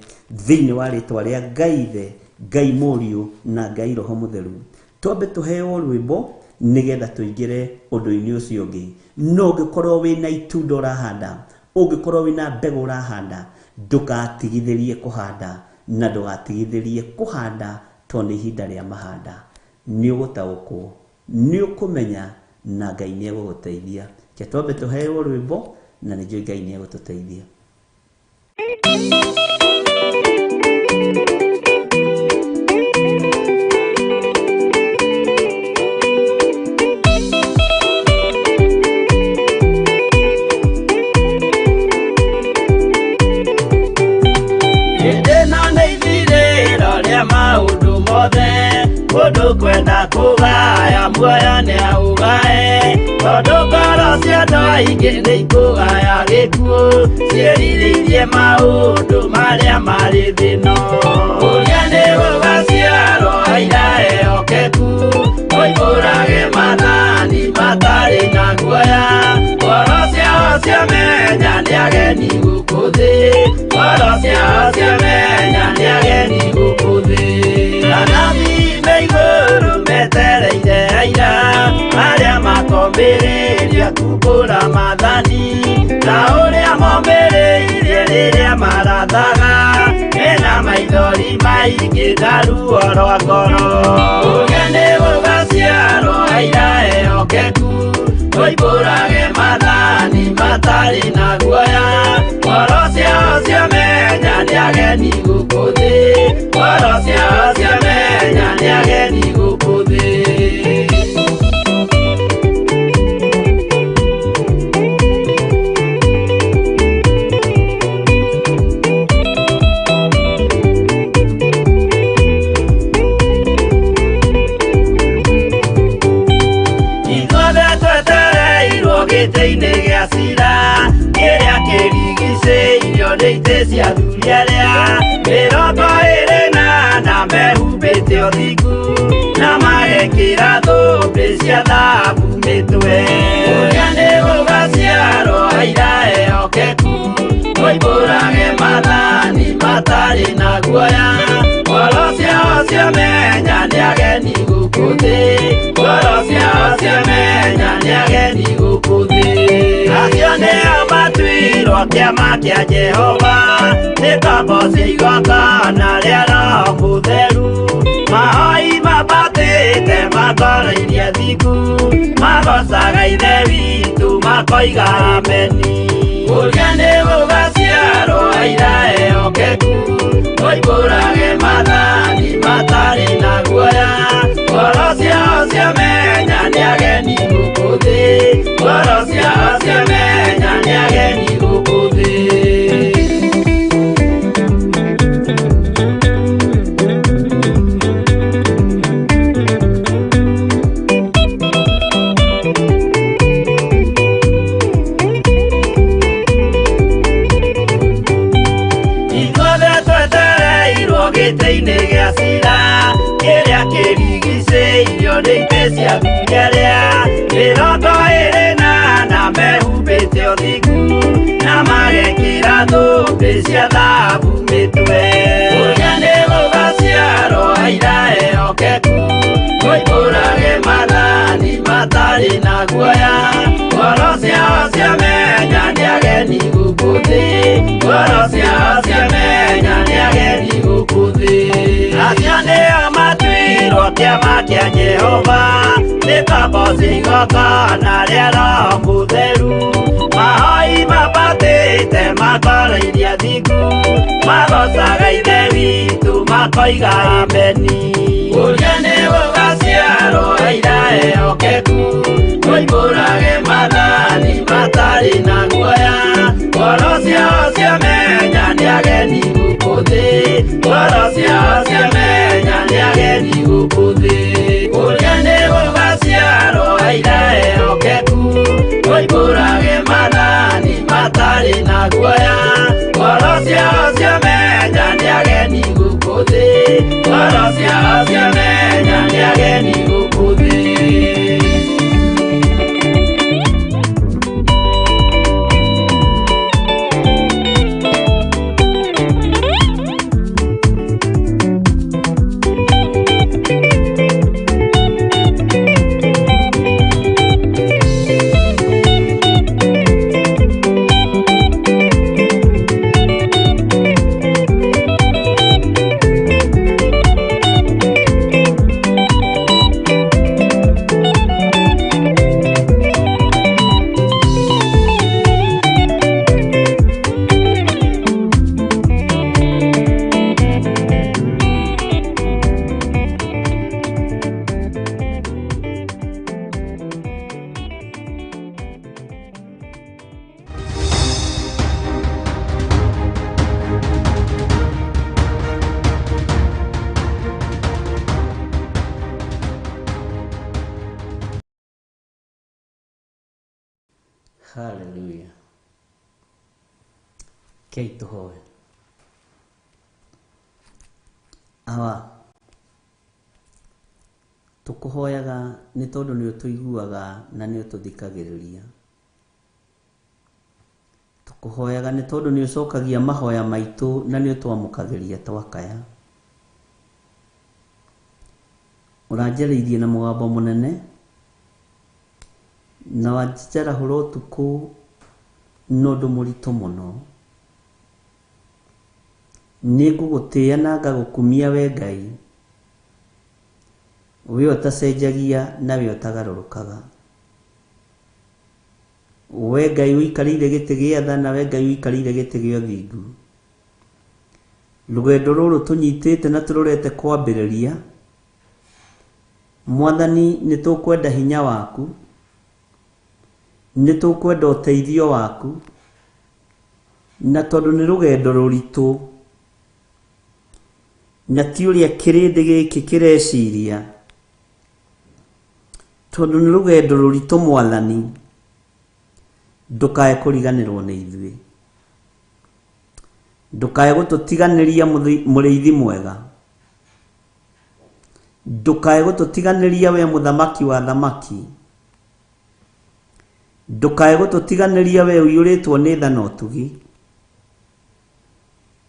thĩinĩ wa rĩtwa rĩa Ngai Ithe, Ngai Mũriũ na Ngai Roho Mũtheru. Twambe tũheo rwĩmbo nĩgetha tũingĩre ũndũ-inĩ ũcio ũngĩ. No ũngĩkorwo wĩna itunda ũrahanda, ũngĩkorwo wĩna mbegũ ũrahanda, ndũgatigithĩrie kũhanda, na ndũgatigithĩrie kũhanda tondũ nĩ ihinda rĩa mahanda. Nĩ ũgũtaũkwo, nĩ ũkũmenya, na Ngai nĩ egũgũteithia. Reke twambe tũheo rwĩmbo, na nĩ njũĩ Ngai nĩ egũtũteithia. Hĩndĩ ĩno nĩ ithirĩro rĩa maũndũ mothe, mũndũ kwenda kũgaya muoyo nĩ aũgae, tondũ ngoro cia andũ aingĩ nĩ ikũgaya gĩkuũ, ciĩrirĩirie maũndũ marĩa marĩ thĩ ĩno. Ũrĩa nĩ gũgaciarwo aira ehokeku, moimbũrage maathani matarĩ na guoya, ngoro ciao ciamenya nĩ ageni gũkũ thĩ, ngoro ciao ciamenya nĩ ageni gũkũ thĩ. Anabii me igũrũ metereire aira, arĩa makombĩrĩria kumbũra maathani, ta ũrĩa mombĩrĩirie rĩrĩa marathaga, mena maithori maingĩ na ruo rwa ngoro. Ũrĩa nĩ gũgaciarwo aira ehokeku, moimbũrage maathani matarĩ na guoya, ngoro ciao ciamenya nĩ ageni gũkũ thĩ, ngoro ciao ciamenya nĩ ageni gũkũ thĩ. Ithuothe twetereirwo gĩtĩ-inĩ gĩa cira, kĩrĩa kĩrigicĩirio nĩ itĩ cia athuri arĩa 24 mehumbĩte ũthingu, na magekĩra thũmbĩ cia thahabu mĩtwe. Ũrĩa nĩ gũgaciarwo aira ehokeku, moimbũrage maathani matarĩ na guoya, ngoro ciao ciamenya nĩ ageni gũkũ thĩ, ngoro ciao ciamenya nĩ ageni gũkũ thĩ. Acio nĩo matuirwo kĩama kĩa Jehova nĩ ngombo cia igongona rĩa Roho Mũtheru mahoi mambatĩte makoroirie thingu magocaga Ithe witũ makoiga ameni ũrĩa nĩ gũgaciarwo aira ehokeku moimbũrage maathani matarĩ na guoya ngoro ciao ciamenya nĩ ageni gũkũ thĩ ngoro ciao ciamenya nĩ ageni gũkũ thĩ. Ithuothe twetereirwo gĩtĩ-inĩ gĩa cira kĩrĩa kĩrigicĩirio nĩ itĩ cia athuri arĩa 24 na mehumbĩte ũthingu na magekĩra thũmbĩ cia thahabu mĩtwe. Ũrĩa nĩ gũgaciarwo aira ehokeku moimbũrage maathani matarĩ na guoya ngoro ciao ciamenya nĩ ageni gũkũ thĩ ngoro ciao ciamenya nĩ ageni gũkũ thĩ. Acio nĩo matuirwo kĩama kĩa Jehova nĩ ngombo cia igongona rĩa Roho Mũtheru mahoi mambatĩte makoroirie thingu magocaga Ithe witũ makoiga ameni. Ũrĩa nĩ gũgaciarwo aira ehokeku moimbũrage maathani matarĩ na guoya ngoro ciao ciamenya nĩ ageni gũkũ thĩ ngoro ciao ciamenya nĩ ageni gũkũ thĩ. Ũrĩa nĩ gũgaciarwo aira ehokeku moimbũrage maathani matarĩ na guoya ngoro ciao ciamenya nĩ ageni gũkũ thĩ ngoro ciao ciamenya nĩ ageni gũkũ thĩ. Hallelujah. Kei tũhoe. Awa, tũkũhoyaga nĩ tondũ nĩ ũtũiguaga na nĩ ũtũthikagĩrĩria. Tũkũhoyaga nĩ tondũ nĩ ũcokagia mahoya maitũ na nĩ ũtwamũkagĩria twakaya. Ũranjarĩirie na mũgambo mũnene na wanjarahũra ũtukũ na ũndũ mũritũ mũno. Nĩ ngũgũtĩĩa na ngagũkumia we Ngai, we ũtacenjagia na we ũtagarũrũkaga. We Ngai ũikarĩire gĩtĩ gĩa tha na we Ngai ũikarĩire gĩtĩ gĩa ũthingu. Rũgendo rũrũ tũnyitĩte na tũrorete kwambĩrĩria, Mwathani nĩ tũkwenda hinya waku, nĩ tũkwenda ũteithio waku, na tondũ nĩ rũgendo rũritũ na ti ũrĩa kĩrĩndĩ gĩkĩ kĩreciria, tondũ nĩ rũgendo rũritũ Mwathani, ndũkae kũriganĩrwo nĩ ithuĩ, ndũkae gũtũtiganĩria mũrĩithi mwega, ndũkae gũtũtiganĩria we mũthamaki wa thamaki, ndũkae gũtũtiganĩria we ũiyũrĩtwo nĩ tha na ũtugi.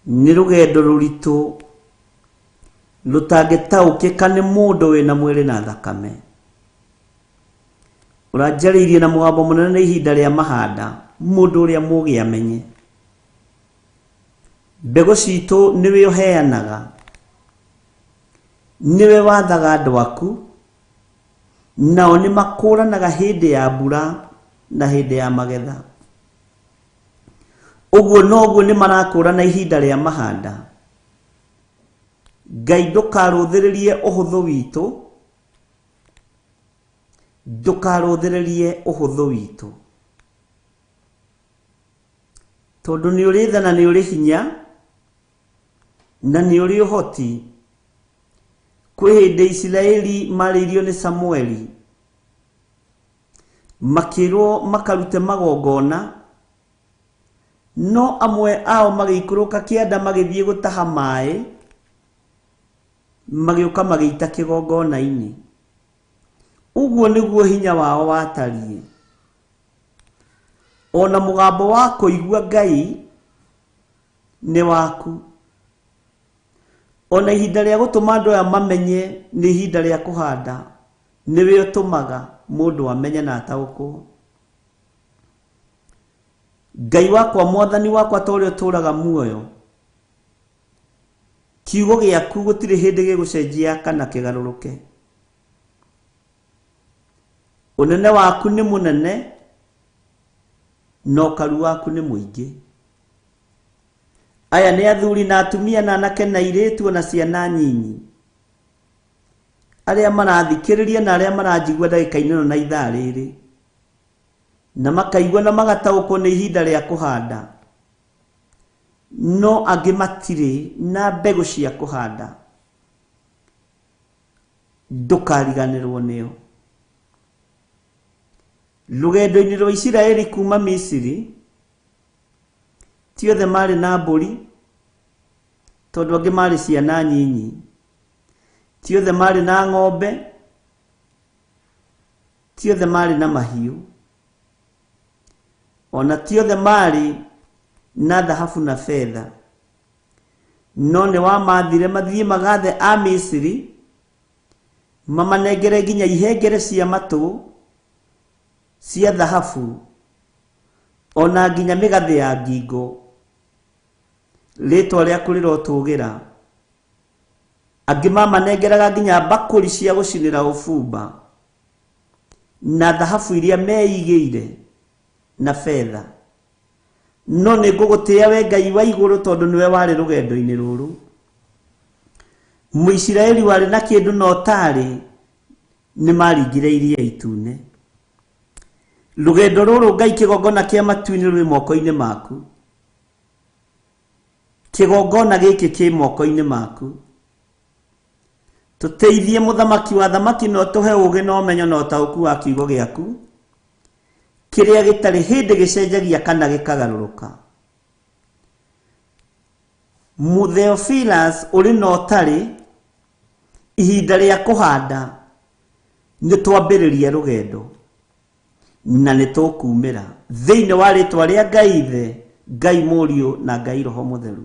Nĩ rũgendo rũritũ rũtangĩtaũkĩka nĩ mũndũ wĩna mwĩrĩ na thakame. Ũranjarĩirie na mũgambo mũnene nĩ ihinda rĩa mahanda, mũndũ ũrĩa mũũgĩ amenye. Mbegũ citũ nĩwe ũheanaga, nĩwe wathaga andũ aku, nao nĩ makũranaga hĩndĩ ya mbura na hĩndĩ ya magetha. Ũguo noguo nĩ marakũrana ihinda rĩa mahanda. Ngai ndũkarũthĩrĩrie ũhũthũ witũ, ndũkarũthĩrĩrie ũhũthũ witũ, tondũ nĩ ũrĩ tha na nĩ ũrĩ hinya na nĩ ũrĩ ũhoti. Kwĩ hĩndĩ Isiraeli marĩirio nĩ Samueli, makĩrwo makarute magongona, no amwe ao magĩikũrũka kĩanda magĩthiĩ gũtaha maĩ, magĩũka magĩita kĩgongona-inĩ. Ũguo nĩguo hinya wao watariĩ. Ona mũgambo wa kũigua Ngai nĩ waku. Ona ihinda rĩa gũtũma andũ aya mamenye nĩ ihinda rĩa kũhanda, nĩwe ũtũmaga mũndũ amenye na ataũkwo. Ngai wakwa, mwathani wakwa, ta ũrĩa ũtũũraga muoyo, kiugo gĩaku gũtirĩ hĩndĩ gĩgũcenjia kana kĩgarũrũke. Ũnene waku nĩ mũnene na ũkaru waku nĩ mũingĩ. Aya nĩ athuri na atumia na anake na airĩtu na ciana nyinyi, arĩa marathikĩrĩria na arĩa maranjigua ndagĩka-inĩ ĩno na ithaa rĩrĩ, na makaigua na magataũkwo nĩ ihinda rĩa kũhanda, no angĩ matirĩ na mbegũ cia kũhanda. Ndũkariganĩrwo nĩo. Rũgendo-inĩ rwa Isiraeli kuma Misiri, ti othe marĩ na mbũri, tondũ angĩ marĩ ciana nyinyi. Ti othe marĩ na ng'ombe, ti othe marĩ na mahiũ, ona ti othe marĩ na thahabu na betha. No nĩ wamathire mathiĩ magathe a Misiri, mamanengere nginya ihengere cia matũ cia thahabu, ona nginya mĩgathĩ ya ngingo. Rĩtwa rĩaku rĩrotũgĩra. Angĩ mamanengeraga nginya mbakũri cia gũcinĩra ũbumba na thahabu iria meigĩire na betha. No nĩ ngũgũtĩĩa we Ngai wa igũrũ, tondũ nĩwe warĩ rũgendo-inĩ rũrũ. Mũisiraeli warĩ na kĩndũ na ũtarĩ nĩ maringire iria itune. Rũgendo rũrũ Ngai, kĩgongona kĩa matu-inĩ rwĩ moko-inĩ maku. Kĩgongona gĩkĩ kĩ moko-inĩ maku. Tũteithie mũthamaki wa thamaki, na ũtũhe ũũgĩ na ũmenyo na ũtaũku wa kiugo gĩaku, kĩrĩa gĩtarĩ hĩndĩ gĩcenjagia kana gĩkagarũrũka. Theophilus ũrĩ na ũtarĩ, ihinda rĩa kũhanda nĩ twambĩrĩria rũgendo na nĩ tũkumĩra thĩinĩ wa rĩtwa rĩa Ngai Ithe, Ngai Mũriũ na Ngai Roho Mũtheru.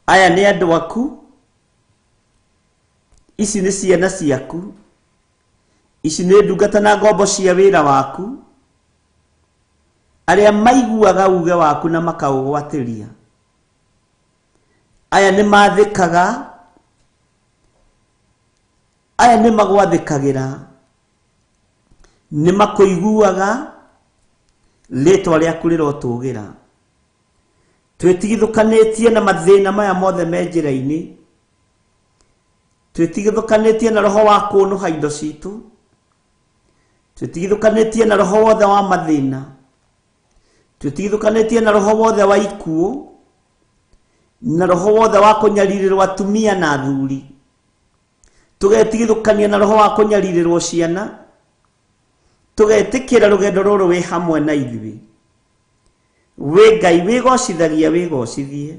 Aya nĩ andũ aku, ici nĩ ciana ciaku, ici nĩ ndungata na ngombo cia wĩra waku, arĩa maiguaga uge waku na makaũgwatĩria. Aya nĩ mathĩkaga, aya nĩ magwathĩkagĩra, nĩ makũiguaga, rĩtwa rĩaku rĩrotũgĩra. Twĩtigithũkanĩtie na mathĩna maya mothe me njĩra-inĩ, twĩtigithũkanĩtie na roho wa kũnũha indo citũ, twĩtigithũkanĩtie na roho wothe wa mathĩna, twĩtigithũkanĩtie na roho wothe wa ikuũ, na roho wothe wa kũnyarirĩrwo atumia na athuri, tũgetigithũkania na roho wa kũnyarirĩrwo ciana, tũgetĩkĩra rũgendo rũrũ wĩ hamwe na ithuĩ. Wĩ Ngai wĩgocithagia wĩgocithie,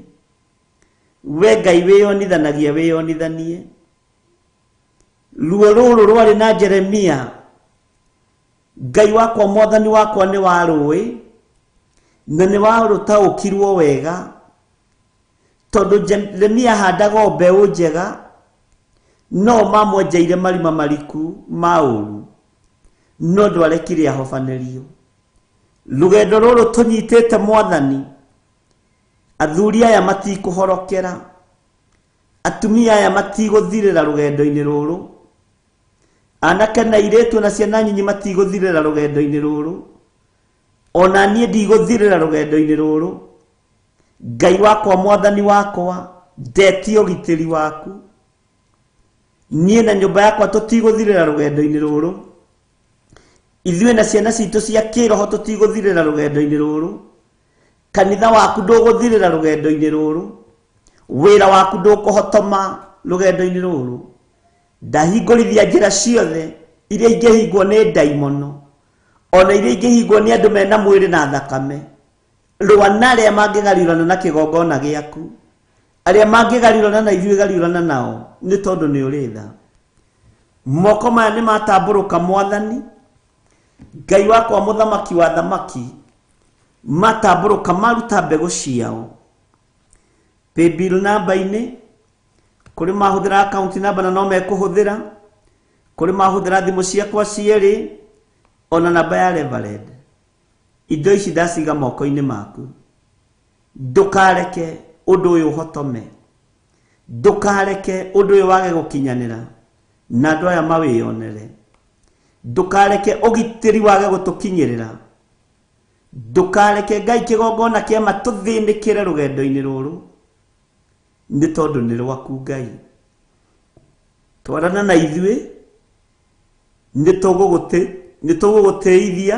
we Ngai wĩyonithanagia wĩyonithanie. Ruo rũrũ rwarĩ na Jeremia, Ngai wakwa mwathani wakwa nĩ warũĩ na nĩ warũtaũkirwo wega, tondũ Jeremia ahandaga o mbeũ njega, no mamwenjeire marima mariku ma ũũru, no ndwarekire ahobanĩrio. Rũgendo rũrũ tũnyitĩte mwathani, Athuri aya matikũhorokera, atumia aya matigũthirĩra rũgendo-inĩ rũrũ, anake na airĩtu na ciana nyinyi matigũthirĩra rũgendo-inĩ rũrũ, ona niĩ ndigũthirĩra rũgendo-inĩ rũrũ. Ngai wakwa, mwathani wakwa, ndetie ũgitĩri waku. Niĩ na nyũmba yakwa tũtigũthirĩra rũgendo-inĩ rũrũ, ithuĩ na ciana citũ cia kĩroho tũtigũthirĩra rũgendo-inĩ rũrũ, kanitha waku ndũgũthirĩra rũgendo-inĩ rũrũ, wĩra waku ndũkũhotoma rũgendo-inĩ rũrũ. Ndahingũrithia njĩra ciothe iria ingĩhingwo nĩ ndaimono, ona iria ingĩhingwo nĩ andũ mena mwĩrĩ na thakame. Rũa na arĩa mangĩgariũrana na kĩgongona gĩaku, arĩa mangĩgariũrana na ithuĩ gariũrana nao, nĩ tondũ nĩ ũrĩ tha. Moko maya nĩ matambũrũka mwathani Ngai wakwa, mũthamaki wa thamaki, matambũrũka maruta mbegũ ciao. Paybill namba-inĩ, kũrĩ mahũthĩra account namba na no mekũhũthĩra, kũrĩ mahũthĩra thimũ ciakwa cierĩ, ona namba ya Reverend. Indo ici ndaciga moko-inĩ maku. Ndũkareke ũndũ ũyũ ũhotome, ndũkareke ũndũ ũyũ wage gũkinyanĩra na andũ aya mawĩyonere. Ndũkareke ũgitĩri wage gũtũkinyĩrĩra, ndũkareke Ngai kĩgongona kĩama tũthĩnĩkĩre rũgendo-inĩ rũrũ, nĩ tondũ nĩ rwaku Ngai. Twarana na ithuĩ, nĩ tũgũgũtĩithia,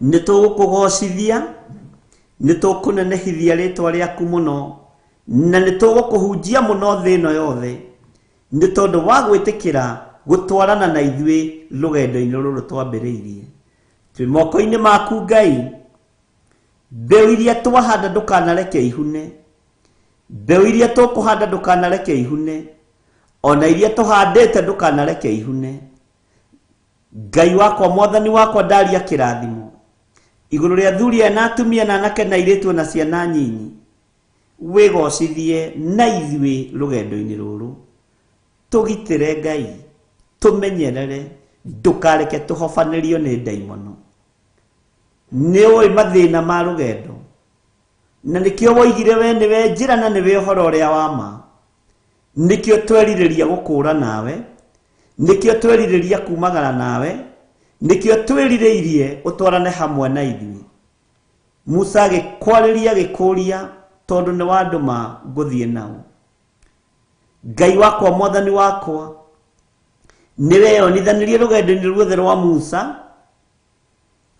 nĩ tũgũkũgocithia, nĩ tũkũnenehithia rĩtwa rĩaku mũno, na nĩ tũgũkũhunjia mũno thĩ ĩno yothe, nĩ tondũ wa gwĩtĩkĩra gũtwarana na ithuĩ rũgendo-inĩ rũrũ twambĩrĩirie. Twĩ moko-inĩ maku Ngai. Mbeũ iria twahanda ndũkanareke ihune, mbeũ iria tũkũhanda ndũkanareke ihune, ona iria tũhandĩte ndũkanareke ihune. Ngai wakwa, mwathani wakwa, ndaria kĩrathimo igũrũ rĩa athuri aya na atumia na anake na airĩtu na ciana nyinyi, wĩgocithie na ithuĩ rũgendo-inĩ rũrũ. Tũgitĩre Ngai, tũmenyerere, ndũkareke tũhobanĩrio nĩ ndaimono. Nĩ ũĩ mathĩna ma rũgendo, na nĩkĩo woigire we nĩwe njĩra na nĩwe ũhoro ũrĩa wa ma. Nĩkĩo twerirĩria gũkũũra nawe, nĩkĩo twerirĩria kumagara nawe, nĩkĩo twĩrirĩirie ũtwarane hamwe na ithuĩ. Musa agĩkwarĩria agĩkũũria, tondũ nĩ wandũma ngũthiĩ nao. Ngai wakwa, mwathani wakwa, nĩweyonithanirie rũgendo-inĩ ruothe rwa Musa,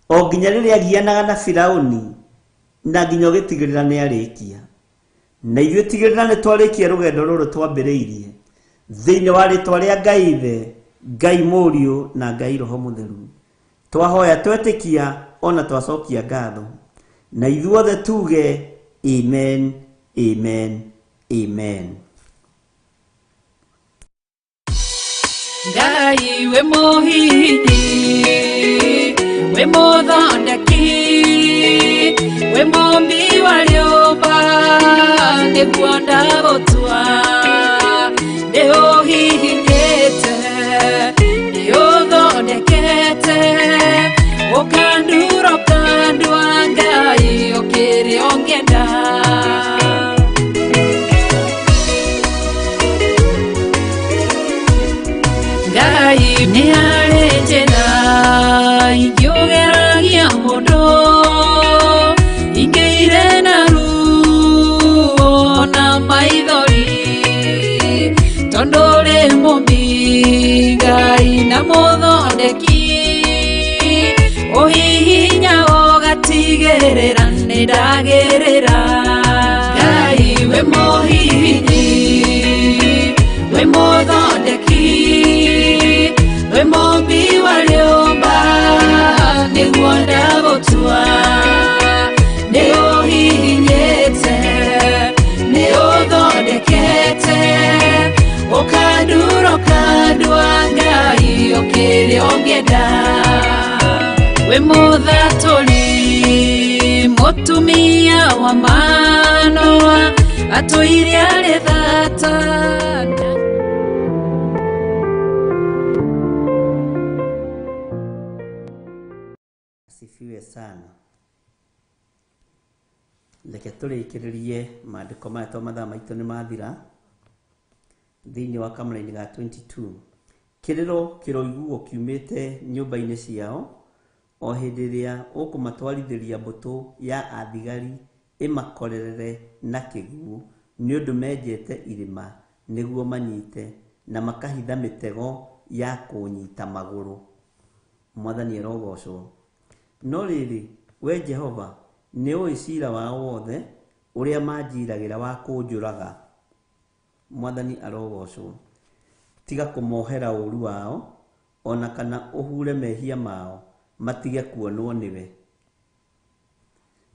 o nginya rĩrĩa agianaga na Firaũni, na nginya ũgĩtigĩrĩra nĩ arĩkia. Na ithuĩ tigĩrĩra nĩ twarĩkia rũgendo rũrũ twambĩrĩirie, thĩinĩ wa rĩtwa rĩa Ngai Ithe, Ngai Mũriũ na Ngai Roho Mũtheru. Twahoya twetĩkia ona twacokia ngatho, na ithuothe tuge amen, amen, amen. Ngai we mũhihinyi, we mũthondeki, we mũmbi wa rĩũmba, nĩguo ndagũtua. Nĩ ũhihinyĩte, nĩ ũthondekete, ũkandura ũkandua, Ngai ũkĩrĩ ũngĩenda. Ngai nĩ harĩ njĩra ingĩũgeragia mũndũ, ingĩire na ruo na maithori, tondũ ũrĩ mũmbi Ngai na mũthondeki, ũhihinya ũgatigĩrĩra nĩ ndagĩrĩra. Ngai we mũhihinyi, we mũthondeki, we mũmbi wa rĩũmba, nĩguo ndagũtua. Nĩ ũhihinyĩte, nĩ ũthondekete, ũkandura ũkandua, Ngai ũkĩrĩ ũngĩenda. We mũthatũri, mũtumia wa Manoa, atũire arĩ thata. Asifiwe sana. Reke tũrĩkĩrĩrie maandĩko maya to mathaa maitũ nĩ mathira. Thĩinĩ wa kamũraini ga 22, kĩrĩro kĩroiguo kiumĩte nyũmba-inĩ ciao o hĩndĩ ĩrĩa ũkũmatwarithĩria mbũtũ ya athigari ĩmakorerere na kĩguũ, nĩ ũndũ menjete irima nĩguo manyite, na makahitha mĩtego ya kũnyita magũrũ. Mwathani arogocwo. No rĩrĩ, we Jehova, nĩ ũĩ cira wao wothe ũrĩa manjiragĩra wa kũnjũraga. Mwathani arogocwo. Tiga kũmohera ũũru wao, o na kana ũhure mehia mao matige kuonwo nĩwe.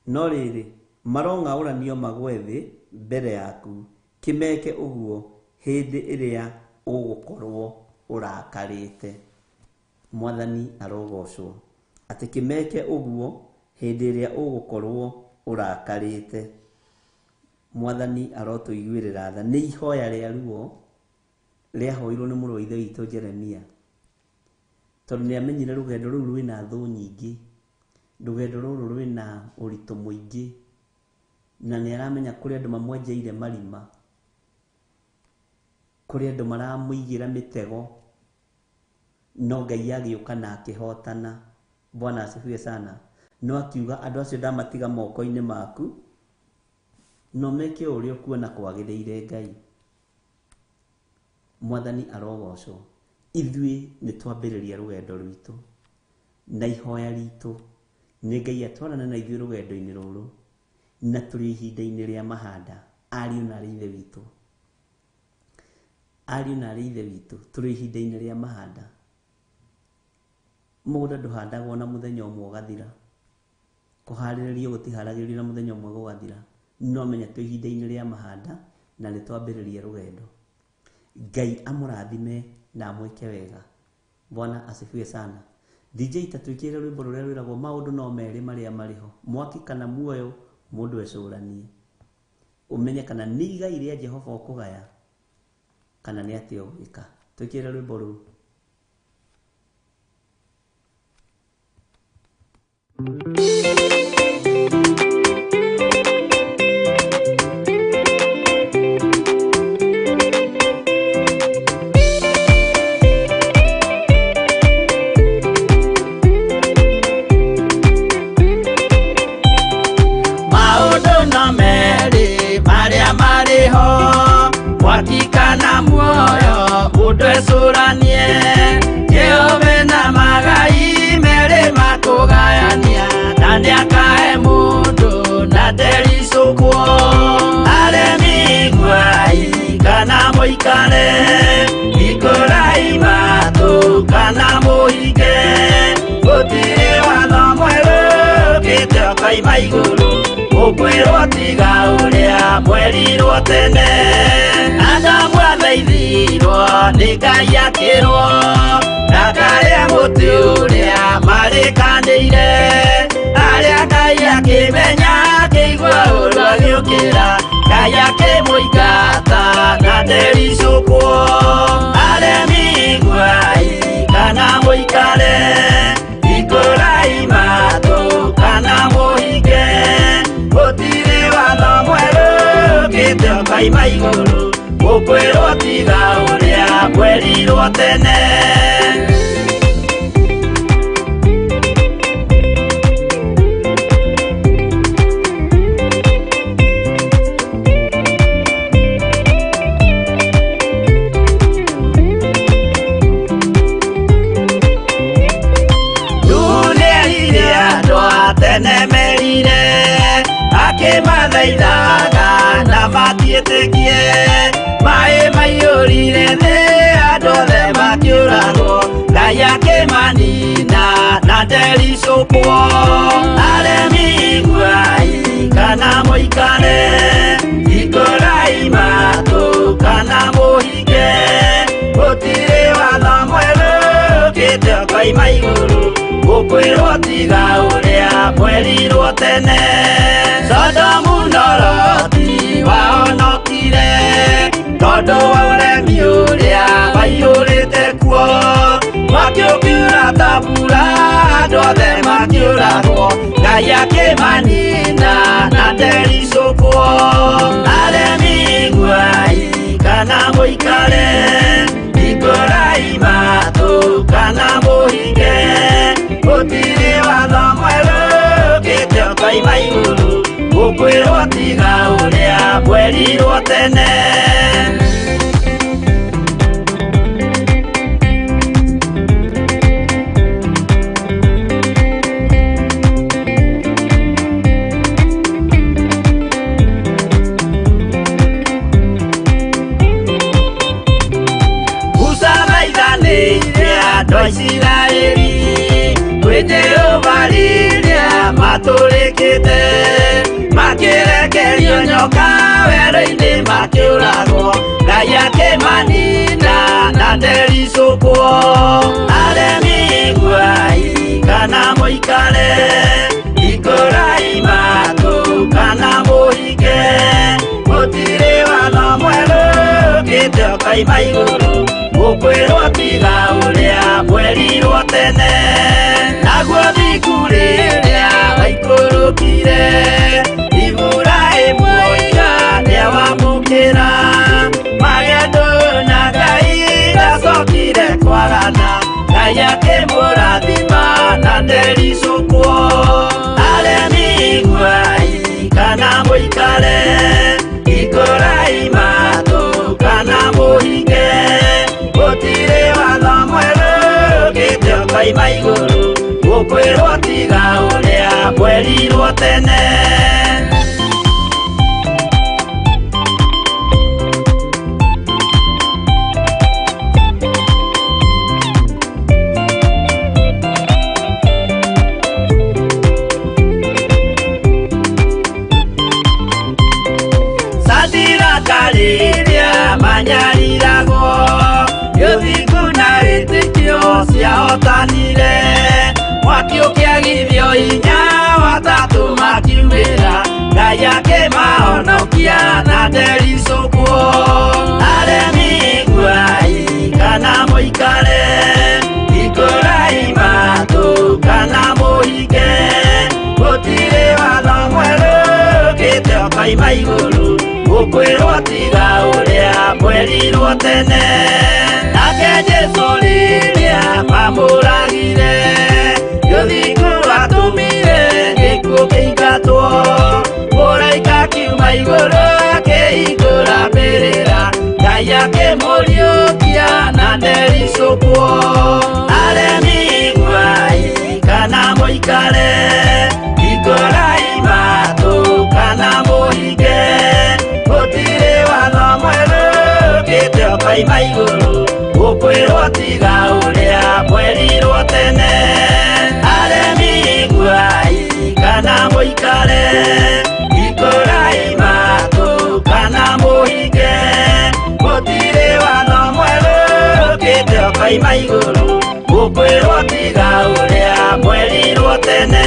No rĩrĩ, marong'aũranio magwe thĩ mbere yaku, kĩmeke ũguo hĩndĩ ĩrĩa ũgũkorwo ũrakarĩte. Mwathani arogocwo. Atĩ kĩmeke ũguo hĩndĩ ĩrĩa ũgũkorwo ũrakarĩte. Mwathani arotũiguĩrĩra tha. Nĩ ihoya rĩa ruo rĩahoirwo nĩ mũrũ wa ithe witũ Jeremia, tondũ nĩ amenyire rũgendo rũu rwĩna thũ nyingĩ, rũgendo rũrũ rwĩna ũritũ mũingĩ, na nĩ aramenya kũrĩ andũ mamwenjeire marima, kũrĩ andũ maramũigĩra mĩtego, no Ngai agĩũka na akĩhotana. Bwana asifiwe sana. No akiuga andũ acio ndamatiga moko-inĩ maku, no meke o ũrĩa ũkuona kwagĩrĩire. Ngai Mwathani arogocwo. Ithuĩ nĩ twambĩrĩria rũgendo rwitũ, na ihoya ritũ nĩ Ngai atwarane na ithuĩ rũgendo-inĩ rũrũ, na tũrĩ ihinda-inĩ rĩa mahanda. Ariũ na arĩ ithe witũ, ariũ na arĩ ithe witũ, tũrĩ ihinda-inĩ rĩa mahanda. Mũgũnda ndũhandagwo na mũthenya ũmwe ũgathira, kũharĩrĩrio gũtiharagĩrĩrio na mũthenya ũmwe gũgathira. No menya twĩ ihinda-inĩ rĩa mahanda na nĩ twambĩrĩria rũgendo. Ngai amũrathime na amwĩke wega. Bwana asifiwe sana. DJ, ta twĩkĩre rwĩmbo rũrĩa rwĩragwo maũndũ no merĩ marĩa marĩ ho, mwaki kana muoyo. Mũndũ ecũranie, ũmenye kana nĩ igai rĩa Jehova ũkũgaya kana nĩ atĩa ũgwĩka. Twĩkĩre rwĩmbo rũu. Maũndũ no merĩ marĩa marĩ ho, mwaki kana muoyo, mũndũ ecũranie. Jehova na magai merĩ makũgayania, na nĩakahe mũndũ na ndericũkwo. Aremi iguai kana mũikare, hingũrai matũ kana mũhinge, gũtirĩ watho mwerũ ũkĩte ũkoima igũrũ, ũkwĩrwo tiga ũrĩa mwerirwo tene. Adamu athaithirwo nĩ Ngai akĩrwo ndakarĩa mũtĩ ũrĩa marĩkanĩire, arĩa Ngai akĩmenya akĩigua ũru agĩũkĩra, Ngai akĩmũingata na ndericũkwo. Aremi iguai kana mũikare, hingũrai matũ kana mũhinge, gũtirĩ watho mwerũ ũkĩte ũkoima igũrũ, ũkwĩrwo tiga ũrĩa mwerirwo tene. Nĩerire andũ a tene merire, akĩmathaithaga na matiĩtĩkie, maĩ maiyũrire thĩ andũ othe makĩũragwo, Ngai akĩmanina na ndericũkwo. Aremi iguai kana mũikare, hingũrai matũ kana mũhinge, gũtirĩ watho mwerũ ũkĩte ũkoima igũrũ, ũkwĩrwo tiga ũrĩa mwerirwo tene. Sodomu na Loti wahonokire tondũ wa ũremi ũrĩa waiyũrĩte kuo, mwaki ũkiura ta mbura andũ othe makĩũragwo, Ngai akĩmanina na ndericũkwo. ũkaima igũrũ ũkwĩrwo tiga ũrĩa mwerirwo tene. Musa thaithanĩire andũ a Isiraeli kwĩ Jehova rĩrĩa matũrĩkĩte, makĩrekerio nyoka werũ-inĩ makĩũragwo, Ngai akĩmanina na ndericũkwo. Aremi iguai kana mũikare, hingũrai matũ kana mũhinge, gũtirĩ watho mwerũ ũkĩte ũkaima igũrũ ũkwĩrwo tiga ũrĩa mwerirwo tene. Naguo thingu rĩrĩa waikũrũkire, Iburahĩmu oiga nĩawamũkĩra, magendo na Ngai ndacokire kwagana, Ngai akĩmũrathima na ndericũkwo. Aremi iguai kana mũikare, hingũrai matũ kana mũhinge, gũtirĩ watho mwerũ ũkĩte ũkaima igũrũ ũkwĩrwo tiga ũrĩa mwerirwo tene. Sadiraka rĩrĩa manyariragwo, gĩthingu na wĩtĩkio ciahotanire, mwaki ũkĩagithio hinya watatũ makiumĩra, Ngai akĩmahonokia na ndericũkwo. Aremi iguai kana mũikare, hingũrai matũ kana mũhinge, gũtirĩ watho mwerũ ũkĩte ũkaima igũrũ ũkwĩrwo tiga ũrĩa mwerirwo tene. Nake Jesũ rĩrĩa mamũragire, gĩthingu watũmire gĩkuũ kĩingatwo, mũraika akiuma igũrũ akĩhingũra mbĩrĩra, Ngai akĩmũriũkia na ndericũkwo. Aremi iguai kana mũikare, hingũrai matũ kana mũhinge, gũtirĩ watho mwerũ ũkĩte ũkaima igũrũ ũkwĩrwo tiga ũrĩa mwerirwo tene. Aremi iguai kana mũikare, hingũrai matũ kana mũhinge, gũtirĩ watho mwerũ ũkĩte ũkaima igũrũ ũkwĩrwo tiga ũrĩa mwerirwo tene.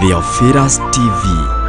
Theophilus TV.